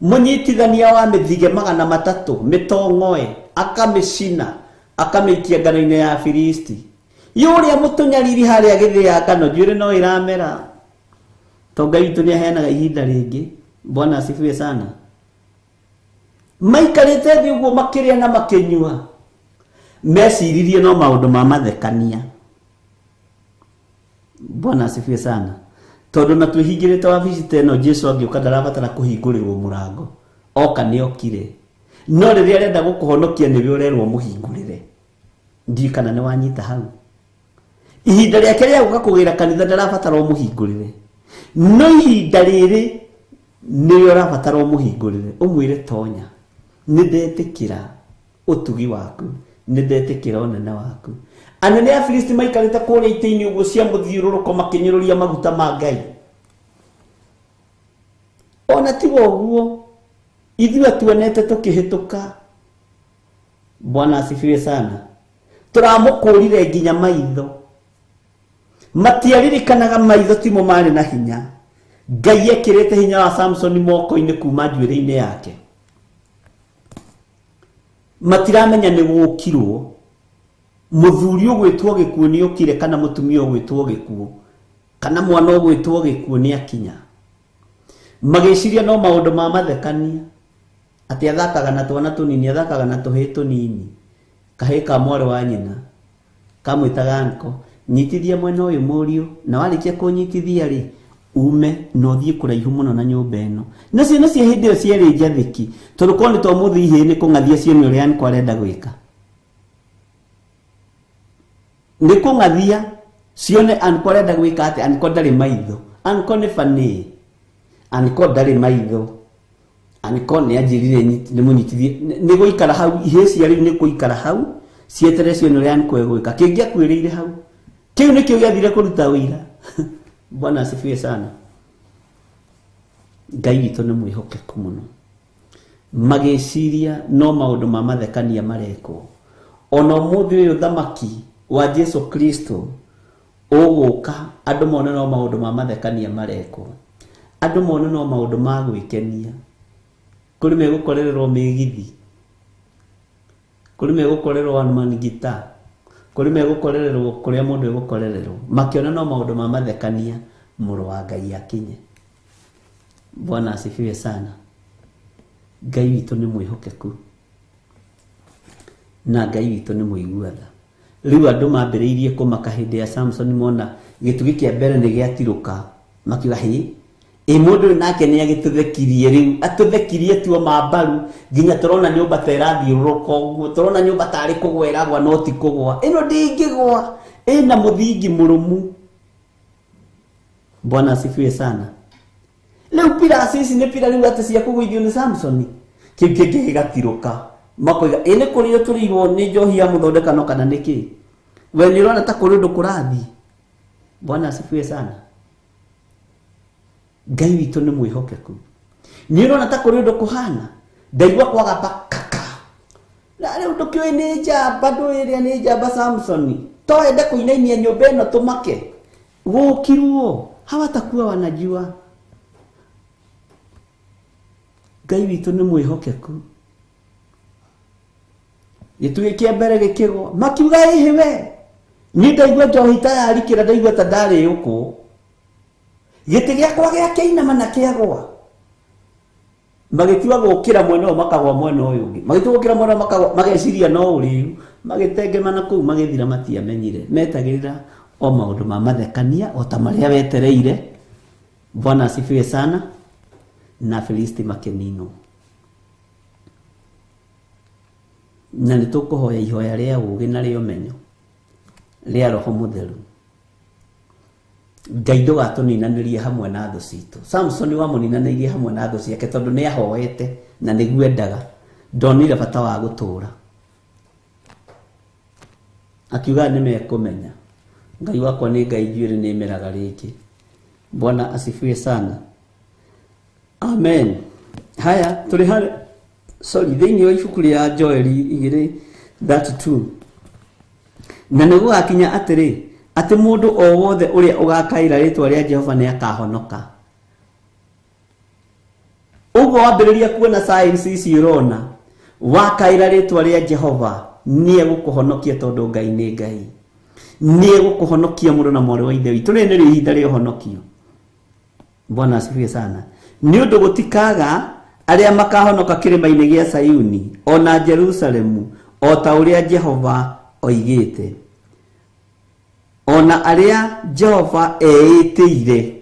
mũnyitithania wa mĩthige 300 mĩtong'oe akamĩcina akamĩikia ngano-inĩ ya Filisti. Yũrĩa mũtũnyariri harĩa gĩthĩa ngano njuĩrĩ no ĩramera. To Ngai witũ nĩaheanaga ihinda rĩngĩ. Bwana asifiwe sana. Maikarĩte thĩ ũguo makĩrĩa na makĩnyua, meciririe no maũndũ ma mathekania. Bwana asifiwe sana. Tondũ na twĩhingĩrĩte wabici ta ĩno, Jesu angĩũka ndarabatara kũhingũrĩrwo mũrango, oka nĩ okire. No rĩrĩa arenda gũkũhonokia nĩwe ũrerwo mũhingũrĩre. Ndiũĩ kana nĩ wanyita hau. Ihinda rĩake rĩa gũka kũgĩra kanitha ndarabatara ũmũhingũrĩre, no ihinda rĩrĩ nĩwe ũrabatara ũmũhingũrĩre, ũmwĩre tonya, nĩ ndetĩkĩra ũtugi waku, nĩ ndetĩkĩra ũnene waku. Anene a Filisti maikarĩte kũrĩa itĩ-inĩ ũguo cia mũthiũrũrũko makĩnyũrũria maguta ma Ngai. Ona tiga ũguo, ithuĩ tuonete tũkĩhĩtũka. Bwana asifiwe sana. Tũramũkũrire nginya maitho. Matiaririkanaga maitho timo marĩ na hinya. Ngai ekĩrĩte hinya wa Samson moko-inĩ kuma njuĩrĩ-inĩ yake. Matiramenya nĩ gũkirwo. Mũthuri ũgwĩtwo gĩkuũ nĩ okire, kana mũtumia ũgwĩtwo gĩkuũ, kana mwana ũgwĩtwo gĩkuũ nĩ akinya. Magĩciria no maũndũ ma mathekania, atĩ athakaga na twana tũnini, athakaga na tũhĩĩ tũnini, kahĩĩ ka mwarĩ wa nyina kamwĩtaga nko, nyitithia mwena ũyũ mũriũ, na warĩkia kũnyitithia rĩ ume na ũthiĩ kũraihu mũno na nyũmba ĩno. Na ciana cia hĩndĩ ĩyo ciarĩ njathĩki, tondũ korwo nĩ ta ũmũthĩ ihĩĩ nĩ kũng'athia cione ũrĩa nko arenda gwĩka. Nĩ kũng'athia cione anko arenda gwĩka atĩ anko ndarĩ maitho, anko nĩ banĩ, anko ndarĩ maitho, anko nĩ anjĩrire nĩ mũnyitithie, nĩ gũikara hau, ihĩĩ cia rĩu nĩ gũikara hau cieterere cione ũrĩa anko egwĩka. Kĩngĩakuĩrĩire hau, kĩu nĩkĩo gĩathire kũruta ũira. Bwana asifiwe sana. Ngai witũ nĩ mwĩhokeku mũno. Magĩciria no maũndũ ma mathekania marekwo. Ona ũmũthĩ ũyũ thamaki wa Jesu Kristo ũgũka, andũ mone no maũndũ ma mathekania marekwo, andũ mone no maũndũ ma gwĩkenia. Kũrĩ megũkorererwo mĩgithi, kũrĩ megũkorererwo manigita, kũrĩ megũkorererwo kũrĩa mũndũ egũkorererwo, makĩona no maũndũ ma mathekania. Mũrũ wa Ngai akinye. Bwana asifiwe sana. Ngai witũ nĩ mwĩhokeku na Ngai witũ nĩ mũigua tha. Rĩu andũ mambĩrĩirie kũmaka hĩndĩ ya Samson, mona gĩtugĩ kĩa mbere nĩ gĩatirũka, makiuga hĩ, ĩ mũndũ ũyũ nake nĩ agĩtũthekirie rĩu, atũthekirie tuo ma mbaru nginya tũrona nyũmba ta ĩrathiũrũrũka ũguo, tũrona nyũmba tarĩ kũgwa ĩragwa no ti kũgwa, ĩno ndĩngĩgwa, ĩna mũthingi mũrũmu. Bwana asifiwe sana. Rĩu pillars ici nĩ pillar rĩu atĩ cia kũgũithio nĩ Samson, kĩu kĩngĩ gĩgatirũka, makoiga ĩ nĩ kũrĩo tũrĩirwo nĩ njohi ya mũthondekano kana nĩ kĩ? We nĩ ũrona ta kũrĩ ũndũ kũrathiĩ. Bwana asifiwe sana. Ngai witũ nĩ mwĩhokeku. Nĩ ũrona ta kũrĩ ũndũ kũhana, ndaigua kwaga bakaka. Na rĩu ndũkĩũĩ nĩ njamba, ndũĩ ĩrĩa nĩ njamba Samson, to ende kũinainia nyũmba ĩno tũmake. Gũkirwo, hawatakuwa wanajua. Ngai witũ nĩ mwĩhokeku. Gĩtugĩ kĩa mbere gĩkĩgwa, makiuga ĩhĩ we, niĩ ndaigua njohi ta yarikĩra, ndaigua ta ndarĩũkwo, gĩtĩ gĩakwa gĩakĩinama na kĩagwa. Magĩtiga gũkĩra mwena ũyũ makagwa mwena ũyũ ũngĩ, magĩtiga gũkĩra mwena ũyũ makagwa, mageciria no ũrĩu, magĩtengemana kũu magĩthira, matiamenyire. Metagĩrĩra o maũndũ ma mathekania o ta marĩa wetereire. Bwana asifiwe sana. Na Filisti makĩninwo. Na nĩ tũkũhoya ihoya rĩa ũũgĩ na rĩa ũmenyo rĩa Roho Mũtheru. Ngai ndũgatũninanĩrie hamwe na thũ citũ. Samson wamũninanĩirie hamwe na thũ ciake tondũ nĩ ahoete na nĩguo endaga, ndonire bata wa gũtũũra. Akiuga nĩ mekũmenya Ngai wakwa nĩ Ngai njuĩrĩ nĩ ĩmeraga rĩngĩ. Bwana asifiwe sana. Amen. Haya, tũrĩ harĩ sorry, thĩinĩ wa ibuku rĩa Joeli 2:32. Na nĩ gũgakinya atĩrĩ, atĩ mũndũ o wothe ũrĩa ũgakaĩra rĩĩtwa rĩa Jehova nĩ akahonoka. Ũguo wambĩrĩria kuona signs ici ũrona, wakaĩra rĩĩtwa rĩa Jehova nĩ egũkũhonokia tondũ Ngai nĩ Ngai. Nĩ egũkũhonokia mũrũ na mwarĩ wa Ithe witũ. Rĩrĩ nĩrĩo ihinda rĩa ũhonokio. Bwana asifiwe sana. Nĩ ũndũ gũtikaga arĩa makahonoka kĩrĩma-inĩ gĩa Sayuni ona Jerusalemu, o ta ũrĩa Jehova oigĩte, ona arĩa Jehova eĩtĩire.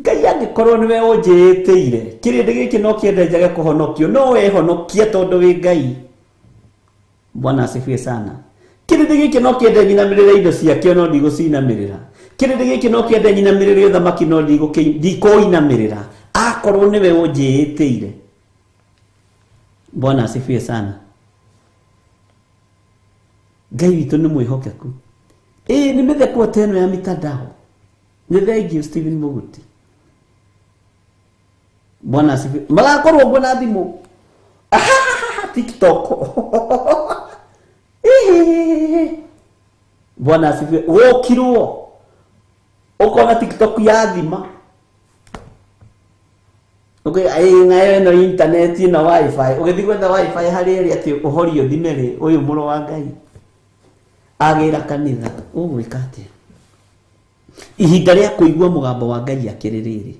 Ngai angĩkorwo nĩwe ũnjĩĩtĩire, kĩrĩndĩ gĩkĩ no kĩende njage kũhonokio, no wehonokia tondũ wĩ Ngai. Bwana asifiwe sana. Kĩrĩndĩ gĩkĩ no kĩende nyinamĩrĩre indo ciakĩo, no ndigũcinamĩrĩra. Kĩrĩndĩ gĩkĩ no kĩende nyinamĩrĩre ũthamaki, no ndikũinamĩrĩra, akorwo nĩwe ũnjĩĩtĩire. Bwana asifiwe sana. Ngai witũ nĩ mwĩhokeku. Ĩĩ nĩ mĩthekwo ta ĩno ya mitandao. Nĩ thengiũ Stephen Mũguti. Bwana asifiwe. Magakorwo ũguo na thimũ. TikTok. Bwana asifiwe. Wokirwo ũkona TikTok ya thima. Okay, ai nayo ĩno internet na wifi. Ũgĩthiĩ gwetha wifi harĩ ĩrĩa atĩ ũhorio thime rĩ, ũyũ mũrũ wa Ngai agĩra kanitha, ũgwĩka atĩa? Ihinda rĩa kũigua mũgambo wa Ngai akĩrĩ rĩrĩ.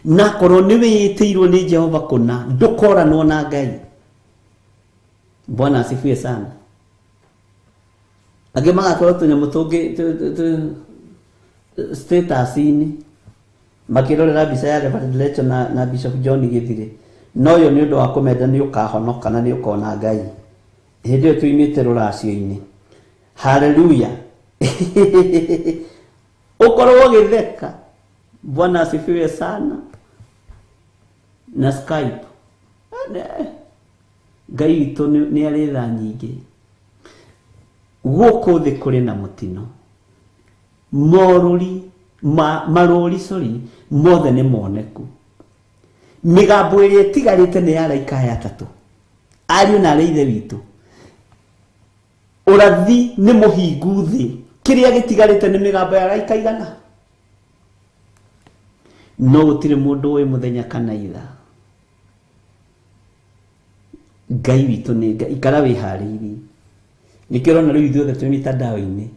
Na korwo nĩ wĩĩtĩirwo nĩ Jehova kũna, ndũkoranwo na Ngai. Bwana asifiwe sana. Angĩ magakorwo tũnyamũ tũngĩ status-inĩ makĩrorera mbica ya Reverend Lecho na Bishop John Githire. No ũyũ nĩ ũndũ wa kũmenda nĩ ũkahonoka na nĩ ũkona Ngai. Hĩndĩ ĩyo tuimĩte rũracio-inĩ. Hallelujah. Ũkorwo ũgĩtheka. Bwana asifiwe sana. Na Skype. Ngai witũ nĩ arĩ tha nyingĩ. Gũkũ thĩ kũrĩ na mũtino. Morũri, marũri, sorry, mothe nĩ moneku. Mĩgambo ĩrĩa ĩtigarĩte nĩ ya araika aya atatũ. Ariũ na arĩ Ithe witũ. Ũrathi nĩ mũhingu thĩ. Kĩrĩa gĩtigarĩte nĩ mĩgambo ya araika igana. No gũtirĩ mũndũ ũĩ mũthenya kana ithaa. Ngai witũ nĩ Ngai. Ikara wĩharĩirie. Nĩkĩo ũrona rĩu ithuothe twĩ mitandao-inĩ.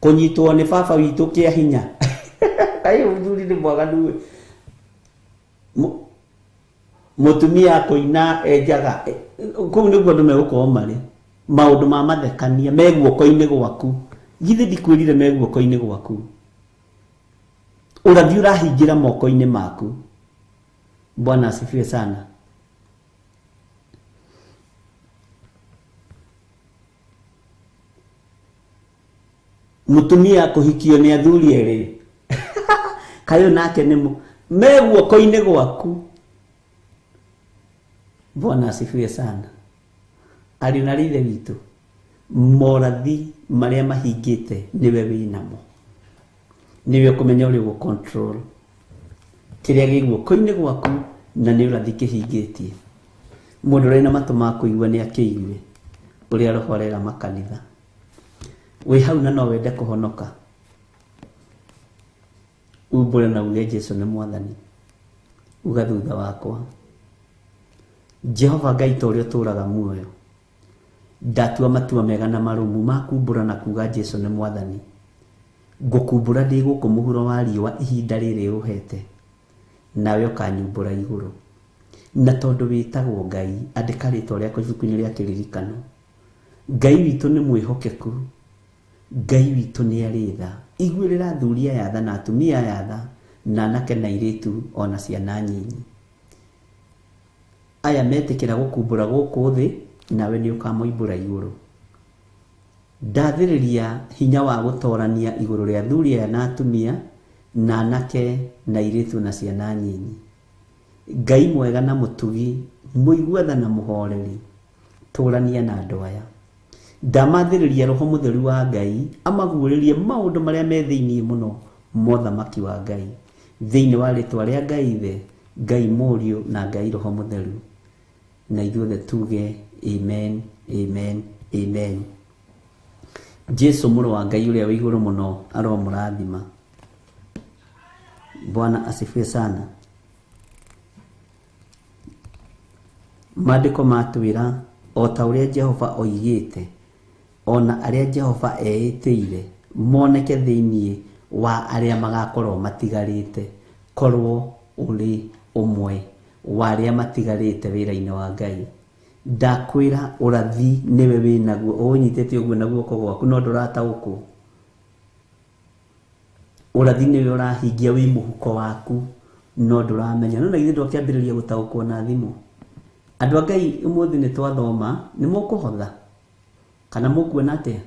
Kũnyitwo nĩ baba witũ kĩa hinya. Kaĩ mũthuri nĩ mwaganu ĩ. Mũtumia kũina enjaga. Kũu nĩguo andũ megũkorwo marĩ. Maũndũ ma mathekania me guoko-inĩ gwaku. Githĩ ndikwĩrire me guoko-inĩ gwaku. Ũrathi ũrahingĩra moko-inĩ maku. Bwana asifiwe sana. Mũtumia kũhikio nĩ athuri erĩ. Kaĩ nake nĩ me guoko-inĩ gwaku. Bwana asifiwe sana. Ariũ na Ithe witũ, morathi marĩa mahingĩte nĩwe wĩnamo. Nĩwe ũkũmenya ũrĩa ũgũ control kĩrĩa gĩ guoko-inĩ gwaku, na nĩ ũrathi kĩhingĩtie. Mũndũ ũrĩa na matũ ma kũigua nĩ akĩigue ũrĩa Roho arera makanitha. Wĩ hau na no wende kũhonoka, umbũre na uge Jesũ nĩ Mwathani. Uga thutha wakwa, Jehova Ngai ta ũrĩa ũtũũraga muoyo, ndatua matua mega na marũmu ma kumbũra na kuga Jesũ nĩ Mwathani. Ngũkumbũra ndĩ gũkũ mũhuro wa riũa ihinda rĩrĩ ũhete, nawe ũkanyumbũra igũrũ. Na tondũ wĩtagwo Ngai, andĩka rĩtwa rĩakwa ibuku-inĩ rĩa kĩririkano. Ngai witũ nĩ mwĩhokeku. Ngai witũ nĩ arĩ tha. Iguĩrĩra athuri aya tha na atumia aya tha, na anake na airĩtu ona ciana nyinyi. Aya metĩkĩra gũkumbũra gũkũ thĩ, nawe nĩ ũkamoimbũra igũrũ. Ndathĩrĩria hinya wa gũtorania igũrũ rĩa athuri aya na atumia, na anake na airĩtu na ciana nyinyi. Ngai mwega na mũtugi, mũigua tha na mũhoreri, tũrania na andũ aya. Ndamathĩrĩria Roho Mũtheru wa Ngai amaguũrĩrie maũndũ marĩa me thĩinĩ mũno ma ũthamaki wa Ngai. Thĩinĩ wa rĩtwa rĩa Ngai Ithe, Ngai Mũriũ na Ngai Roho Mũtheru. Na ithuothe tuge amen, amen, amen. Jesu mũrũ wa Ngai ũrĩa wĩ igũrũ mũno aromũrathima. Bwana asifiwe sana. Maandĩko matwĩra o ta ũrĩa Jehova oigĩte, o na arĩa Jehova eĩtĩire moneke thĩinĩ wa arĩa magakorwo matigarĩte. Korwo ũrĩ ũmwe wa arĩa matigarĩte wĩra-inĩ wa Ngai. Ndakwĩra ũrathi nĩwe wĩnaguo, ũũnyitĩte ũguo na guoko gwaku no ndũrataũkwo. Ũrathi nĩwe ũrahingia wĩ mũhuko waku no ndũramenya. No na githĩ ndwakĩambĩrĩria gũtaũkwo na thimũ? Andũ a Ngai ũmũthĩ nĩ twathoma, nĩ mũkũhotha kana mũkuona atĩa?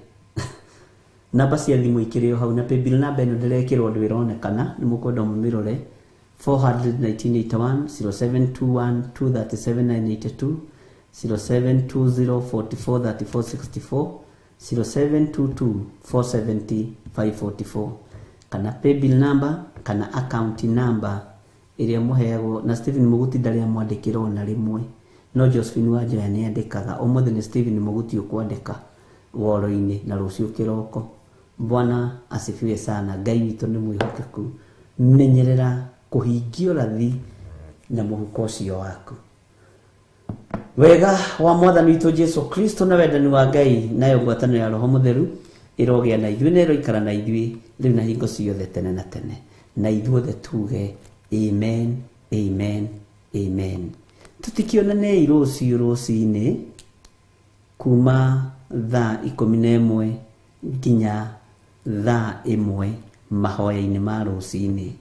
Namba cia thimũ ikĩrĩ o hau na paybill namba ĩno ndĩrekĩrwo ũndũ ĩronekana, nĩ mũkwenda mũmĩrore 400 1981 0721 237 982 0720 44 34 64 0722 470 544 kana paybill number kana account number ĩrĩa mũheagwo na Stephen Muguti ndarĩ amwandĩkĩra ona rĩmwe, no Josephine Wanjoya nĩ andĩkaga. Ũmũthĩ nĩ Stephen Muguti ũkwandĩka woro-inĩ na rũciũ kĩroko. Bwana asifiwe sana. Ngai witũ nĩ mwĩhokeku. Menyerera kũhingia ũrathi na mũhuko ũcio waku. Wega wa Mwathani witũ Jesu Kristo na wendani wa Ngai nayo ngwatanĩro ya Roho Mũtheru ĩrogĩa na ithuĩ na ĩroikara na ithuĩ rĩu na hingo ciothe tene na tene. Na ithuothe tuge amen, amen, amen. Tũtikĩonanei rũciũ rũcinĩ kuma thaa 11 nginya thaa 1 mahoya-inĩ ma rũcinĩ.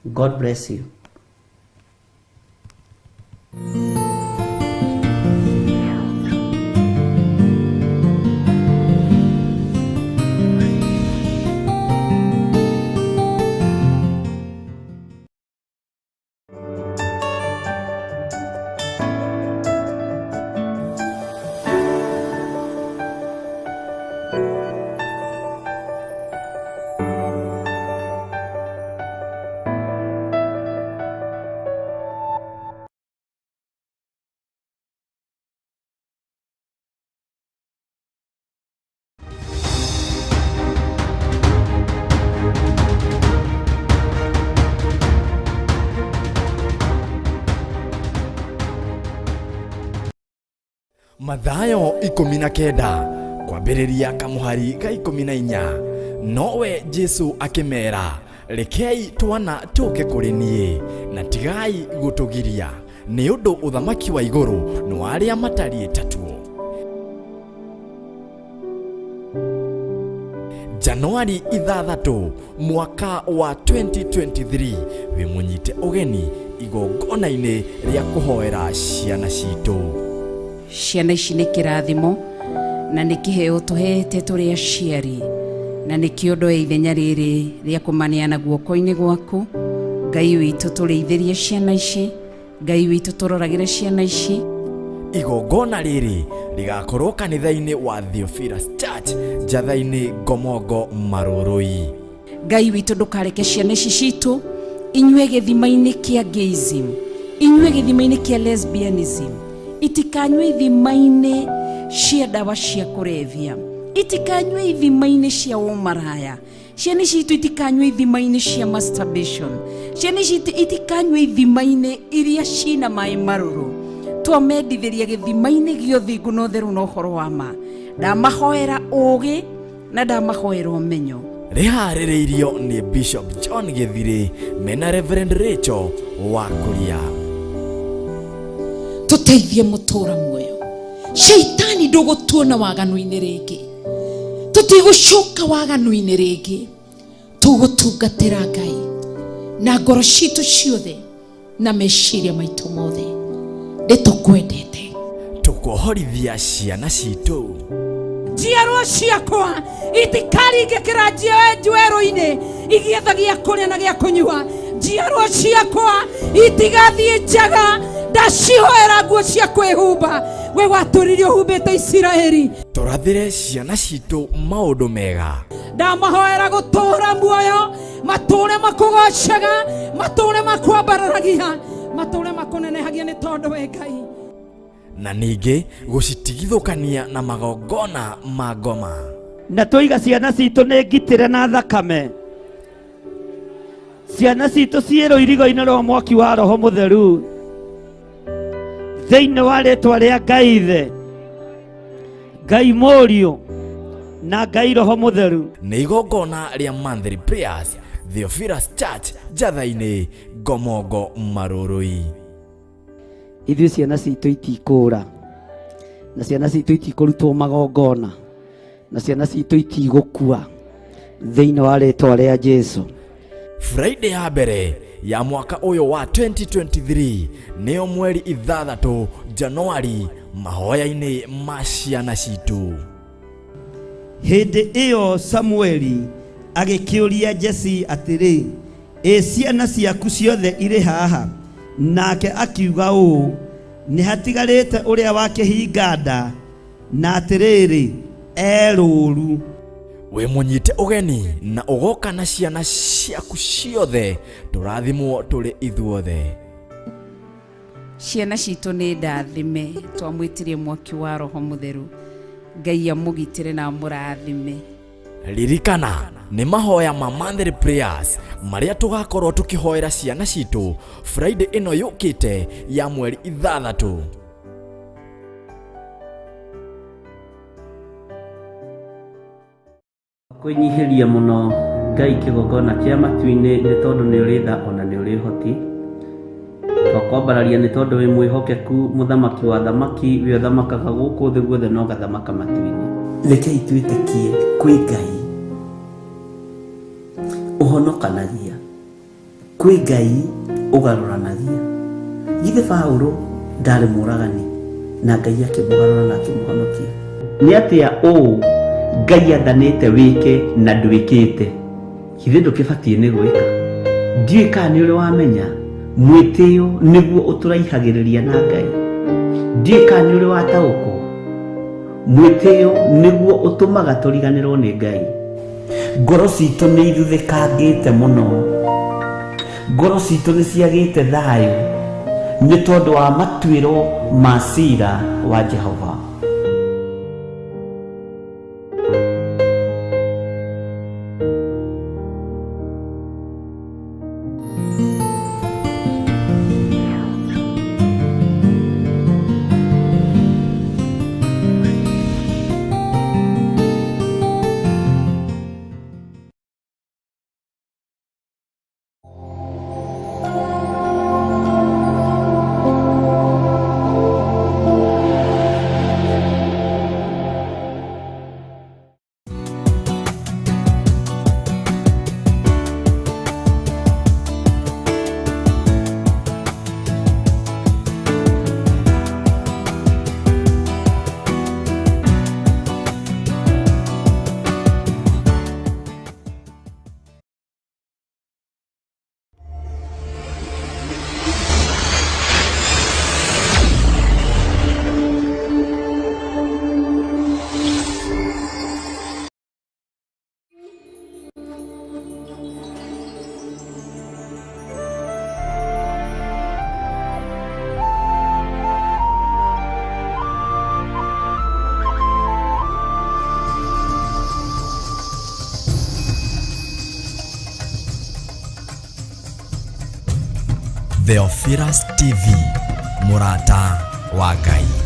God bless you. Mathayo 19 kwambĩrĩria kamũhari ga 14. Nowe Jesu akĩmera, rekei twana tũke kũrĩ niĩ na tigai gũtũgiria, nĩ ũndũ ũthamaki wa igũrũ nĩ wa arĩa matariĩ tatuo. Januari 6 mwaka wa 2023 wĩ mũnyite ũgeni igongona-inĩ rĩa kũhoera ciana citũ. Ciana ici nĩ kĩrathimo na nĩ kĩheo tũhete tũrĩ aciari, na nĩkĩo ndoya ithenya rĩrĩ rĩa kũmaneana guoko-inĩ gwaku. Ngai witũ tũrĩithĩrie ciana ici, Ngai witũ tũroragĩre ciana ici. Igongona rĩrĩ rĩgakorwo kanitha-inĩ wa Theophilus Church Njatha-inĩ Ngomongo Marũrũi. Ngai witũ ndũkareke ciana ici citũ inyue gĩthima-inĩ kĩa gayism, inyue gĩthima-inĩ kĩa lesbianism, itikanyue ithima-inĩ cia ndawa cia kũrebia, itikanyue ithima-inĩ cia ũmaraya. Ciana ici citũ itikanyue ithima-inĩ cia masturbation, ciana ici itikanyue ithima-inĩ iria cina maĩ marũrũ. Twamendithĩria gĩthima-inĩ gĩa ũthingu na ũtheru na ũhoro wa ma. Ndamahoera ũũgĩ na ndamahoera ũmenyo. Rĩharĩrĩirio nĩ Bishop John Gĩthirĩ mena Reverend Rachel wa Kuria. Tũteithie mũtũra muoyo. Shaitani ndũgũtuona waganu-inĩ rĩngĩ, tũtigũcoka waganu-inĩ rĩngĩ, tũgũtungatĩra Ngai na ngoro citũ ciothe na meciria maitũ mothe. Nĩ tũkwendete. Tũkuohorithia ciana citũ. Njiarwo ciakwa itikaringĩkĩra njuerũ-inĩ igĩetha gĩa kũrĩa na gĩa kũnyua. Njiarwo ciakwa itigathiĩ njaga, ndacihoera nguo cia kwĩhumba. We watũririe ũhumbĩte Isiraeli. Tũrathĩre ciana citũ maũndũ mega. Ndamahoera gũtũũra muoyo, matũũre makũgocaga, matũũre makwambararagia, matũũre makũnenehagia nĩ tondũ we Ngai. Na ningĩ gũcitigithũkania na magongona ma ngoma. Na tũiga ciana citũ nĩ ngitĩre na thakame. Ciana citũ ciĩ rũirigo-inĩ rwa mwaki wa Roho Mũtheru. Thĩinĩ wa rĩtwa rĩa Ngai Ithe, Ngai Mũriũ, na Ngai Roho Mũtheru. Nĩ igongona rĩa Monthly Prayers, Theophilus Church, Njatha-inĩ, Ngomongo, Marũrũi. Ithuĩ ciana citũ itikũra, na ciana citũ itikũrutwo magongona, na ciana citũ itigũkua thĩinĩ wa rĩtwa rĩa Jesu. Friday ya mbere ya mwaka ũyũ wa 2023 nĩyo mweri 6 Januari, mahoya-inĩ ma ciana citũ. Hĩndĩ ĩyo Samueli agĩkĩũria Jesi atĩrĩ, ĩ ciana ciaku ciothe irĩ haha? Nake akiuga ũũ, nĩ hatigarĩte ũrĩa wa kĩhinga nda, na atĩrĩrĩ, e rũũru. Wĩ mũnyite ũgeni na ũgoka na ciana ciaku ciothe, tũrathimwo tũrĩ ithuothe. Ciana citũ nĩ ndathime, twamwĩtirie mwaki wa Roho Mũtheru. Ngai amũgitĩre na amũrathime. Ririkana nĩ mahoya ma Monthly Prayers marĩa tũgakorwo tũkĩhoera ciana citũ Friday ĩno yũkĩte ya mweri 6. Kwĩnyihĩria mũno Ngai kĩgongona kĩa matu-inĩ nĩ tondũ nĩ ũrĩ tha ona nĩ ũrĩ ũhoti. Twakwambararia nĩ tondũ wĩ mwĩhokeku, mũthamaki wa thamaki, we ũthamakaga gũkũ thĩ guothe na ũgathamaka matu-inĩ. Rekei twĩtĩkie kwĩ Ngai ũhonokanagia, kwĩ Ngai ũgarũranagia. Githĩ Paũlũ ndarĩ mũragani na Ngai akĩmũgarũra na akĩmũhonokia? Nĩ atĩa ũũ Ngai athanĩte wĩke na ndwĩkĩte? Githĩ ndũkĩbatiĩ nĩ gwĩka? Ndiũĩ kana nĩ ũrĩ wamenya mwĩtĩo nĩguo ũtũraihagĩrĩria na Ngai. Ndiũĩ kana nĩ ũrĩ wataũkwo mwĩtĩo nĩguo ũtũmaga tũriganĩrwo nĩ Ngai. Ngoro citũ nĩ ithuthĩkangĩte mũno, ngoro citũ nĩ ciagĩte thayũ nĩ tondũ wa matuĩro ma cira wa Jehova. Theophilus TV, mũrata wa Ngai.